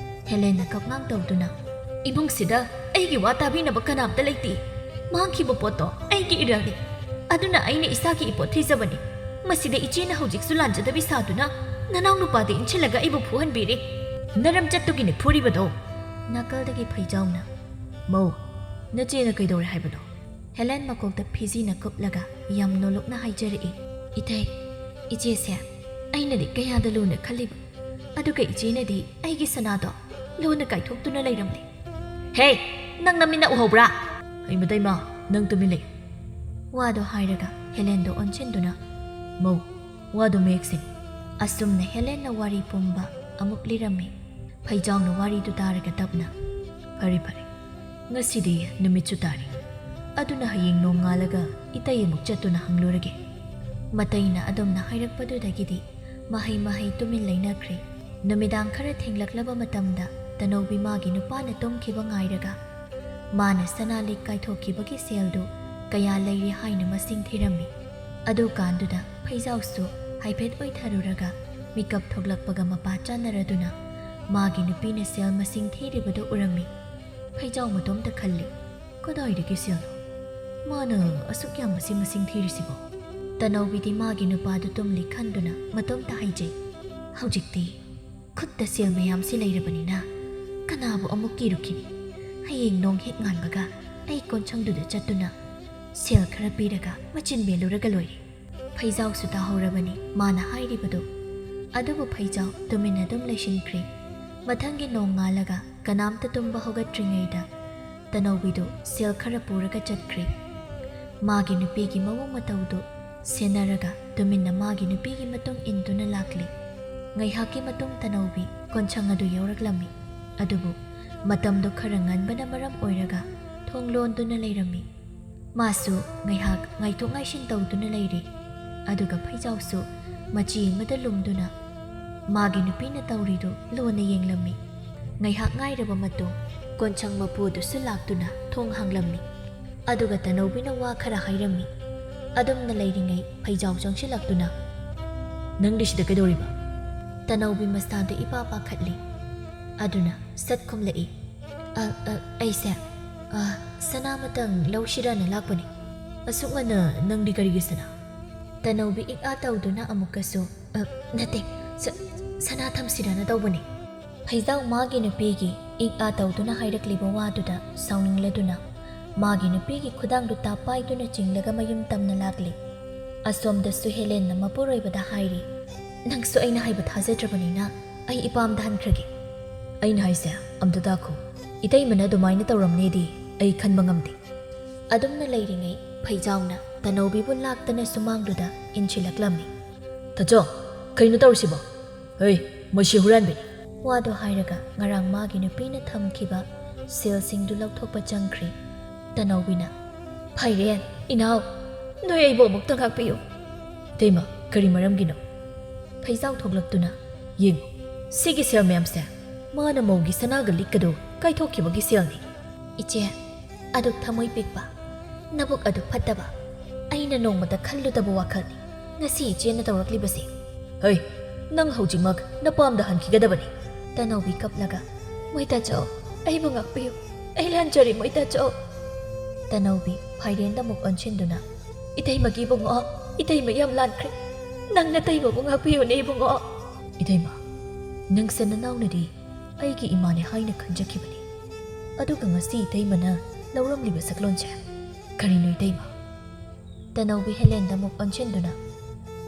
ꯍꯦꯂꯦꯟꯅ ꯀꯞꯉꯥꯡ ꯇꯧꯗꯨꯅ, "ꯏꯃꯨꯡꯁꯤꯗ ꯑꯩꯒꯤ ꯋꯥ ꯇꯥꯕꯤꯅꯕ ꯀꯅꯥꯝꯇ ꯂꯩꯇꯦ꯫ ꯃꯥꯡꯈꯤꯕ ꯄꯣꯠꯇꯣ ꯑꯩꯒꯤ ꯏꯔꯥꯜꯅꯤ꯫ ꯑꯗꯨꯅ ꯑꯩꯅ ꯏꯁꯥꯒꯤ ꯏꯄꯣꯠ ꯊꯤꯖꯕꯅꯤ꯫ ꯃꯁꯤꯗ ꯏꯆꯦꯅ ꯍꯧꯖꯤꯛꯁꯨ ꯂꯥꯟꯖꯗꯕꯤ ꯁꯥꯗꯨꯅ ꯅꯅꯥꯎ ꯅꯨꯄꯥꯗ ꯏꯟꯁꯤꯜꯂꯒ ꯑꯩꯕꯨ ꯐꯨꯍꯟꯕꯤꯔꯦ꯫ ꯅꯔꯝꯆꯠꯇꯨꯒꯤꯅꯤ ꯐꯨꯔꯤꯕꯗꯣ꯫" ꯅꯥꯀꯜꯗꯒꯤ ꯐꯩꯖꯥꯎꯅ, "ꯃꯧ, ꯅꯆꯦꯅ ꯀꯩꯗꯧꯔꯦ ꯍꯥꯏꯕꯅꯣ?" ꯍꯦꯂꯦꯟ ꯃꯀꯣꯛꯇ ꯐꯤꯖꯤꯅ ꯀꯨꯞꯂꯒ ꯌꯥꯝ ꯅꯣꯂꯨꯛꯅ ꯍꯥꯏꯖꯔꯛꯏ, "ꯏꯇꯩ, ꯏꯆꯦꯁꯦ ꯑꯩꯅꯗꯤ ꯀꯌꯥꯗ ꯂꯨꯅ ꯈꯜꯂꯤꯕ, ꯑꯗꯨꯒ ꯏꯆꯦꯅꯗꯤ ꯑꯩꯒꯤ ꯁꯅꯥꯗꯣ ꯂꯣꯟꯅ ꯀꯥꯏꯊꯣꯛꯇꯨꯅ ꯂꯩꯔꯝꯂꯦ꯫" "ꯍꯦ, ꯅꯪ ꯅꯃꯤꯠꯅ ꯎꯍꯧꯕ꯭ꯔꯥ?" "ꯍꯩꯃꯇꯩꯃ, ꯅꯪ ꯇꯨꯃꯤꯟ ꯂꯩ꯫" ꯋꯥꯗꯣ ꯍꯥꯏꯔꯒ ꯍꯦꯂꯦꯟꯗꯣ ꯑꯣꯟꯁꯤꯟꯗꯨꯅ, "ꯃꯧ, ꯋꯥꯗꯣ ꯃꯌꯦꯛ ꯁꯦꯡ꯫" ꯑꯁꯨꯝꯅ ꯍꯦꯂꯦꯟꯅ ꯋꯥꯔꯤ ꯄꯨꯝꯕ ꯑꯃꯨꯛ ꯂꯤꯔꯝꯃꯤ꯫ ꯐꯩꯖꯥꯎꯅ ꯋꯥꯔꯤꯗꯨ ꯇꯥꯔꯒ ꯇꯞꯅ, "ꯐꯔꯦ, ꯐꯔꯦ, ꯉꯁꯤꯗꯤ ꯅꯨꯃꯤꯠꯁꯨ ꯇꯥꯔꯦ, ꯑꯗꯨꯅ ꯍꯌꯦꯡ ꯅꯣꯡꯉꯥꯜꯂꯒ ꯏꯇꯩ ꯑꯃꯨꯛ ꯆꯠꯇꯨꯅ ꯍꯪꯂꯨꯔꯒꯦ꯫" ꯃꯇꯩꯅ ꯑꯗꯨꯝꯅ ꯍꯥꯏꯔꯛꯄꯗꯨꯗꯒꯤꯗꯤ ꯃꯍꯩ ꯃꯍꯩ ꯇꯨꯃꯤꯟ ꯂꯩꯅꯈ꯭ꯔꯦ꯫ ꯅꯨꯃꯤꯗꯥꯡ ꯈꯔ ꯊꯦꯡꯂꯛꯂꯕ ꯃꯇꯝꯗ ꯇꯅꯧꯕꯤ ꯃꯥꯒꯤ ꯅꯨꯄꯥꯅ ꯇꯨꯝꯈꯤꯕ ꯉꯥꯏꯔꯒ ꯃꯥꯅ ꯁꯅꯥ ꯂꯤꯛ ꯀꯥꯏꯊꯣꯛꯈꯤꯕꯒꯤ ꯁꯦꯜꯗꯨ ꯀꯌꯥ ꯂꯩꯔꯤ ꯍꯥꯏꯅ ꯃꯁꯤꯡ ꯊꯤꯔꯝꯃꯤ꯫ ꯑꯗꯨꯀꯥꯟꯗꯨꯗ ꯐꯩꯖꯥꯎꯁꯨ ꯍꯥꯏꯐꯦꯠ ꯑꯣꯏꯊꯔꯨꯔꯒ ꯃꯤꯀꯞ ꯊꯣꯛꯂꯛꯄꯒ ꯃꯄꯥ ꯆꯥꯟꯅꯔꯗꯨꯅ ꯃꯥꯒꯤ ꯅꯨꯄꯤꯅ ꯁꯦꯜ ꯃꯁꯤꯡ ꯊꯤꯔꯤꯕꯗꯨ ꯎꯔꯝꯃꯤ꯫ ꯐꯩꯖꯥꯎ ꯃꯇꯣꯝꯇ ꯈꯜꯂꯤ, "ꯀꯗꯥꯏꯗꯒꯤ ꯁꯦꯜꯅꯣ? ꯃꯥꯅ ꯑꯁꯨꯛ ꯌꯥꯝꯕꯁꯤ ꯃꯁꯤꯡ ꯊꯤꯔꯤꯁꯤꯕꯣ?" ꯇꯅꯧꯕꯤꯗꯤ ꯃꯥꯒꯤ ꯅꯨꯄꯥꯗꯨ ꯇꯨꯝꯂꯤ ꯈꯟꯗꯨꯅ ꯃꯇꯣꯝꯇ ꯍꯥꯏꯖꯩ, "ꯍꯧꯖꯤꯛꯇꯤ ꯈꯨꯠꯇ ꯁꯦꯜ ꯃꯌꯥꯝꯁꯤ ꯂꯩꯔꯕꯅꯤꯅ ꯀꯅꯥꯕꯨ ꯑꯃꯨꯛ ꯀꯤꯔꯨꯈꯤꯅꯤ? ꯍꯌꯦꯡ ꯅꯣꯡ ꯍꯦꯛ ꯉꯥꯟꯕꯒ ꯑꯩ ꯀꯣꯟꯁꯪꯗꯨꯗ ꯆꯠꯇꯨꯅ ꯁꯦꯜ ꯈꯔ ꯄꯤꯔꯒ ꯃꯆꯤꯟ ꯃꯦꯜꯂꯨꯔꯒ ꯂꯣꯏꯔꯦ꯫" ꯐꯩꯖꯥꯎꯁꯨ ꯇꯥꯍꯧꯔꯕꯅꯤ ꯃꯥꯅ ꯍꯥꯏꯔꯤꯕꯗꯨ꯫ ꯑꯗꯨꯕꯨ ꯐꯩꯖꯥꯎ ꯇꯨꯃꯤꯟꯅ ꯑꯗꯨꯝ ꯂꯩꯁꯤꯟꯈ꯭ꯔꯦ꯫ ꯃꯊꯪꯒꯤ ꯅꯣꯡ ꯉꯥꯜꯂꯒ ꯀꯅꯥꯝꯇ ꯇꯨꯝꯕ ꯍꯧꯒꯠꯇ꯭ꯔꯤꯉꯩꯗ ꯇꯅꯧꯕꯤꯗꯨ ꯁꯦꯜ ꯈꯔ ꯄꯨꯔꯒ ꯆꯠꯈ꯭ꯔꯦ꯫ ꯃꯥꯒꯤ ꯅꯨꯄꯤꯒꯤ ꯃꯑꯣꯡ ꯃꯇꯧꯗꯨ ꯁꯦꯟꯅꯔꯒ ꯇꯨꯃꯤꯟꯅ ꯃꯥꯒꯤ ꯅꯨꯄꯤꯒꯤ ꯃꯇꯨꯡ ꯏꯟꯗꯨꯅ ꯂꯥꯛꯂꯤ꯫ ꯉꯥꯏꯍꯥꯛꯀꯤ ꯃꯇꯨꯡ ꯇꯅꯧꯕꯤ ꯀꯣꯟꯁꯪ ꯑꯗꯨ ꯌꯧꯔꯛꯂꯝꯃꯤ꯫ ꯑꯗꯨꯕꯨ ꯃꯇꯝꯗꯨ ꯈꯔ ꯉꯟꯕꯅ ꯃꯔꯝ ꯑꯣꯏꯔꯒ ꯊꯣꯡ ꯂꯣꯟꯗꯨꯅ ꯂꯩꯔꯝꯃꯤ꯫ ꯃꯥꯁꯨ ꯉꯥꯏꯍꯥꯛ ꯉꯥꯏꯊꯣꯛ ꯉꯥꯏꯁꯤꯟ ꯇꯧꯗꯨꯅ ꯂꯩꯔꯤ꯫ ꯑꯗꯨꯒ ꯐꯩꯖꯥꯎꯁꯨ ꯃꯆꯤ ꯑꯃꯗ ꯂꯨꯝꯗꯨꯅ ꯃꯥꯒꯤ ꯅꯨꯄꯤꯅ ꯇꯧꯔꯤꯗꯨ ꯂꯣꯟꯅ ꯌꯦꯡꯂꯝꯃꯤ꯫ ꯉꯥꯏꯍꯥꯛ ꯉꯥꯏꯔꯕ ꯃꯇꯨꯡ ꯀꯣꯟꯁꯪ ꯃꯄꯨꯗꯨꯁꯨ ꯂꯥꯛꯇꯨꯅ ꯊꯣꯡ ꯍꯥꯡꯂꯝꯃꯤ꯫ ꯑꯗꯨꯒ ꯇꯅꯧꯕꯤꯅ ꯋꯥ ꯈꯔ ꯍꯥꯏꯔꯝꯃꯤ꯫ ꯑꯗꯨꯝꯅ ꯂꯩꯔꯤꯉꯩ ꯐꯩꯖꯥꯎ ꯆꯪꯁꯤꯜꯂꯛꯇꯨꯅ, "ꯅꯪꯗꯤ ꯁꯤꯗ ꯀꯩꯗꯧꯔꯤꯕ?" ꯇꯅꯧꯕꯤ ꯃꯁꯥꯗꯨ ꯏꯄꯥ ꯄꯥꯈꯠꯂꯤ꯫ ꯑꯗꯨꯅ ꯁꯠ ꯈꯨꯝꯂꯛꯏ, "ꯑ, ꯑ, ꯑꯩꯁꯦ, ꯑ, ꯁꯅꯥ ꯑꯃꯇꯪ ꯂꯧꯁꯤꯔꯅ ꯂꯥꯛꯄꯅꯤ꯫ ꯑꯁꯨꯛ ꯉꯟꯅ ꯅꯪꯗꯤ ꯀꯔꯤꯒꯤ ꯁꯅꯥ?" ꯇꯅꯧꯕꯤ ꯏꯛ ꯑꯥ ꯇꯧꯗꯨꯅ ꯑꯃꯨꯛꯀꯁꯨ, "ꯑ, ꯅꯠꯇꯦ, ꯁ-, ꯁꯅꯥ ꯊꯝꯁꯤꯔꯅ ꯇꯧꯕꯅꯤ꯫" ꯐꯩꯖꯥꯎ ꯃꯥꯒꯤ ꯅꯨꯄꯤꯒꯤ ꯏꯛ ꯑꯥ ꯇꯧꯗꯨꯅ ꯍꯥꯏꯔꯛꯂꯤꯕ ꯋꯥꯗꯨꯗ ꯁꯥꯎꯅꯤꯡꯂꯗꯨꯅ ꯃꯥꯒꯤ ꯅꯨꯄꯤꯒꯤ ꯈꯨꯗꯥꯡꯗꯨ ꯇꯥꯞ ꯄꯥꯏꯗꯨꯅ ꯆꯤꯡꯂꯒ ꯃꯌꯨꯝ ꯇꯝꯅ ꯂꯥꯛꯂꯤ꯫ ꯑꯁꯣꯝꯗꯁꯨ ꯍꯦꯂꯦꯟꯅ ꯃꯄꯨꯔꯣꯏꯕꯗ ꯍꯥꯏꯔꯤ, "ꯅꯪꯁꯨ ꯑꯩꯅ ꯍꯥꯏꯕ ꯊꯥꯖꯗ꯭ꯔꯕꯅꯤꯅ ꯑꯩ ꯏꯄꯥꯝꯗ ꯍꯟꯈ꯭ꯔꯒꯦ꯫" "ꯑꯩꯅ ꯍꯥꯏꯁꯦ ꯑꯝꯇ ꯇꯥꯈꯣ꯫ ꯏꯇꯩꯃꯅ ꯑꯗꯨꯃꯥꯏꯅ ꯇꯧꯔꯝꯅꯦꯗꯤ ꯑꯩ ꯈꯟꯕ ꯉꯝꯗꯦ꯫" ꯑꯗꯨꯝꯅ ꯂꯩꯔꯤꯉꯩ ꯐꯩꯖꯥꯎꯅ ꯇꯅꯧꯕꯤꯕꯨ ꯂꯥꯛꯇꯅ ꯁꯨꯃꯥꯡꯗꯨꯗ ꯏꯟꯁꯤꯜꯂꯛꯂꯝꯃꯤ꯫ "ꯇꯥꯆꯧ, ꯀꯩꯅꯣ ꯇꯧꯔꯤꯁꯤꯕꯣ? ꯍꯩ, ꯃꯁꯤ ꯍꯨꯔꯥꯟꯕꯤꯅꯤ!" ꯋꯥꯗꯣ ꯍꯥꯏꯔꯒ ꯉꯔꯥꯡ ꯃꯥꯒꯤ ꯅꯨꯄꯤꯅ ꯊꯝꯈꯤꯕ ꯁꯦꯜꯁꯤꯡꯗꯨ ꯂꯧꯊꯣꯛꯄ ꯆꯪꯈ꯭ꯔꯦ꯫ ꯇꯅꯧꯕꯤꯅ, "ꯐꯩꯔꯦꯟ, ꯏꯅꯥꯎ, ꯅꯣꯏ ꯑꯩꯕꯨ ꯑꯃꯨꯛꯇ ꯉꯥꯛꯄꯤꯌꯨ꯫" "ꯏꯇꯩꯃ, ꯀꯔꯤ ꯃꯔꯝꯒꯤꯅꯣ?" ꯐꯩꯖꯥꯎ ꯊꯣꯛꯂꯛꯇꯨꯅ, "ꯌꯦꯡꯉꯨ, ꯁꯤꯒꯤ ꯁꯦꯜ ꯃꯌꯥꯝꯁꯦ ꯃꯥꯅ ꯃꯧꯒꯤ ꯁꯅꯥꯒ ꯂꯤꯛꯀꯗꯨ ꯀꯥꯏꯊꯣꯛꯈꯤꯕꯒꯤ ꯁꯦꯜꯅꯤ꯫ "ꯏꯆꯦ, ꯑꯗꯨꯛ ꯊꯃꯣꯏ ꯄꯤꯛꯄ, ꯅꯕꯨꯛ ꯑꯗꯨꯛ ꯐꯠꯇꯕ, ꯑꯩꯅ ꯅꯣꯡꯃꯇ ꯈꯜꯂꯨꯗꯕ ꯋꯥꯈꯜꯅꯤ ꯉꯁꯤ ꯏꯆꯦꯅ ꯇꯧꯔꯛꯂꯤꯕꯁꯦ꯫" "ꯍꯩ, ꯅꯪ ꯍꯧꯖꯤꯛꯃꯛ ꯅꯄꯥꯝꯗ ꯍꯟꯈꯤꯒꯗꯕꯅꯤ꯫" ꯇꯅꯧꯕꯤ ꯀꯞꯂꯒ, "ꯃꯣꯏꯇꯥꯆꯧ, ꯑꯩꯕꯨ ꯉꯥꯛꯄꯤꯌꯨ, ꯑꯩ ꯂꯥꯟꯖꯔꯦ ꯃꯣꯏꯇꯥꯆꯧ꯫" ꯇꯅꯧꯕꯤ ꯐꯥꯏꯔꯦꯟꯗ ꯑꯃꯨꯛ ꯑꯣꯟꯁꯤꯟꯗꯨꯅ, "ꯏꯇꯩꯃꯒꯤ ꯏꯕꯨꯡꯉꯣ, ꯏꯇꯩꯃ ꯌꯥꯝ ꯂꯥꯟꯈ꯭ꯔꯦ, ꯅꯪ ꯅꯇꯩꯃꯕꯨ ꯉꯥꯛꯄꯤꯌꯨꯅꯦ ꯏꯕꯨꯡꯉꯣ꯫" "ꯏꯇꯩꯃ, ꯅꯪꯁꯦ ꯅꯅꯥꯎꯅꯗꯤ ꯑꯩꯒꯤ ꯏꯃꯥꯅꯦ ꯍꯥꯏꯅ ꯈꯟꯖꯈꯤꯕꯅꯤ, ꯑꯗꯨꯒ ꯉꯁꯤ ꯏꯇꯩꯃꯅ ꯂꯧꯔꯝꯂꯤꯕ ꯁꯛꯂꯣꯟꯁꯦ ꯀꯔꯤꯅꯣ ꯏꯇꯩꯃ?" ꯇꯅꯧꯕꯤ ꯍꯦꯂꯦꯟꯗ ꯑꯃꯨꯛ ꯑꯣꯟꯁꯤꯟꯗꯨꯅ,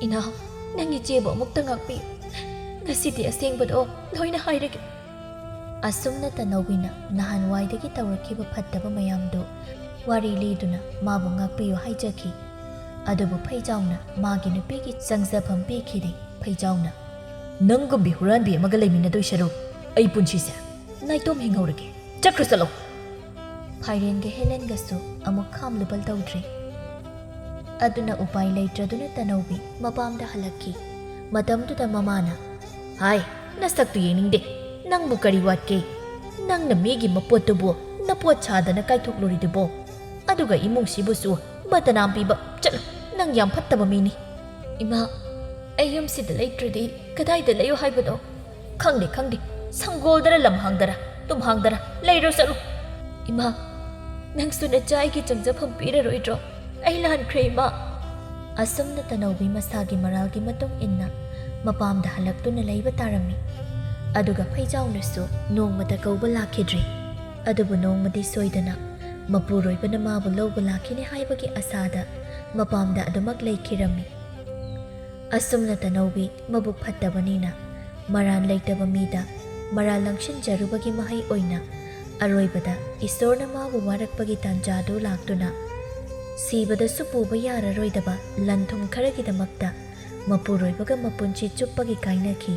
"ꯏꯅꯥꯎ, ꯅꯪ ꯏꯆꯦꯕꯨ ꯑꯃꯨꯛꯇ ꯉꯥꯛꯄꯤꯌꯨ, ꯉꯁꯤꯗꯤ ꯑꯁꯦꯡꯕꯗꯣ ꯂꯣꯏꯅ ꯍꯥꯏꯔꯒꯦ꯫" ꯑꯁꯨꯝꯅ ꯇꯅꯧꯕꯤꯅ ꯅꯍꯥꯟꯋꯥꯏꯗꯒꯤ ꯇꯧꯔꯛꯈꯤꯕ ꯐꯠꯇꯕ ꯃꯌꯥꯝꯗꯨ ꯋꯥꯔꯤ ꯂꯤꯗꯨꯅ ꯃꯥꯕꯨ ꯉꯥꯛꯄꯤꯌꯨ ꯍꯥꯏꯖꯈꯤ꯫ ꯑꯗꯨꯕꯨ ꯐꯩꯖꯥꯎꯅ ꯃꯥꯒꯤ ꯅꯨꯄꯤꯒꯤ ꯆꯪꯖꯐꯝ ꯄꯤꯈꯤꯗꯦ꯫ ꯐꯩꯖꯥꯎꯅ, "ꯅꯪꯒꯨꯝꯕꯤ ꯍꯨꯔꯥꯟꯕꯤ ꯑꯃꯒ ꯂꯩꯃꯤꯟꯅꯗꯣꯏ ꯁꯔꯨꯛ ꯑꯩ ꯄꯨꯟꯁꯤꯁꯦ ꯅꯥꯏꯇꯣꯝ ꯍꯤꯡꯍꯧꯔꯒꯦ꯫ ꯆꯠꯈ꯭ꯔꯣ ꯆꯠꯂꯣ!" ꯐꯥꯏꯔꯦꯟꯒ ꯍꯦꯂꯦꯟꯒꯁꯨ ꯑꯃꯨꯛ ꯈꯥꯝꯂꯨꯕꯜ ꯇꯧꯗ꯭ꯔꯤ꯫ ꯑꯗꯨꯅ ꯎꯄꯥꯏ ꯂꯩꯇ꯭ꯔꯗꯨꯅ ꯇꯅꯧꯕꯤ ꯃꯄꯥꯝꯗ ꯍꯜꯂꯛꯈꯤ꯫ ꯃꯇꯝꯗꯨꯗ ꯃꯃꯥꯅ, "ꯍꯥꯏ, ꯅꯁꯛꯇꯨ ꯌꯦꯡꯅꯤꯡꯗꯦ꯫ ꯅꯪꯕꯨ ꯀꯔꯤ ꯋꯥꯠꯀꯦ? ꯅꯪꯅ ꯃꯤꯒꯤ ꯃꯄꯣꯠꯇꯨꯕꯨ ꯅꯄꯣꯠ ꯁꯥꯗꯅ ꯀꯥꯏꯊꯣꯛꯂꯨꯔꯤꯗꯨꯕꯣ? ꯑꯗꯨꯒ ꯏꯃꯨꯡꯁꯤꯕꯨꯁꯨ ꯕꯗꯅꯥꯝ ꯄꯤꯕ꯫ ꯆꯠꯂꯨ, ꯅꯪ ꯌꯥꯝ ꯐꯠꯇꯕ ꯃꯤꯅꯤ꯫" "ꯏꯃꯥ, ꯑꯩ ꯌꯨꯝꯁꯤꯗ ꯂꯩꯇ꯭ꯔꯗꯤ ꯀꯗꯥꯏꯗ ꯂꯩꯌꯨ ꯍꯥꯏꯕꯅꯣ?" "ꯈꯪꯗꯦ, ꯈꯪꯗꯦ, ꯁꯪꯒꯣꯜꯗꯔ, ꯂꯝꯍꯥꯡꯗꯔ, ꯇꯨꯝꯍꯥꯡꯗꯔ ꯂꯩꯔꯣ ꯆꯠꯂꯨ꯫" "ꯏꯃꯥ, ꯅꯪꯁꯨ ꯅꯆꯥ ꯑꯩꯒꯤ ꯆꯪꯖꯐꯝ ꯄꯤꯔꯔꯣꯏꯗ꯭ꯔꯣ? ꯑꯩ ꯂꯥꯟꯈ꯭ꯔꯦ ꯏꯃꯥ꯫" ꯑꯁꯨꯝꯅ ꯇꯅꯧꯕꯤ ꯃꯁꯥꯒꯤ ꯃꯔꯥꯜꯒꯤ ꯃꯇꯨꯡ ꯏꯟꯅ ꯃꯄꯥꯝꯗ ꯍꯜꯂꯛꯇꯨꯅ ꯂꯩꯕ ꯇꯥꯔꯝꯃꯤ꯫ ꯑꯗꯨꯒ ꯐꯩꯖꯥꯎꯅꯁꯨ ꯅꯣꯡꯃꯇ ꯀꯧꯕ ꯂꯥꯛꯈꯤꯗ꯭ꯔꯤ꯫ ꯑꯗꯨꯕꯨ ꯅꯣꯡꯃꯗꯤ ꯁꯣꯏꯗꯅ ꯃꯄꯨꯔꯣꯏꯕꯅ ꯃꯥꯕꯨ ꯂꯧꯕ ꯂꯥꯛꯈꯤꯅꯤ ꯍꯥꯏꯕꯒꯤ ꯑꯁꯥꯗ ꯃꯄꯥꯝꯗ ꯑꯗꯨꯃꯛ ꯂꯩꯈꯤꯔꯝꯃꯤ꯫ ꯑꯁꯨꯝꯅ ꯇꯅꯧꯕꯤ ꯃꯕꯨꯛ ꯐꯠꯇꯕꯅꯤꯅ ꯃꯔꯥꯜ ꯂꯩꯇꯕ ꯃꯤꯗ ꯃꯔꯥꯜ ꯂꯪꯁꯤꯟꯖꯔꯨꯕꯒꯤ ꯃꯍꯩ ꯑꯣꯏꯅ ꯑꯔꯣꯏꯕꯗ ꯏꯁꯣꯔꯅ ꯃꯥꯕꯨ ꯋꯥꯔꯛꯄꯒꯤ ꯇꯥꯟꯖꯥꯗꯨ ꯂꯥꯛꯇꯨꯅ ꯁꯤꯕꯗꯁꯨ ꯄꯨꯕ ꯌꯥꯔꯔꯣꯏꯗꯕ ꯂꯟ ꯊꯨꯝ ꯈꯔꯒꯤꯗꯃꯛꯇ ꯃꯄꯨꯔꯣꯏꯕꯒ ꯃꯄꯨꯟꯁꯤ ꯆꯨꯞꯄꯒꯤ ꯀꯥꯏꯅꯈꯤ꯫